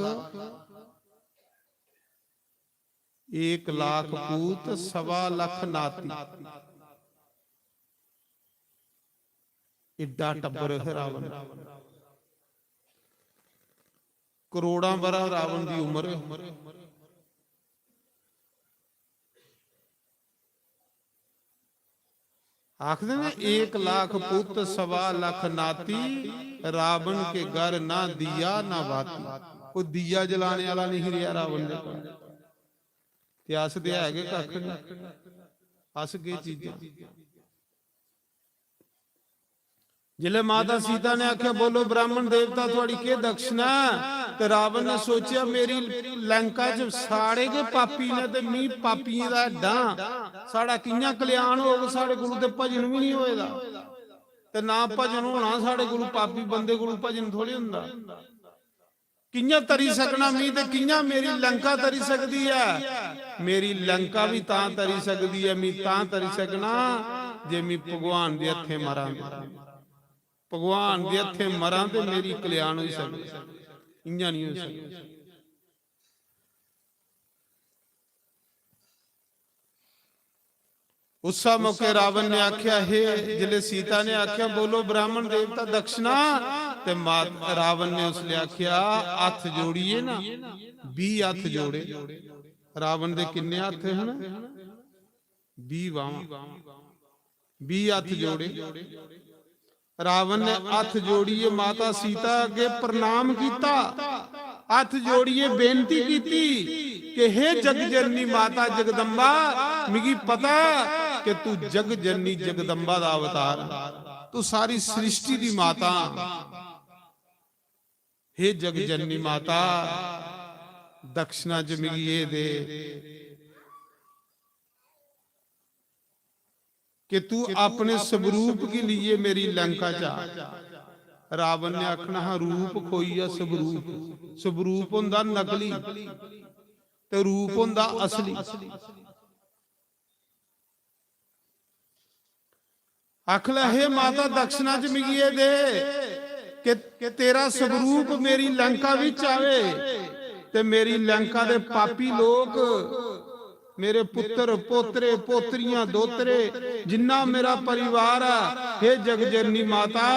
एक लाख पूत, सवा लख नाती। एड्डा टब्बर है रावण। करोड़ां बरा रावण दी उम्र। आखदे ने, "एक लाख पुत सवा लख नाती, रावण के घर ना दिया ना बाती।" कोई दिया जलाने वाला नहीं रेहा रावण दे कोल। ते अस ते है गै कक्ख नहीं। अस केह् चीजां? जिसलै माता सीता ने आखेआ, "बोलो ब्राह्मण देवता, थुआड़ी केह् दक्षिणा ऐ?" ते रावण ने सोचेआ, "मेरी लंका च सारे गै पापी ने ते मी पापियें दा हड्डां, साढ़ा कि'यां कल्याण होग? साढ़े कोलू ते भजन बी निं होए दा, ते ना भजन होना साढ़े कोलू, पापी बंदे कोलू भजन थोड़ी होंदा।" कि'यां तरी सकना मी ते कि'यां मेरी लंका तरी सकदी ऐ? मेरी लंका बी तां तरी सकदी ऐ, मी तां तरी सकना जे मी भगवान दे हत्थें मरां ते। भगवान दे हत्थें मरां ते मेरी कल्याण होई सकदा। इ'यां निं होई सकदा। उस्सै मौके रावण ने आखेआ, हे, जिसलै सीता ने आखेआ, "बोलो ब्राह्मण देवता दक्षिणा," ते मात-, रावण ने उसलै आखेआ, हत्थ जोड़ियै ना, बीह् हत्थ जोड़े। रावण दे किन्ने हत्थ हन? बीह् बाह्मां। बीह् हत्थ जोड़े। रावण ने हत्थ जोड़ियै माता सीता अग्गे प्रणाम कीता, हत्थ जोड़ियै बेनती कीती कि हे जग जननी माता जगदम्बा, मिगी पता ऐ कि तू जग जननी जगदम्बा दा अवतार है, तू सारी सृष्टि दी माता है। हे जग जननी माता, दक्षिणा च मिगी एह् दे कि तू अपने स्वरूप गी लेइयै मेरी लंका च आ। रावण ने आखना हा, "रूप खोइया स्वरूप।" स्वरूप होंदा नकली ते रूप होंदा असली। आखला, "हे माता, दक्षिणा च मिगी एह् दे कि, कि तेरा स्वरूप मेरी लंका बिच आवे ते मेरी लंका दे पापी लोक, मेरे पुत्र, पोतरे, पोतरियां, दोतरे, जिन्ना मेरा परिवार ऐ, हे जगजननी माता,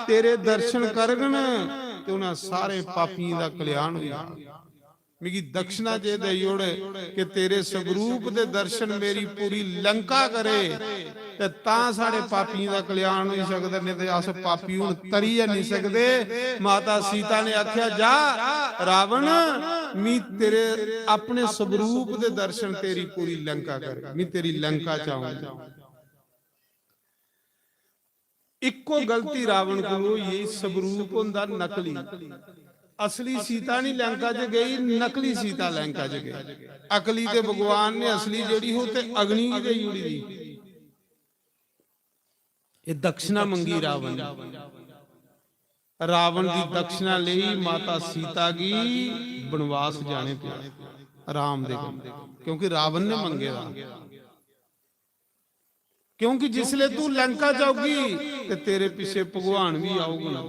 तेरे दर्शन करगन ते उन्हें सारे पापियें दा कल्याण होई जाग।" मिगी दक्षिणा जे देई ओड़ कि तेरे स्वरूप दे दर्शन मेरी पूरी लंका करे, ते तां साढ़े पापियें दा कल्याण होई सकदा, नेईं ते अस पापी हुन तरी गै निं सकदे। माता सीता ने आखेआ, "जा रावण, मी तेरे अपने स्वरूप दे दर्शन, तेरी पूरी लंका करे, मी तेरी लंका च आऊं।" इक्को गलती रावण कोल होई गेई, स्वरूप होंदा नकली। असली सीता नहीं लंका च गई, नकली सीता लंका च गई। अकली ते भगवान ने असली जेड़ी हो ते अग्नि गी देई ओड़ी दी। एह् दक्षिणा मंगी रावण ने। रावण दी दक्षिणा लेई माता सीता गी बनवास जाने पेआ राम दे कोल, क्योंकि रावण ने मंगे दा। क्योंकि जिसले तू लंका जाओगी ते तेरे पिछे भगवान भी आऊगा,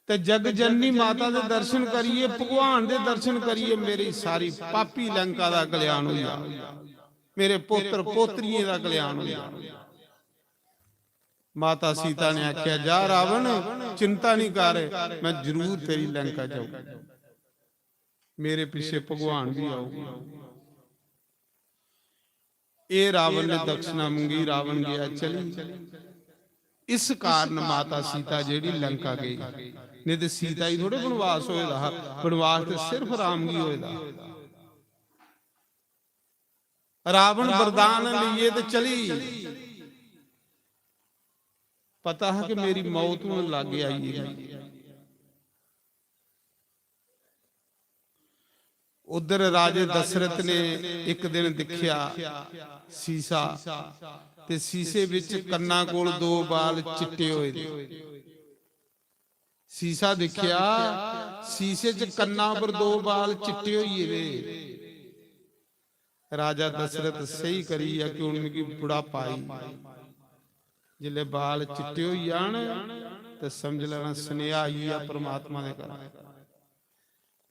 ते जग जननी माता दे दर्शन करिए, भगवान दे दर्शन करिए मेरी सारी पापी लंका दा कल्याण हो जा, मेरे पुत्र पोत्रियें दा कल्याण हो जा। माता सीता ने आख्या, "जा रावण, चिंता नहीं कर, मैं जरूर तेरी लंका जाऊंगा, मेरे पिछे भगवान भी आऊगा।" ए रावण ने दक्षिणा मंगी, रावण गया चली। इस कारण माता सीता जेड़ी लंका गई, नहीं ते सीता ही थोड़े बनवास होए दा हा। बनवास ते सिर्फ राम गी होए दा। रावण वरदान लेइए ते चली, पता हा कि मेरी मौत हुन लागे आई गेई। उधर राजे दशरथ ने एक दिन दिखया सीसा, ते सीसे विच कन्ना कोल दो बाल चिट्टे होए दे। सीसा दिखया, सीसे च कन्ना पर दो बाल चिट्टे होई गेदे। राजा दशरथ सही करी गेआ कि हुन मिगी बुढ़ापा आई, जिसले बाल चिट्टे होई जान ते समझ लेना स्नेहा आई गेआ परमात्मा दे घर।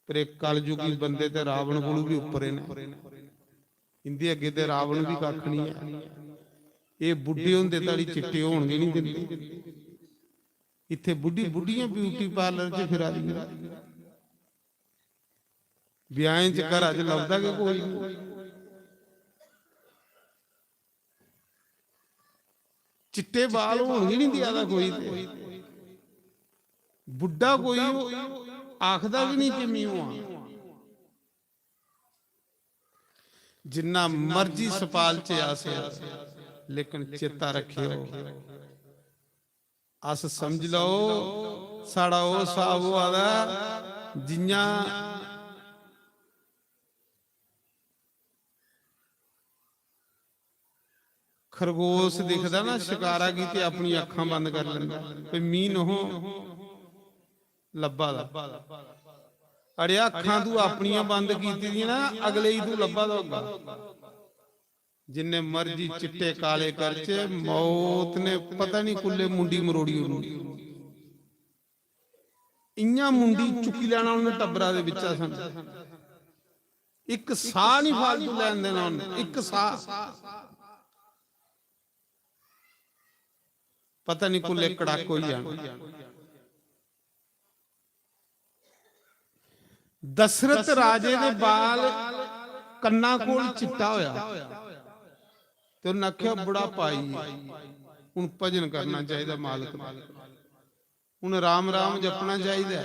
पर एह् कलयुगी बंदे ते रावण कोलू भी उप्पर न। इंदे अग्गे ते रावण भी कक्ख नहीं है। एह् बुड्ढे होंदे धड़ी चिट्टे होन गै नहीं दिंदे। इत्थे बुड्ढी बुड्ढियां ब्यूटी पार्लर च फिरा दियां। ब्याहें च घरा च लभदा गै कोई नहीं। चिट्टे बाल होन गै नहीं देआ दा कोई ते। बुड्ढा कोई आखदा गै नहीं कि में होआं। जिन्ना मर्जी सपाल च अस, लेकिन चेता रखेओ, अस समझ लैओ, साढ़ा ओह् स्हाब होआ दा जि'यां खरगोश दिखदा ना शकारा गी ते अपनी अक्खां बंद कर लैंदा, भई मी नहो लब्भा दा। अड़ेआ, अक्खां तू अपनियां बंद कीती दियां ना, अगले गी तू लब्भा दा होगा। जिन्ने मर्जी चिट्टे काले करचे, मौत ने पता नहीं कुल्ले मुंडी मरोड़ी ओड़नी। इयां मुंडी चुक्की लैना उन्हें टब्बरा दे बिच्चा सन। इक साह नहीं फालतू लैन देना उन्हें, इक साह। पता नहीं कुल्ले कड़क होई जाना। दशरथ राजे दे बाल कन्ना कोल चिट्टा होया ते उन्हें आख्या, "बुढ़ापा आई है, हुन भजन करना चाहिदा मालक दा, हुन राम राम जपना चाहिदा,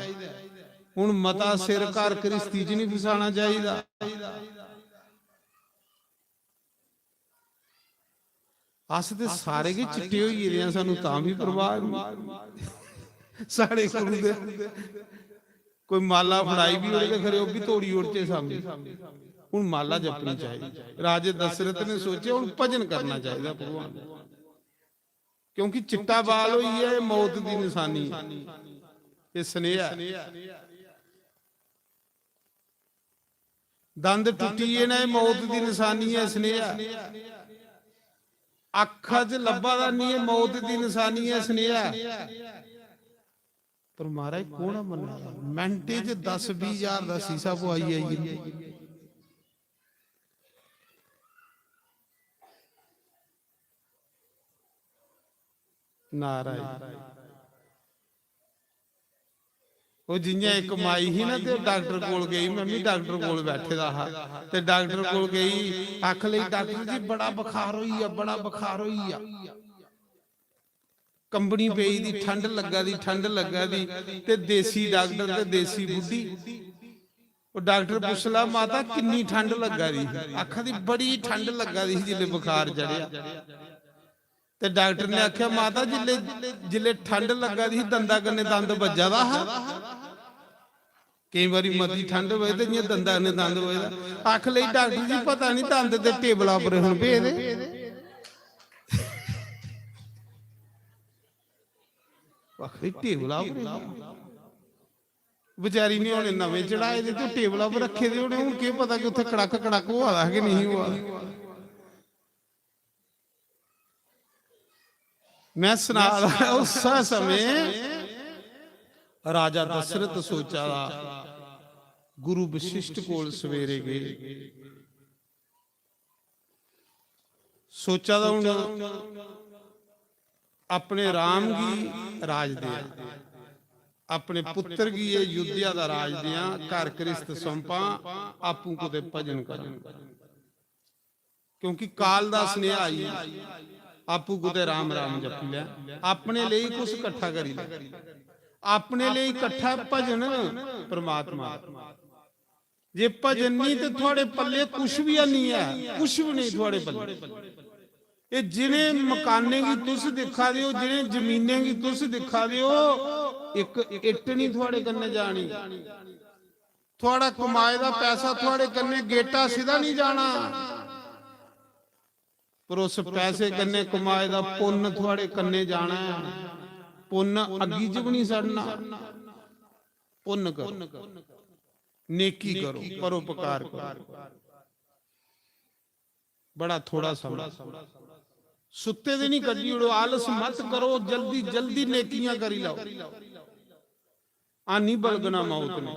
हुन मता सिर घर घरिस्ती च नहीं फसाना चाहिदा।" अस ते सारे गै चिट्टे होई गेदे आं, सानू तां बी परवाह नहीं। साढ़े गुरु दे कोई माला फड़ाई बी ओड़े ते खरे ओह् बी तोड़ी ओड़चे सामने। हुन माला जपनी चाहिदी। राजे दशरथ ने सोचेआ, "हुन भजन करना चाहिदा भगवान दा।" क्योंकि चिट्टा बाल होई गेआ, एह् मौत दी निशानी ऐ, एह् सनेहा ऐ। दंद टुट्टी गे न, एह् मौत दी निशानी ऐ, सनेहा। अक्खा च लब्भा दा नहीं, एह् मौत दी निशानी ऐ, सनेहा। पर महाराज, कौन ऐ मन्ना दा? मिंटे च दस बीह हजार दा शीशा पुआई आई जंदे। नाराज। ओह् जि'यां इक माई ही ना, ते ओह् डाक्टर कोल गेई, में बी डाक्टर कोल बैठे दा हा, ते डाक्टर कोल गेई, आखन लगी, "डाक्टर जी, बड़ा बखार होई गेआ, बड़ा बखार होई गेआ।" कंबनी पेई दी, ठंड लग्गा दी, ठंड लग्गा दी, ते देसी डाक्टर ते देसी बुड्ढी। ओह् डाक्टर पुच्छदा, "माता, किन्नी ठंड लग्गा दी ही?" आखा दी, "बड़ी ठंड लग्गा दी ही जिसलै बखार चढ़ेआ।" ते डाक्टर ने आखेआ, "माता, जिसलै, जिसलै ठंड लग्गा दी ही, दंदा कन्नै दंद बज्जा दा हा?" केईं बारी मती ठंड होऐ ते इ'यां दंदा कन्नै दंद बजदा। आख लई, "डाक्टर जी, पता निं दंद ते टेबला पर हन पेदे।" आखदी, "टेबला पर?" बेचारी ने हुन नमें चढ़ाए दे ते टेबला पर रक्खे दे होने, हुन केह् पता कि उत्थै कड़क कड़क होआ दा कि नेईं होआ दा। मैं सना दा, उस्सै समें राजा दशरथ सोचा दा, गुरु वशिष्ठ कोल सवेरे गे, सोचा दा, हुन अपने राम गी राज देआं, अपने पुत्र गी एह् अयोध्या दा राज देआं, घर घरिस्त सौंपां, आपूं कुतै भजन करां। क्योंकि काल दा सनेहा आई, आपूं कुतै राम राम जपी लै, अपने लेई कुछ कट्ठा करी लै, अपने लेई कट्ठा भजन परमात्मा। जे भजन नहीं ते थुआड़े पल्ले कुछ भी हैनी ऐ, कुछ भी नहीं थुआड़े पल्ले। एह् जिनें मकानें गी तुस दिक्खा दे ओ, जिनें जमीनें गी तुस दिक्खा दे ओ, इक इट्ट नहीं थुआड़े कन्नै जानी। थुआड़ा कमाए दा पैसा थुआड़े कन्नै गेटा सिद्धा नहीं जाना, पर उस पैसे कन्नै कमाए दा पुन्न थुआड़े कन्नै जाना ऐ। पुन्न अग्गी च भी नहीं सड़ना। पुन्न करो, नेकी करो, परोपकार करो। बड़ा थोड़ा समां। सुत्ते दे नहीं कड्ढी ओड़ो, आलस मत करो, जल्दी जल्दी नेकियां करी लैओ। आनी बलगना मौत ने।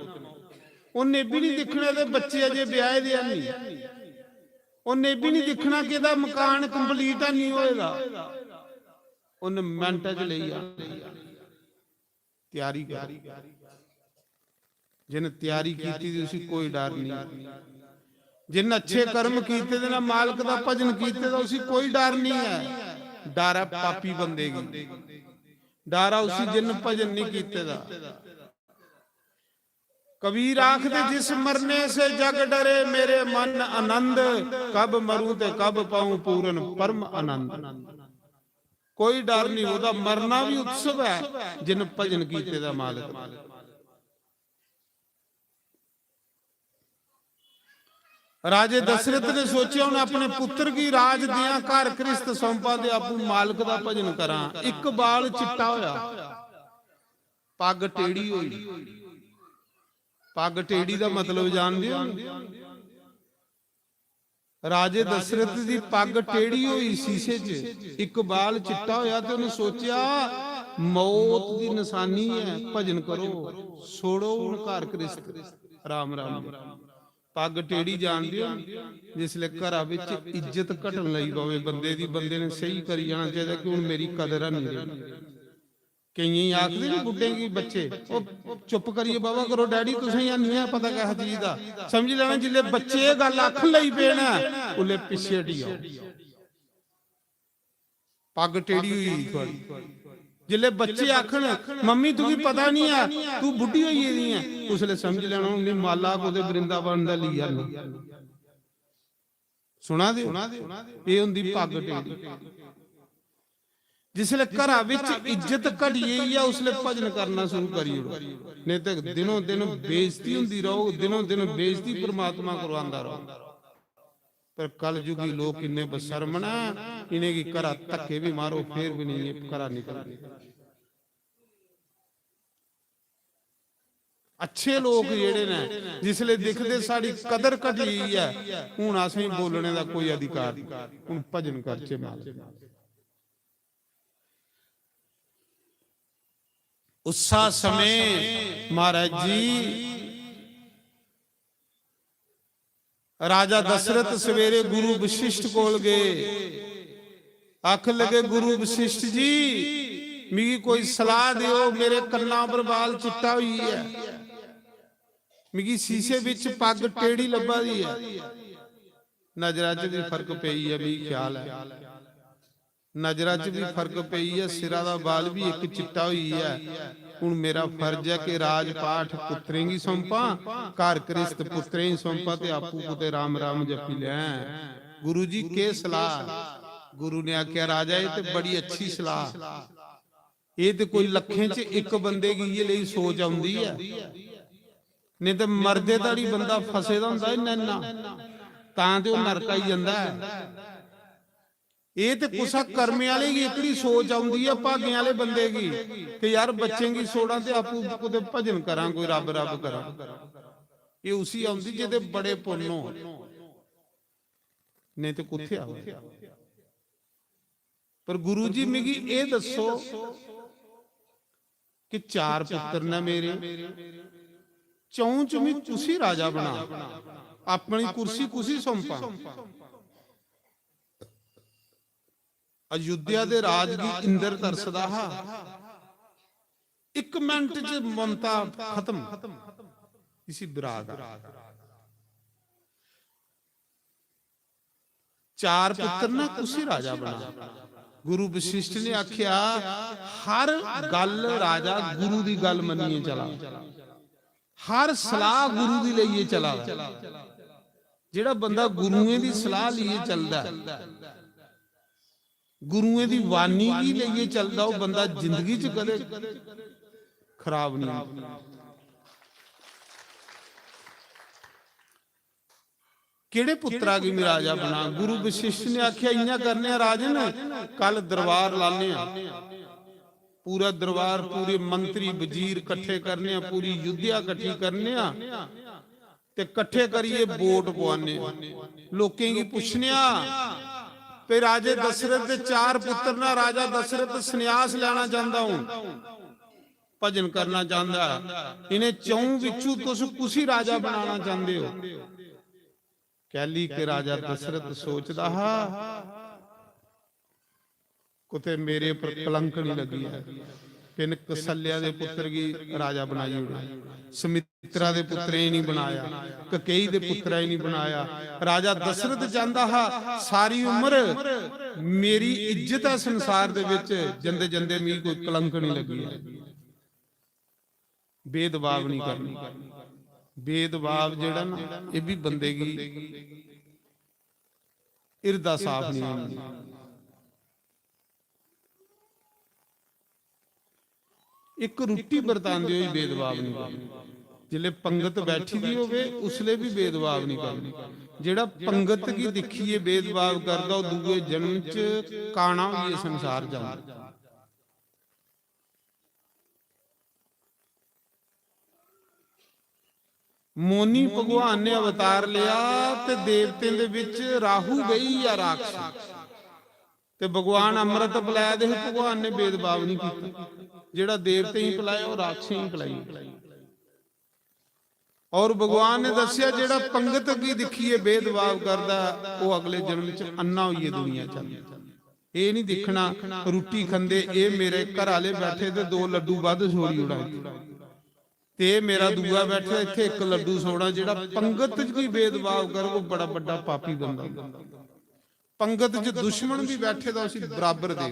उन्ने भी नहीं दिक्खना ते बच्चे अजे ब्याहे दे हैनी। उन्ने भी नहीं दिक्खना कि एह्दा मकान complete हैनी होए दा। उन्न मिंट च लेई जाना। त्यारी करो। जिन्न त्यारी कीती दी उसी कोई डर नहीं। जिन्न अच्छे कर्म कीते दे ना, मालक दा भजन कीते दा, उसी कोई डर नहीं ऐ। डर ऐ पापी बंदे गी, डर ऐ उसी जिन्न भजन नहीं कीते दा। कबीर आखदे, "जिस मरने से जग डरे मेरे मन आनंद, कब मरूं ते कब पाऊं पूर्ण परम आनंद।" कोई डर नहीं, ओदा मरना भी उत्सव है जिन भजन कीते दा मालक। राजे दशरथ ने सोचेआ, "हून अपने पुत्र गी राज दियां, घर घ्रिस्त सौंपां ते आपूं मालक दा भजन करां।" इक बाल चिट्टा होया, पग टेढ़ी होई। पग टेढ़ी दा मतलब जानदे हो? राजे दशरथ दी पग टेढ़ी होई शीशे च, इक बाल चिट्टा होया ते उन्हें सोचेआ, "मौत दी निशानी है, भजन करो, छोड़ो हून घर घ्रिस्त, राम राम।" पग टेढ़ी जानदे हो? जिसले घरा विच इज्जत घटन लगी पवे बंदे दी, बंदे ने सही करी जाना चाहिए कि हून मेरी कदर है नहीं रही। केइयें गी आखदे नी बुड्ढें गी बच्चे, "ओ चुप करियै बाबा करो डैडी, तुसें गी निं ऐ पता किस चीज दा।" समझी लैना, जिसले बच्चे एह् गल्ल आखन लगी पे ना, उसले पिच्छे हटी जाओ। पग टेढ़ी होई गेई थुआढ़ी। जिसले बच्चे आखन, "मम्मी, तुगी पता निं ऐ, तू बुड्ढी होई गेदी ऐ," उसले समझी लैना, "उन्नी माला कुतै वृंदावन दा लेई आनी।" सुना दे ओ? एह् होंदी पग टेढ़ी। जिसले घरा विच इज्जत घटी गेई ऐ, उसले भजन करना शुरू करी ओड़ो, नेईं ते दिनों दिन बेइज्जती होंदी रौह्ग, दिनों दिन बेइज्जती परमात्मा करवांदा रौह्ग। पर कलयुगी लोक इन्ने बसरम न, इ'नेंगी घरा धक्के भी मारो, फिर भी नहीं, एह् घरा निकलदे। अच्छे लोक जेह्ड़े न, जिसले दिखदे साढ़ी कदर घटी गेई ऐ, हून असेंगी बोलने दा कोई अधिकार नहीं, हून भजन करचे मालक। उस्सा समें महाराज जी, राजा दशरथ सवेरे गुरु वशिष्ठ कोल गए, आखन लगे, "गुरु वशिष्ठ जी, मिगी कोई सलाह देओ, मेरे कन्ना पर बाल चिट्टा होई गेआ, मिगी शीशे विच पग टेढ़ी लब्भा दी ऐ।" नजरा च भी फर्क पेई ऐ, मिगी ख्याल ऐ। नजरा च भी फर्क पेई ऐ, सिरा दा बाल भी इक चिट्टा होई गेआ ऐ। हुन मेरा फर्ज ऐ कि राजपाठ पुत्तरें गी सौंपां, घर घ्रिस्त पुत्तरें गी सौंपां ते आपूं कुतै राम राम जपी लैं। गुरु जी, केह् सलाह? गुरु ने आखेआ, "राजा, एह् ते बड़ी अच्छी सलाह। एह् ते कोई लक्खें च इक बंदे गी इ'यै लेई सोच औंदी ऐ, नेईं ते मरदे धड़ी बंदा फसे दा होंदा इन्ना इन्ना, तां ते ओह् नरक आई जंदा ऐ।" एह् ते कुसै कर्मे आह्ले गी एह्कड़ी सोच औंदी ऐ, भागें आह्ले बंदे गी, कि यार बच्चें गी छोड़ां ते आपूं कुतै भजन करां, कोई रब रब करां। एह् उसी औंदी जेह्दे बड़े पुन्न होन, नेईं ते कुत्थै आवै। पर गुरु जी, मिगी एह् दस्सो कि चार पुत्तर न मेरे, चौं च में कुसी राजा बनां, अपनी कुर्सी कुसी सौंपां? अयोध्या दे राज गी इंद्र तरसदा हा, इक मिंट च ममता खत्म, इसी विराग आ। चार पुत्तर ना, कुसी राजा बनां? गुरु वशिष्ठ ने आख्या, "हर गल्ल राजा गुरु दी गल्ल मन्नियै चला, हर सलाह गुरु दी लेइयै चला।" जेह्ड़ा बंदा गुरुएं दी सलाह लेइयै चलदा ऐ, गुरुएं दी वाणी गी लेइयै चलदा, ओह् बंदा जिंदगी च कदें खराब नहीं होंदा। केह्ड़े पुत्तरा गी में राजा बनां? गुरु वशिष्ठ ने आखेआ, "इ'यां करने आं राजन, कल दरबार लाने आं, पूरा दरबार, पूरे मंत्री वजीर कट्ठे करने आं, पूरी युद्धिया कट्ठी करने आं ते कट्ठे करियै वोट पुआने आं, लोकें गी पुच्छने आं, ते राजे दशरथ दे चार पुत्तर ना, राजा दशरथ संन्यास लैना चांह्दा हूं, भजन करना चांह्दा ऐ, इ'नें चौं बिच्चू तुस कुसी राजा बनाना चांह्दे ओ?" कैली के राजा दशरथ सोचदा हा, "कुतै मेरे पर कलंक निं लग्गी जाए, पिन कौसल्या दे पुत्तर गी राजा बनाई ओड़े।" सुमित्रा चित्रा दे पुत्तरें गी नहीं बनाया, ककेई दे पुत्तरा ही नहीं बनाया। राजा दशरथ चांहदा हा, सारी उम्र मेरी इज्जत है संसार दे विच, जंदे जंदे मिगी कोई कलंक नहीं लगी है। भेदभाव नहीं करना। भेदभाव जेड़ा ना, ये भी बंदे की हिरदा साफ नहीं होंदी। एक रुट्टी बरतांदे होई भेदभाव नहीं करना। जिसले पंगत बैठी दी होवे, उसले भी भेदभाव नहीं करना। जेड़ा पंगत की दिखिए भेदभाव करदा, ओह दूए जन्म च काना होइए संसार जांदा। मोनी भगवान ने अवतार लिया ते देवतें दे विच राहु गई या राक्षस, ते भगवान अमृत पिलाया दे, भगवान ने भेदभाव नहीं किया। जेड़ा देवतें ही पिलाया, ओह राक्षसें ही पिलाई। और भगवान ने दसिया, जेड़ा पंगत की दिखिए भेदभाव करदा, ओह अगले जन्म च अन्ना होइए दुनिया च आंदा। ये नहीं दिखना रुट्टी खंदे, ये मेरे घर आले बैठे ते दो लड्डू बद छोड़ी उड़ा, ते ये मेरा दूआ बैठे, इत्थे एक लड्डू सोड़ा। जेड़ा पंगत च भी भेदभाव करे, वो बड़ा बड़ा पापी बंदा। पंगत च दुश्मन भी बैठे दा, उसी बराबर दे।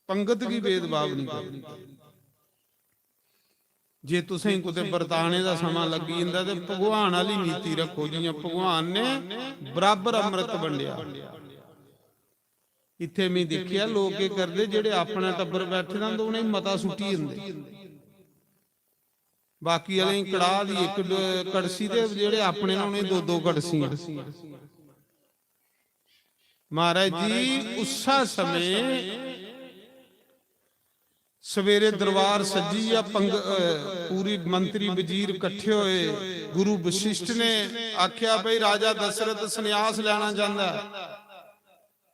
पंगत की भेदभाव नहीं करना। जे तुसें कुतै बरताने दा समां लग्गी जंदा ते भगवान आह्ली नीति रक्खो, जियां भगवान ने बराबर अमृत बंडेआ। इत्थै में दिक्खेआ, लोक केह् करदे, जेह्ड़े अपना टब्बर बैठे दा होंदा, उ'नेंगी मता सुट्टी जंदे, बाकी आह्लें गी कड़ाह दी इक ड-, कड़छी ते जेह्ड़े अपने न, उ'नेंगी दो दो कड़छियां। महाराज जी, उस्सा समें सवेरे दरबार सज्जी या पंग-, अ, पूरी मंत्री वजीर कट्ठे होए। गुरु वशिष्ठ ने आख्या, "भाई, राजा दशरथ संन्यास लैना चांहदा है,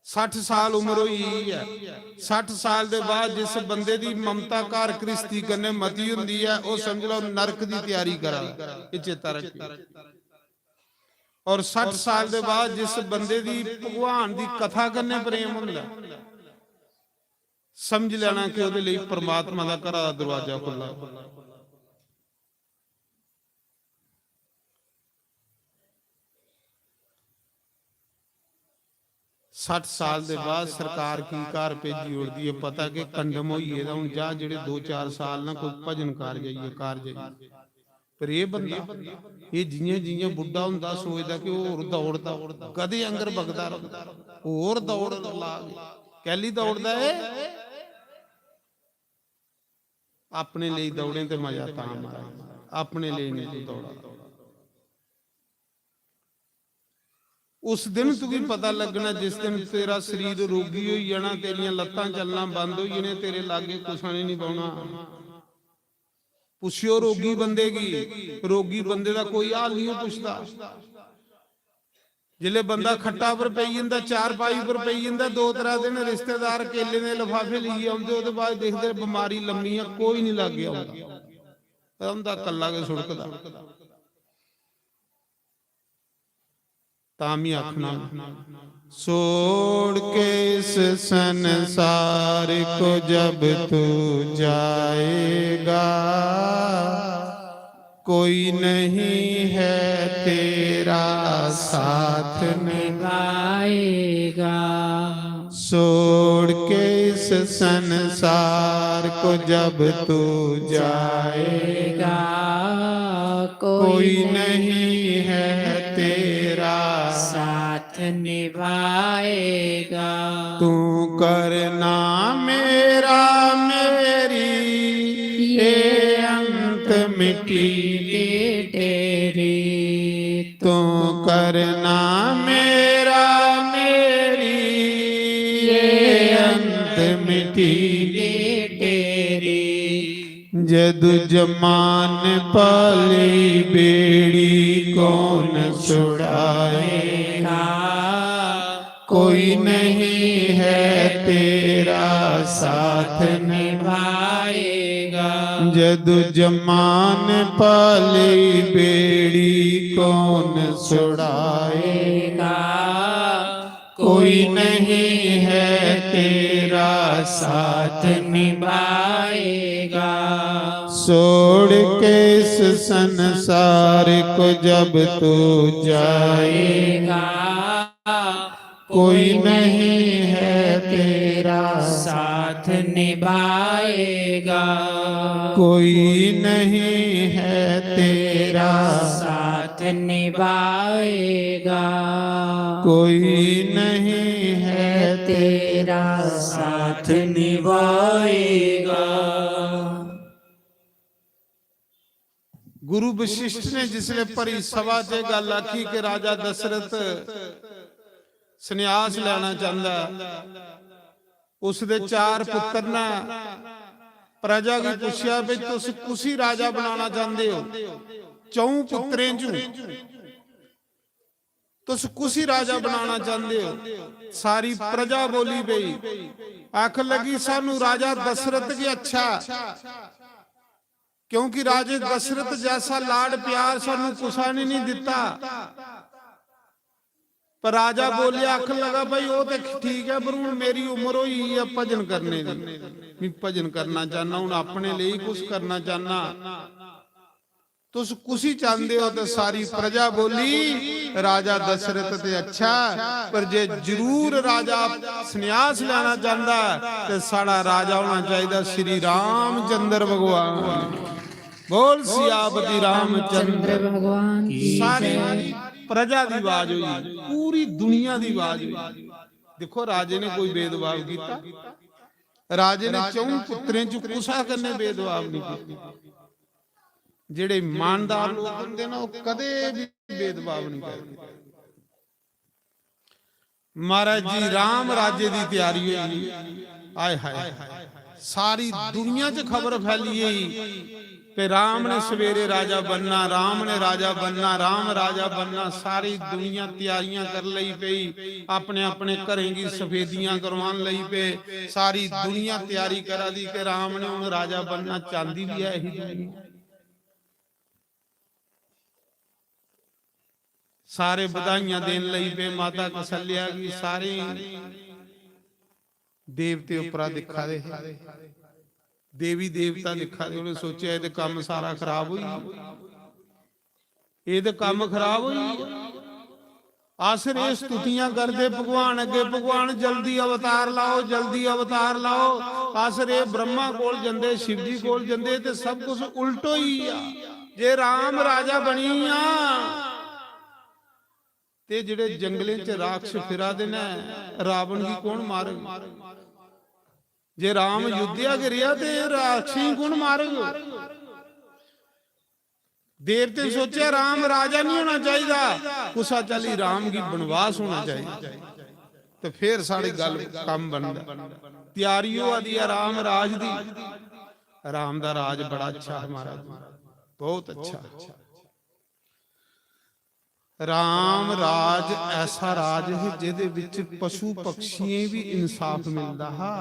सट्ठ साल उम्र होई गेई है। सट्ठ साल दे बाद जिस बंदे दी ममता घर घ्रिस्ती कन्नै मती हुंदी ऐ, ओह समझ लो नरक दी त्यारी करा दा।" एह चेता रखियो। और सट्ठ साल दे बाद जिस बंदे दी भगवान दी कथा कन्नै प्रेम हुंदा, समझ लेना कि ओहदे लेई परमात्मा दा घरा दा दरवाजा खु'ल्ला। सट्ठ साल दे बाद सरकार की घर भेजी ओड़दी ऐ, पता कि कंडम होई गेदा, हुन जा जेह्ड़े दो चार साल ना कोई भजन कर जाइए, कर जाइए। पर एह् बंदा, एह् जियां जियां बुड्ढा होंदा सोचदा कि ओह् होर दौड़दा, गधे आंगर बगदा रौंह्दा, होर दौड़ ला। कैली दौड़दा ऐ? अपने लेई दौड़ें ते मजा तां मारै, अपने लेई निं तूं दौड़ा। उस दिन तुगी पता लगना जिस दिन तेरा शरीर रोगी होई जाना, तेरियां लत्तां चलना बंद होई जाने, तेरे लागे कुसै ने निं बौह्ना। पुच्छेओ रोगी बंदे गी, रोगी बंदे दा कोई हाल निं ओह् पुछदा। जिसलै बंदा खट्टा पर पेई जंदा, चारपाई पर पेई जंदा, दो त्रै दिन रिश्तेदार केले दे लफाफे लेइयै औंदे, ओह्दे बाद दिखदे बमारी लम्मी ऐ, कोई निं लाग्गै औंदा, औंदा कल्ला गै सुड़कदा। तां मी आखना, छोड़ के इस संसार को जब तू जाएगा, कोई नहीं है तेरा साथ निभाएगा। छोड़ के इस संसार को जब तू जाएगा, कोई नहीं है तेरा साथ निभाएगा। तू करना मेरा मेरी ये अंत मिट्टी की ढेरी। तू करना मेरा मेरी ये अंत मिट्टी की ढेरी। जदु जमान पाली बेड़ी कौन छुड़ाएगा? कोई नहीं है तेरा साथ निभाएगा। जदु जमान पाली बेड़ी कौन छुड़ाएगा? कोई नहीं है तेरा साथ निभाएगा। छोड़ के इस संसार को जब तू जाएगा, कोई नहीं है तेरा साथ निभाएगा। कोई नहीं है तेरा साथ निभाएगा। कोई नहीं है तेरा साथ निभाएगा। गुरु वशिष्ठ ने जिसले भरी सभा च गल आखी कि राजा दशरथ संन्यास लेना चाहंदा, उसदे चार पुत्र ने, प्रजा गी पुछेआ भी तुस कुसी राजा बनाना चाहंदे हो? चौं पुत्रें चों तुस कुसी राजा बनाना चाहंदे हो? सारी प्रजा बोली पई, आखन लगी, सानू राजा दशरथ गै अच्छा, क्योंकि राजे दशरथ जैसा लाड प्यार सानू कुसा ने नहीं दिता। पर राजा बोलिया, आखन लगा, भाई, वो ते ठीक है, पर हुन मेरी उम्र होई गेई ऐ भजन करने दी, मैं भजन करना चाहना, हुन अपने लेई कुछ करना चाहना। तुस कुसी चाहंदे हो? ते सारी प्रजा बोली, राजा दशरथ ते अच्छा, पर जे जरूर राजा संन्यास लेना चाहंदा ऐ, ते साढ़ा राजा होना चाहिदा श्री रामचंद्र भगवान। बोल सियापति रामचंद्र भगवान की। सारी प्रजा दी आवाज हुई, पूरी दुनिया दी आवाज हुई। देखो, राजे ने कोई भेदभाव किया? राजे ने चौं पुत्रें च कुसा कन्नै भेदभाव नहीं किया। जेड़े ईमानदार लोग होंदे ना, वो कदे भी भेदभाव नहीं करदे। महाराज जी, राम राज्य दी तैयारी होई। आय हाय, सारी दुनिया च खबर फैली गई कि राम ने सवेरे राजा बनना, राम ने राजा बनना, राम राजा बनना। सारी दुनिया तैयारियां कर लई पई, अपने अपने घरें की सफेदियां करवान लई पे। सारी दुनिया तैयारी करा दी कि राम ने हुन राजा बनना। चांदी भी है ही दुनिया। सारे बधाइयां देन लई पे माता कौशल्या गी। सारे देवते उपरा दिक्खा दे हे, देवी देवता दिक्खा दे। उ'नें सोचेआ, "एह् ते कम्म सारा खराब होई गेआ, एह् ते कम्म खराब होई गेआ।" अस रेह् स्तुतियां करदे भगवान अग्गे, "भगवान, जल्दी अवतार लाओ, जल्दी अवतार लाओ।" अस रेह् ब्रह्मा कोल जंदे, शिव जी कोल जंदे, ते सब कुछ उल्ट होई गेआ। जे राम राजा बनी गेआ, ते जेह्ड़े जंगलें च राक्षस फिरा दे न, रावण गी कौन मारग? जे राम अयोध्या गै रेहा, ते राक्षसें गी कौन मारग? देवतें सोचेआ, राम राजा नहीं होना चाहिदा, कुसा चाल्ली राम गी बनवास होना चाहिदा, ते फिर साढ़ी गल्ल कम्म बनदा। त्यारी होआ दी ऐ राम राज दी। राम दा राज बड़ा अच्छा हा महाराज, बहुत अच्छा। राम राज ऐसा राज है जेदे विच पशु पक्षियें भी इंसाफ मिलदा हा।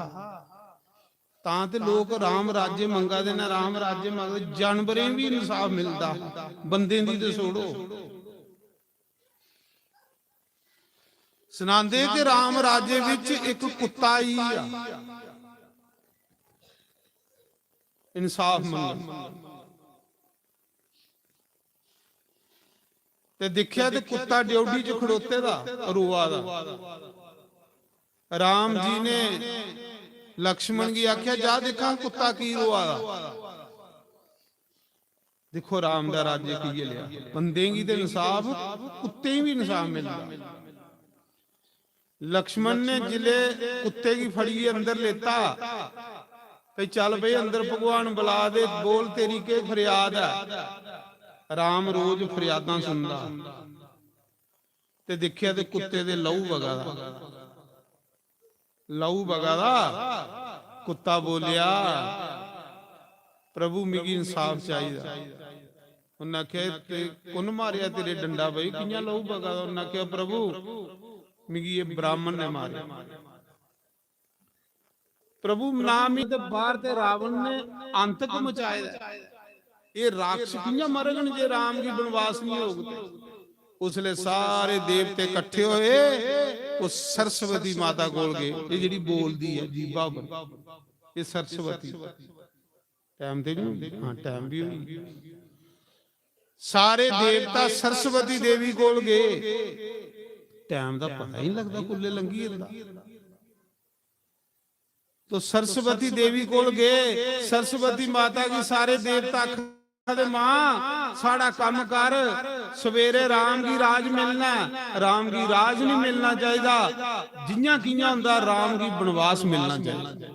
तां ते लोक राम राज्य मंगा दे न, राम राज्य मंगदे, जानवरें भी इंसाफ मिलदा हा, बंदें दी ते छोड़ो। सनांदे कि राम राज्य विच एक कुत्ता आई आ इंसाफ मंगन। ते दिक्खेआ ते कुत्ता ड्योढ़ी च खड़ोते दा, रोआ दा। राम जी ने लक्ष्मण गी आखेआ, "जा दिक्खां कुत्ता की रोआ दा।" दिक्खो राम दा राज्य कि'यै लेआ। बंदें गी ते इंसाफ, कुत्तें गी बी इंसाफ मिलदा। लक्ष्मण ने जिले कुत्ते गी फड़ियै अंदर लेता, भई चल भई अंदर भगवान बुला दे, बोल तेरी केह् फरियाद ऐ? राम रोज फरियादां सुनदा। ते दिक्खेआ ते कुत्ते दे लहू बगा दा, लहू बगा दा। कुत्ता बोलेआ, "प्रभु मिगी इंसाफ चाहिदा।" उन्नै आखेआ, "ते कु'न मारेआ तेरे डंडा भाई, कि'यां लहू बगा दा?" उन्नै आखेआ, "प्रभु मिगी एह् ब्राह्मण ने मारेआ।" प्रभु नाम ही ते बाहर ते रावण ने आतंक मचाए दा ऐ। एह् राक्षस कि'यां मरगन जे राम गी बनवास नहीं होग ते? उसले सारे देवते इकट्ठे होए, ओह् सरस्वती माता कोल गए। एह् जेह्ड़ी बोलदी ऐ जीभा पर, एह् सरस्वती। टाइम ते नहीं, हाँ, टाइम भी होई। सारे देवता सरस्वती देवी कोल गए। टाइम दा पता ही नहीं लगदा, कुल्ले लंघी जंदा। तो सरस्वती देवी कोल गए। सरस्वती माता गी सारे देवता आखदे, "मां, साढ़ा कम्म कर, सवेरे राम गी राज मिलना ऐ।" राम गी राज नहीं मिलना चाहिदा, जियां कियां होंदा, राम गी बनवास मिलना चाहिदा।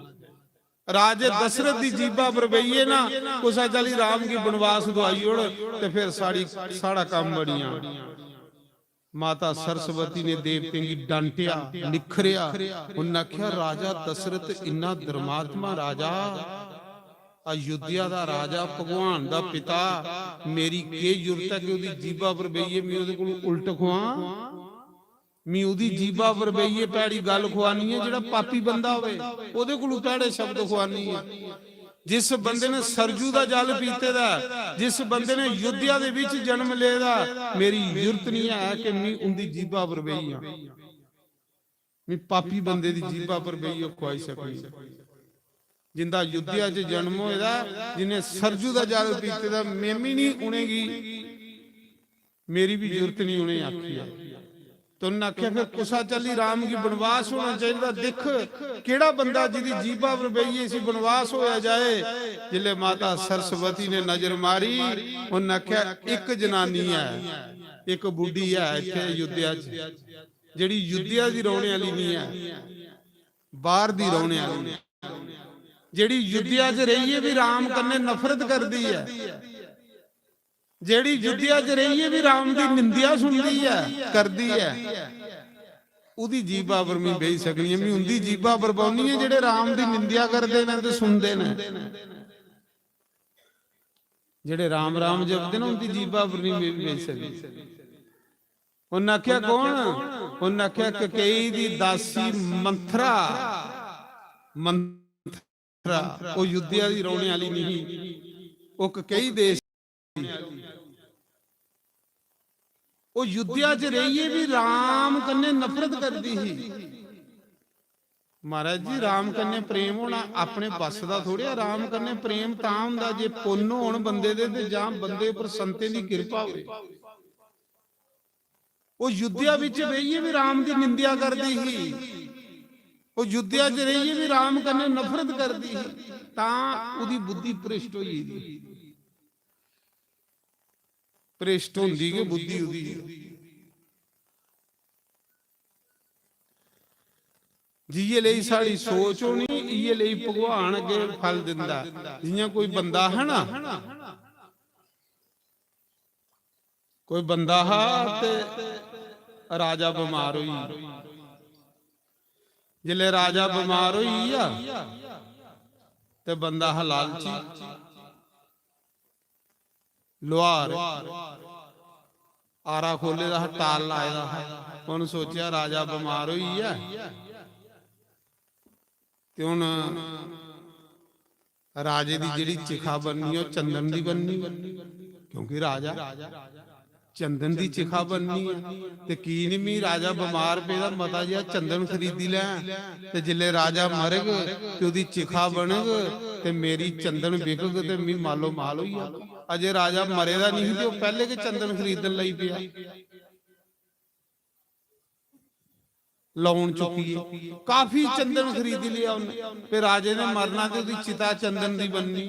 राजे दशरथ दी जीभा पर बेहियै ना, कुसै चाल्ली राम गी बनवास दुआई ओड़, ते फिर साढ़ी, साढ़ा कम्म बनी जाना। माता सरस्वती ने देवतें गी डांटेआ, निखरेआ। उन्नै आखेआ, "राजा दशरथ इन्ना धर्मात्मा राजा, अयोध्या दा राजा, भगवान दा पिता, मेरी केह् जरूरत ऐ कि ओह्दी जीभा पर बेहियै में ओह्दे कोल उल्ट खुआं? मी ओह्दी जीभा पर बेहियै भैड़ी गल्ल खुआनी ऐ, जेह्ड़ा पापी बंदा होवे, ओह्दे कोलू भैड़े शब्द खुआनी ऐ।" जिस बंदे ने सरजू दा जल पीते दा ऐ, जिस बंदे ने अयोध्या दे विच जन्म लेदा ऐ, मेरी जुर्त नहीं है कि मी उंदी जीभा पर बेही जां, मी पापी बंदे दी जीभा पर बेहियै खुआई सकनी। जिंदा अयोध्या च जन्म होए दा, जिन्हें सरजू दा जल पीते दा, में भी नहीं उनेंगी, मेरी भी जुर्त नहीं उनें आखी ऐ। तो उन्हें आख्या, "फिर कुसा चाल्ली राम गी बनवास होना चाहिदा। दिख, केड़ा बंदा जिदी जीभा पर बेहियै इसी बनवास होया जाए।" जिसले माता सरस्वती ने नजर मारी, उन्हें आख्या, "एक जनानी है, एक बुढ़ी है इत्थे अयोध्या च, जेड़ी अयोध्या दी रौहने आली नहीं है, बाहर दी रौहने आली है, जेड़ी अयोध्या च रहियै भी राम कन्नै नफरत करदी है।" जेड़ी अयोध्या च रहियै भी राम दी निंदेआ सुनदी ऐ, करदी ऐ, उदी जीभा पर मी बेही सकनी ऐ, मी उंदी जीभा पर बौह्नी ऐ जेड़े राम दी निंदेआ करदे न ते सुनदे न। जेड़े राम राम जपदे न, उंदी जीभा पर नहीं मी बेही सकनी। उन्नै आखेआ, "कौन?" उन्नै आखेआ, "ककेई दी दासी मंथरा।" मंथरा, ओह् अयोध्या दी रौह्ने आह्ली नहीं ही, ओह् ककेई देश दी। ओह् अयोध्या च रेहियै भी राम कन्नै नफरत करदी ही। महाराज जी, राम कन्नै प्रेम होना अपने बस दा थोड़े ऐ। राम कन्नै प्रेम तां होंदा जे पुन्न होन बंदे दे ते जां बंदे उप्पर संतें दी किरपा होवे। ओह् अयोध्या बिच बेहियै भी राम दी निंदेआ करदी ही, ओह् अयोध्या च रेहियै भी राम कन्नै नफरत करदी ही, तां ओह्दी बुद्धि भ्रष्ट होई गेदी। भ्रष्ट होंदी गै बुद्धि ओह्दी। जि'यै लेई साढ़ी सोच होनी, इ'यै लेई भगवान अग्गें फल दिंदा। जि'यां कोई बंदा हा ना, कोई बंदा हा ते राजा बमार होई गेआ। जिसलै राजा बमार होई गेआ ते बंदा हा लालची, लुहार, आरा खोले दा हा, टाल लाए दा हा। उ'न्न सोचेआ राजा बमार होई गेआ ते हुन राजे दी जेह्ड़ी चिखा बननी ऐ, ओह् चंदन दी बननी ऐ, क्योंकि राजा चंदन दी चिखा बननी ऐ। ते की निं मी राजा बमार पेदा, मता जेहा चंदन खरीदी लैं, ते जिसलै राजा मरग ते ओह्दी चिखा बनग ते मेरी चंदन बिकग ते मी मालो माल होई जाग। अजे राजा मरे दा निं ही ते ओह् पैह्ले गै चंदन खरीदन लगी पेआ। Loan चुक्कियै काफी चंदन खरीदी लेआ उन्नै। ते राजे ने मरना ते ओह्दी चिता चंदन दी बननी।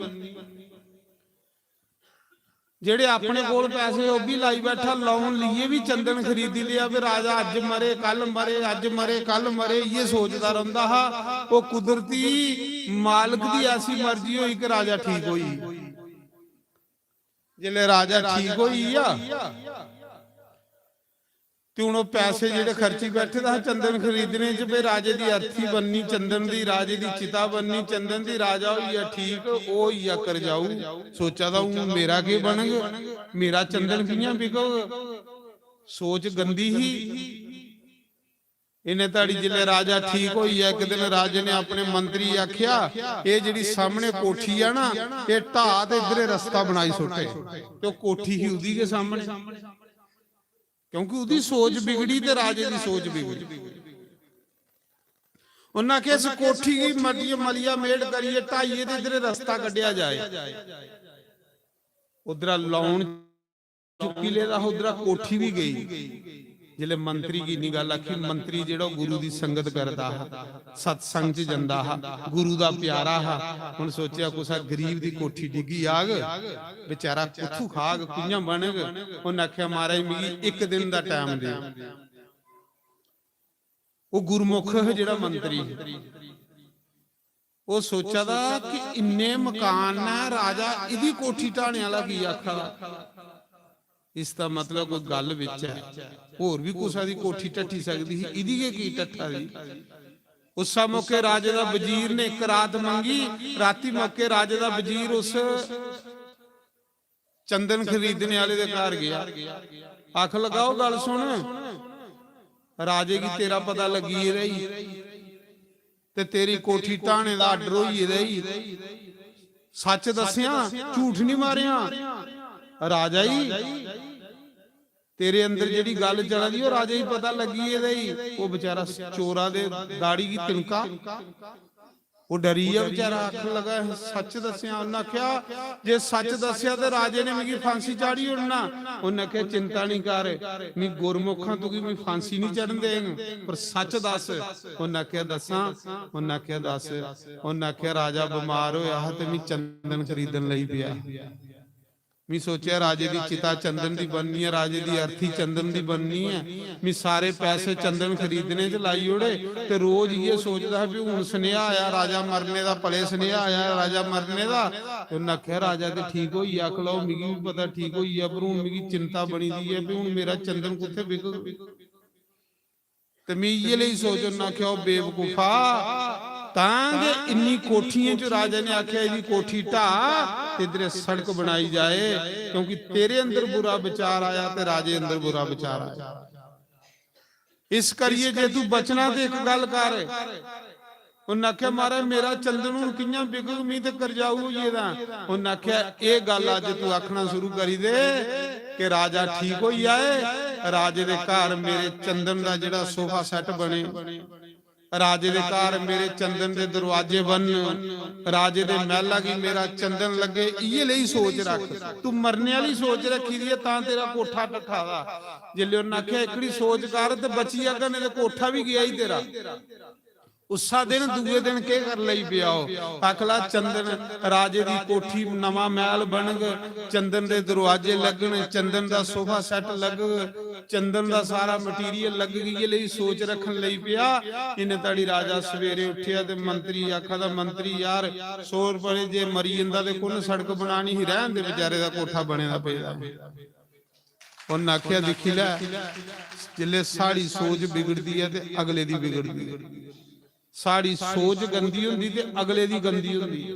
जेह्ड़े अपने कोल पैसे ओह् बी लाई बैठा, loan लेइयै बी चंदन खरीदी लेआ। भी राजा अज्ज मरे, कल मरे, अज्ज मरे, कल मरे, इ'यै सोचदा रौंह्दा हा। ओह् कुदरती मालक दी ऐसी मर्जी होई कि राजा ठीक होई। जिसलै राजा ठीक होई गेआ ते हुन ओह् पैसे जेह्ड़े खर्ची बैठे दा हा चंदन खरीदने च, भाई राजे दी अर्थी बननी चंदन दी, राजे दी चिता बननी चंदन दी, राजा होई गेआ ठीक, ओह् होई गेआ करजाऊ। सोचा दा, "हून मेरा केह् बनग, मेरा चंदन कि'यां बिकग?" सोच गंदी ही। इन्ने धड़ी जिसलै राजा ठीक होई गेआ, इक दिन राजे ने अपने मंत्री गी आखेआ, "एह् जेह्ड़ी सामने कोठी ऐ ना, एह् ढाह ते इद्धरे रस्ता बनाई सुट्टे।" ते ओह् कोठी ही ओह्दी गै सामने। क्योंकि ओह्दी सोच बिगड़ी ते राजे दी सोच बिगड़ी। उन्नै आखेआ, "इस कोठी गी मटियै मलियै मेड़ करियै ढाइयै ते इद्धर रस्ता कड्ढेआ जाए।" उद्धरा लौन चुक्की लेदा हा, उद्धरा कोठी बी गेई। जिसलै मंत्री गी इन्नी गल्ल आखी, मंत्री जेह्ड़ा ओह् गुरु दी संगत करदा हा, सत्संग च जंदा हा, गुरु दा प्यारा हा, उन्न सोचेआ कुसै गरीब दी कोठी डिग्गी जाग, बेचारा कुत्थू खाग, कि'यां बनग? उन्न आखेआ, "महाराज, मिगी इक दिन दा टैम देओ।" ओह् गुरमुख हा जेह्ड़ा मंत्री, ओह् सोचा दा कि इन्ने मकान न, राजा इदी कोठी ढाने आह्ला की आखा दा? इसदा मतलब कोई गल्ल बिच ऐ, होर बी कुसै दी कोठी ढट्ठी सकदी ही, इदी गै की ढट्ठा दी? उस्सै मौके राजे दा वजीर ने इक रात मंगी, राती मौके राजे दा वजीर उस चंदन खरीदने आह्ले दे घर गेआ। आख लगा, "ओ गल्ल सुन, राजे गी तेरा पता लग्गी गेदा ई ते तेरी कोठी ढाने दा आर्डर होई गेदा ई। सच्च दस्सेआं, झूठ निं मारेआं। राजा ई, तेरे अंदर जेह्ड़ी गल्ल चला दी, ओह् राजे गी पता लग्गी गेदा ई।" ओह् बेचारा चोरा दे दाढ़ी गी तिनका, ओह् डरी गेआ बेचारा, आखन लगा, "सच्च दस्सेआं।" उन्नै आखेआ, "जे सच्च दस्सेआ ते राजे ने मिगी फांसी चाढ़ी ओड़ना।" उन्नै आखेआ, "चिंता निं कर, मी गुरमुख आं, तुगी मी फांसी निं चढ़न देङ, पर सच्च दस्स।" उन्नै आखेआ, "दस्सां?" उन्नै आखेआ, "दस्स।" उन्नै आखेआ, "राजा बमार होएआ हा ते मी चंदन खरीदन लगी पेआ।" मी सोचेआ, राजे दी चिता चंदन दी बननी ऐ, राजे दी अर्थी चंदन दी बननी ऐ। मी सारे पैसे चंदन खरीदने च लाई ओड़े ते रोज इ'यै सोचदा हा, "भी हून सनेहा आया राजा मरने दा, पले सनेहा आया राजा मरने दा।" ते उन्नै आखेआ, "राजा ते ठीक होई गेआ, आख लैओ, मिगी बी पता ठीक होई गेआ, पर हून मिगी चिंता बनी दी ऐ, भी हून मेरा चंदन कुत्थै बिकग?" ते में इ'यै लेई सोच, उन्नै आखेआ, "ओ बेवकूफा, तां गै इन्नी कोठियें च राजा ने आखेआ, 'एह्दी कोठी ढाऽ ते इद्धर सड़क बनाई जाए,' क्योंकि तेरे अंदर बुरा विचार आया ते राजे अंदर बुरा विचार आया। इस करियै जे तू बचना ते इक गल्ल कर।" उन्नै आखेआ, "महाराज, मेरा चंदन हून कि'यां बिकग? मी ते करजाऊ होई गेदा।" उन्नै आखेआ, "एह् गल्ल अज्ज तू आखना शुरू करी दे कि राजा ठीक होई जाए, राजे दे घर मेरे चंदन दा जेह्ड़ा सोफा सैट बने, राजे दे घर मेरे चंदन दे दरवाजे बनन, राजे दे मैह्ला गी मेरा चंदन लग्गे, इ'यै लेई सोच रख। तू मरने आह्ली सोच रक्खी दी ऐ, तां तेरा कोठा ढट्ठा दा। जेल्लै उन्नै आखेआ, 'एह्कड़ी सोच कर ते बची जागा, नेईं ते कोठा बी गेआ ई तेरा।'" उस्सा दिन दूए दिन केह् कर लेई पेआ ओह्? आखला चंदन, राजे दी कोठी नमां मैह्ल बनग, चंदन दे दरवाजे लग्गन, चंदन दा सोफा सैट लग्गग, चंदन दा सारा मटीरियल लग्गग, इ'यै लेई सोच रक्खन लेई पेआ। इन्ने धड़ी राजा सवेरे उट्ठेआ ते मंत्री आखा दा, "मंत्री यार, सौ रपेऽ जे मरी जंदा ते कु'न सड़क बनानी ही? रैह्न दे, बेचारे दा कोठा बने दा पेदा।" उन्न आखेआ, "दिक्खी लै, जिसलै साढ़ी सोच बिगड़दी ऐ ते अगले दी बिगड़दी ऐ। साढ़ी सोच गंदी होंदी ते अगले दी गंदी होंदी।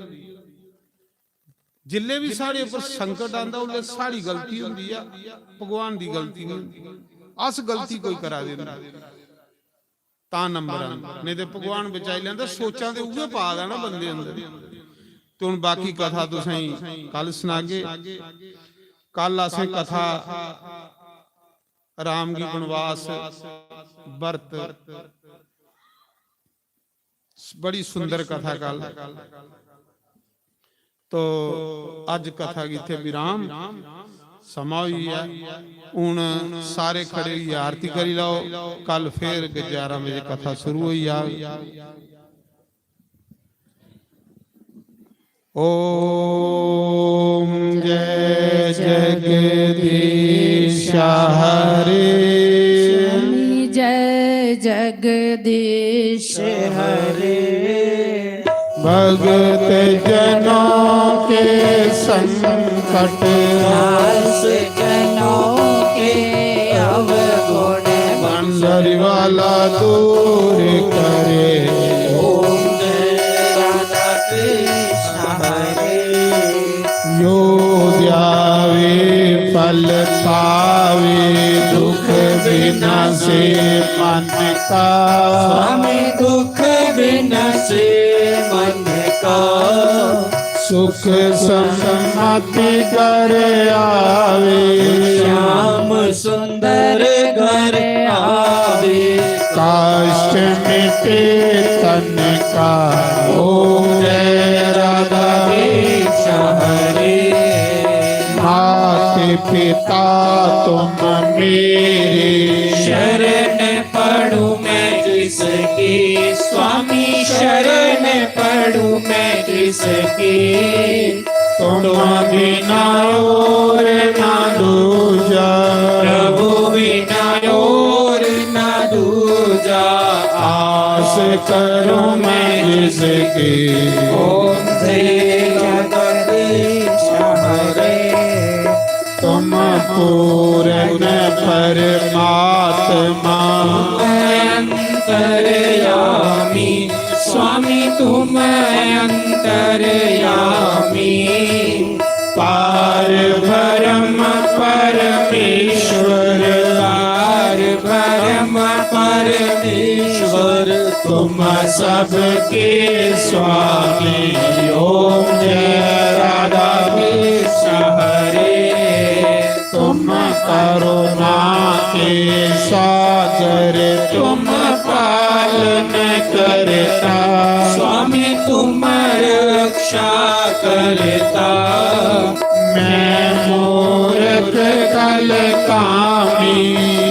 जिसलै बी साढ़े उप्पर संकट आंदा, उसलै साढ़ी गलती होंदी ऐ, भगवान दी गलती निं होंदी। अस गलती कोई करा दे होंदे, तां नंबर आंदा, नेईं ते भगवान बचाई लैंदा। सोचां ते उ'ऐ पा दा ना बंदे अंदर।" ते हून बाकी कथा तुसेंगी कल सनागे। कल असें कथा राम गी वनवास, बरत, बड़ी सुंदर कथा कल। तो अज्ज कथा गी इत्थै विराम, समां होई गेआ। हून सारे खड़े होइयै आरती करी लैओ, कल फिर ग्यारह बजे कथा शुरू होई जाग। ओम जय जगदीश हरे। स्वामी जय जगदीश हरे। भगत जनों के संकट, दास जनों के अवगुण, मंदिर वाला दूर करे। ओम जय राधा कृष्ण हरे। जो ध्यावे फल पावे, दुख विनाशे मन का। स्वामी दुख विनाशे मन का। सुख समृद्धि घर आवे। श्याम सुंदर घर आवे। कष्ट मिटे तन का। ओम जय राधा कृष्ण हरे। मात पिता तुम मेरे। शरण पड़ू मैं जिसकी, स्वामी शरण पड़ू मैं जिसकी। तुम बिना और ना दूजा। प्रभु बिना और ना दूजा। आस करूं मैं जिसकी। ओम जय जगदीश हरे। तुम पूर्ण परमात्मा। अंतर्यामी स्वामी तुम अंतर्यामी। पार ब्रह्म परमेश्वर। पार ब्रह्म परमेश्वर। तुम सबके स्वामी। ओम जय राधा कृष्ण हरे। तुम करुणा के सागर। तुम पालन करता। स्वामी तुम रक्षा करता। मैं मूर्ख कल कामी।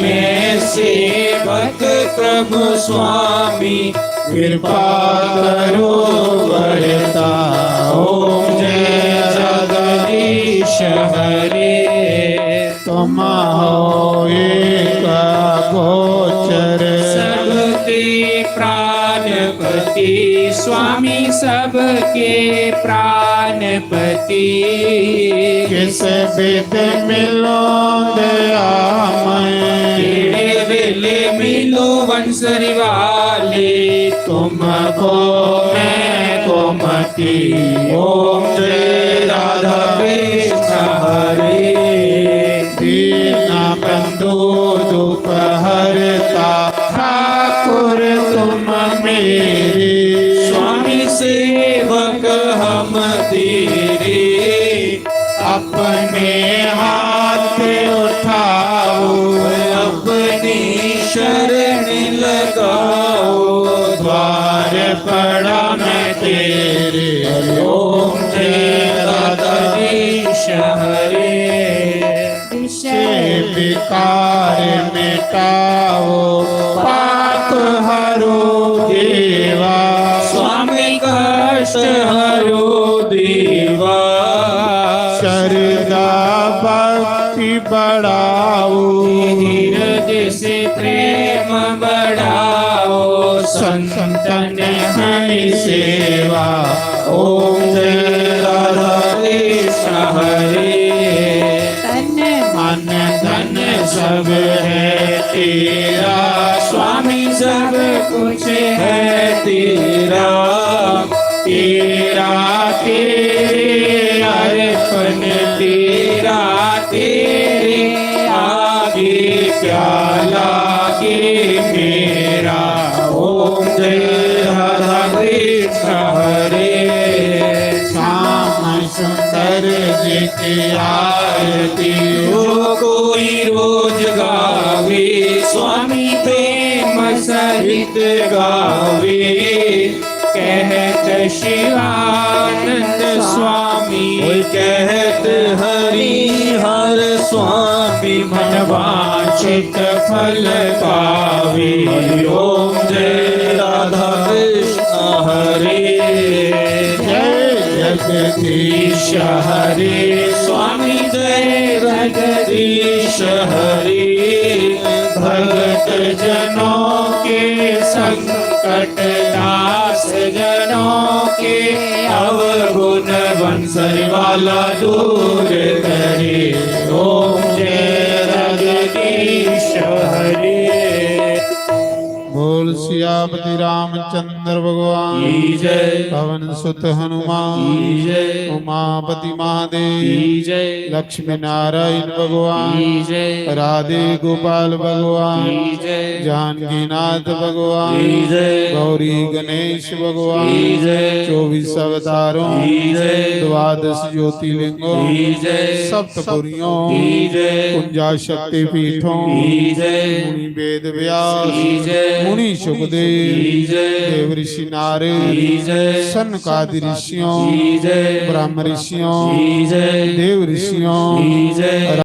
मैं सेवक प्रभु स्वामी। कृपा करो वरता। ओम जय जगदीश हरे। तुम हो एक गोचर। सबके प्राणपति स्वामी सबके प्राणपति। किस विध मिलो दयामय। केड़े वेले मिलो वंसरी वाले। तुमको मैं को मती। ओम जय राधा कृष्ण हरे। दीन बंधु दुख हरता ठाकुर तुम मेरे। स्वामी सेवक हम तेरे। अपने हाथ उठाओ। अपनी शरण लगाओ। द्वार पड़ा मैं तेरे। ओम जय राधा कृष्ण हरे। विषय विकार मिटाओ। पाप हरो देवा। स्वामी कष्ट हरो देवा। श्रद्धा भक्ति बढ़ाओ। हृदय से प्रेम बढ़ाओ। संतन हरि सेवा। ओम जय राधा कृष्ण हरे। तन मन धन सब है तेरा। स्वामी सब कुछ है तेरा। तेरा तेरे अर्पण तेरा। तेरे आगे क्या लागे मेरा। ओम जय राधा कृष्ण हरे। श्याम सुंदर जी की आरती। जो कोई रोज गावे स्वामी प्रेम सहित गावे। कहत शिवानंद स्वामी। ओए कहत हरि हर स्वामी। मन वांछित फल पावे। हरि ओम जय राधा कृष्ण हरे। जय जगदीश हरे। स्वामी जय जगदीश हरे। भक्त जनों के संकट दास जनों के अवगुण वंसर वाला दूर करे। ओम जय जगदीश हरे। बोल सियापति रामचंद्र भगवान की जय। पवन सुत हनुमान की जय। उमापति महादेव की जय। लक्ष्मी नारायण भगवान की जय। राधे गोपाल भगवान की जय। जानकीनाथ भगवान की जय। गौरी गणेश भगवान की जय। चौबीस अवतारों की जय। द्वादश ज्योतिर्लिंगों की जय। सप्तपुरियों की जय। उनचास शक्ति पीठों की जय। मुनि वेद व्यास की जय। मुनि सुखदेव की जय। देव ऋषि नारद की जय। सनकादि ऋषियों की जय। ब्रह्म ऋषियों की जय। देव ऋषियों की जय।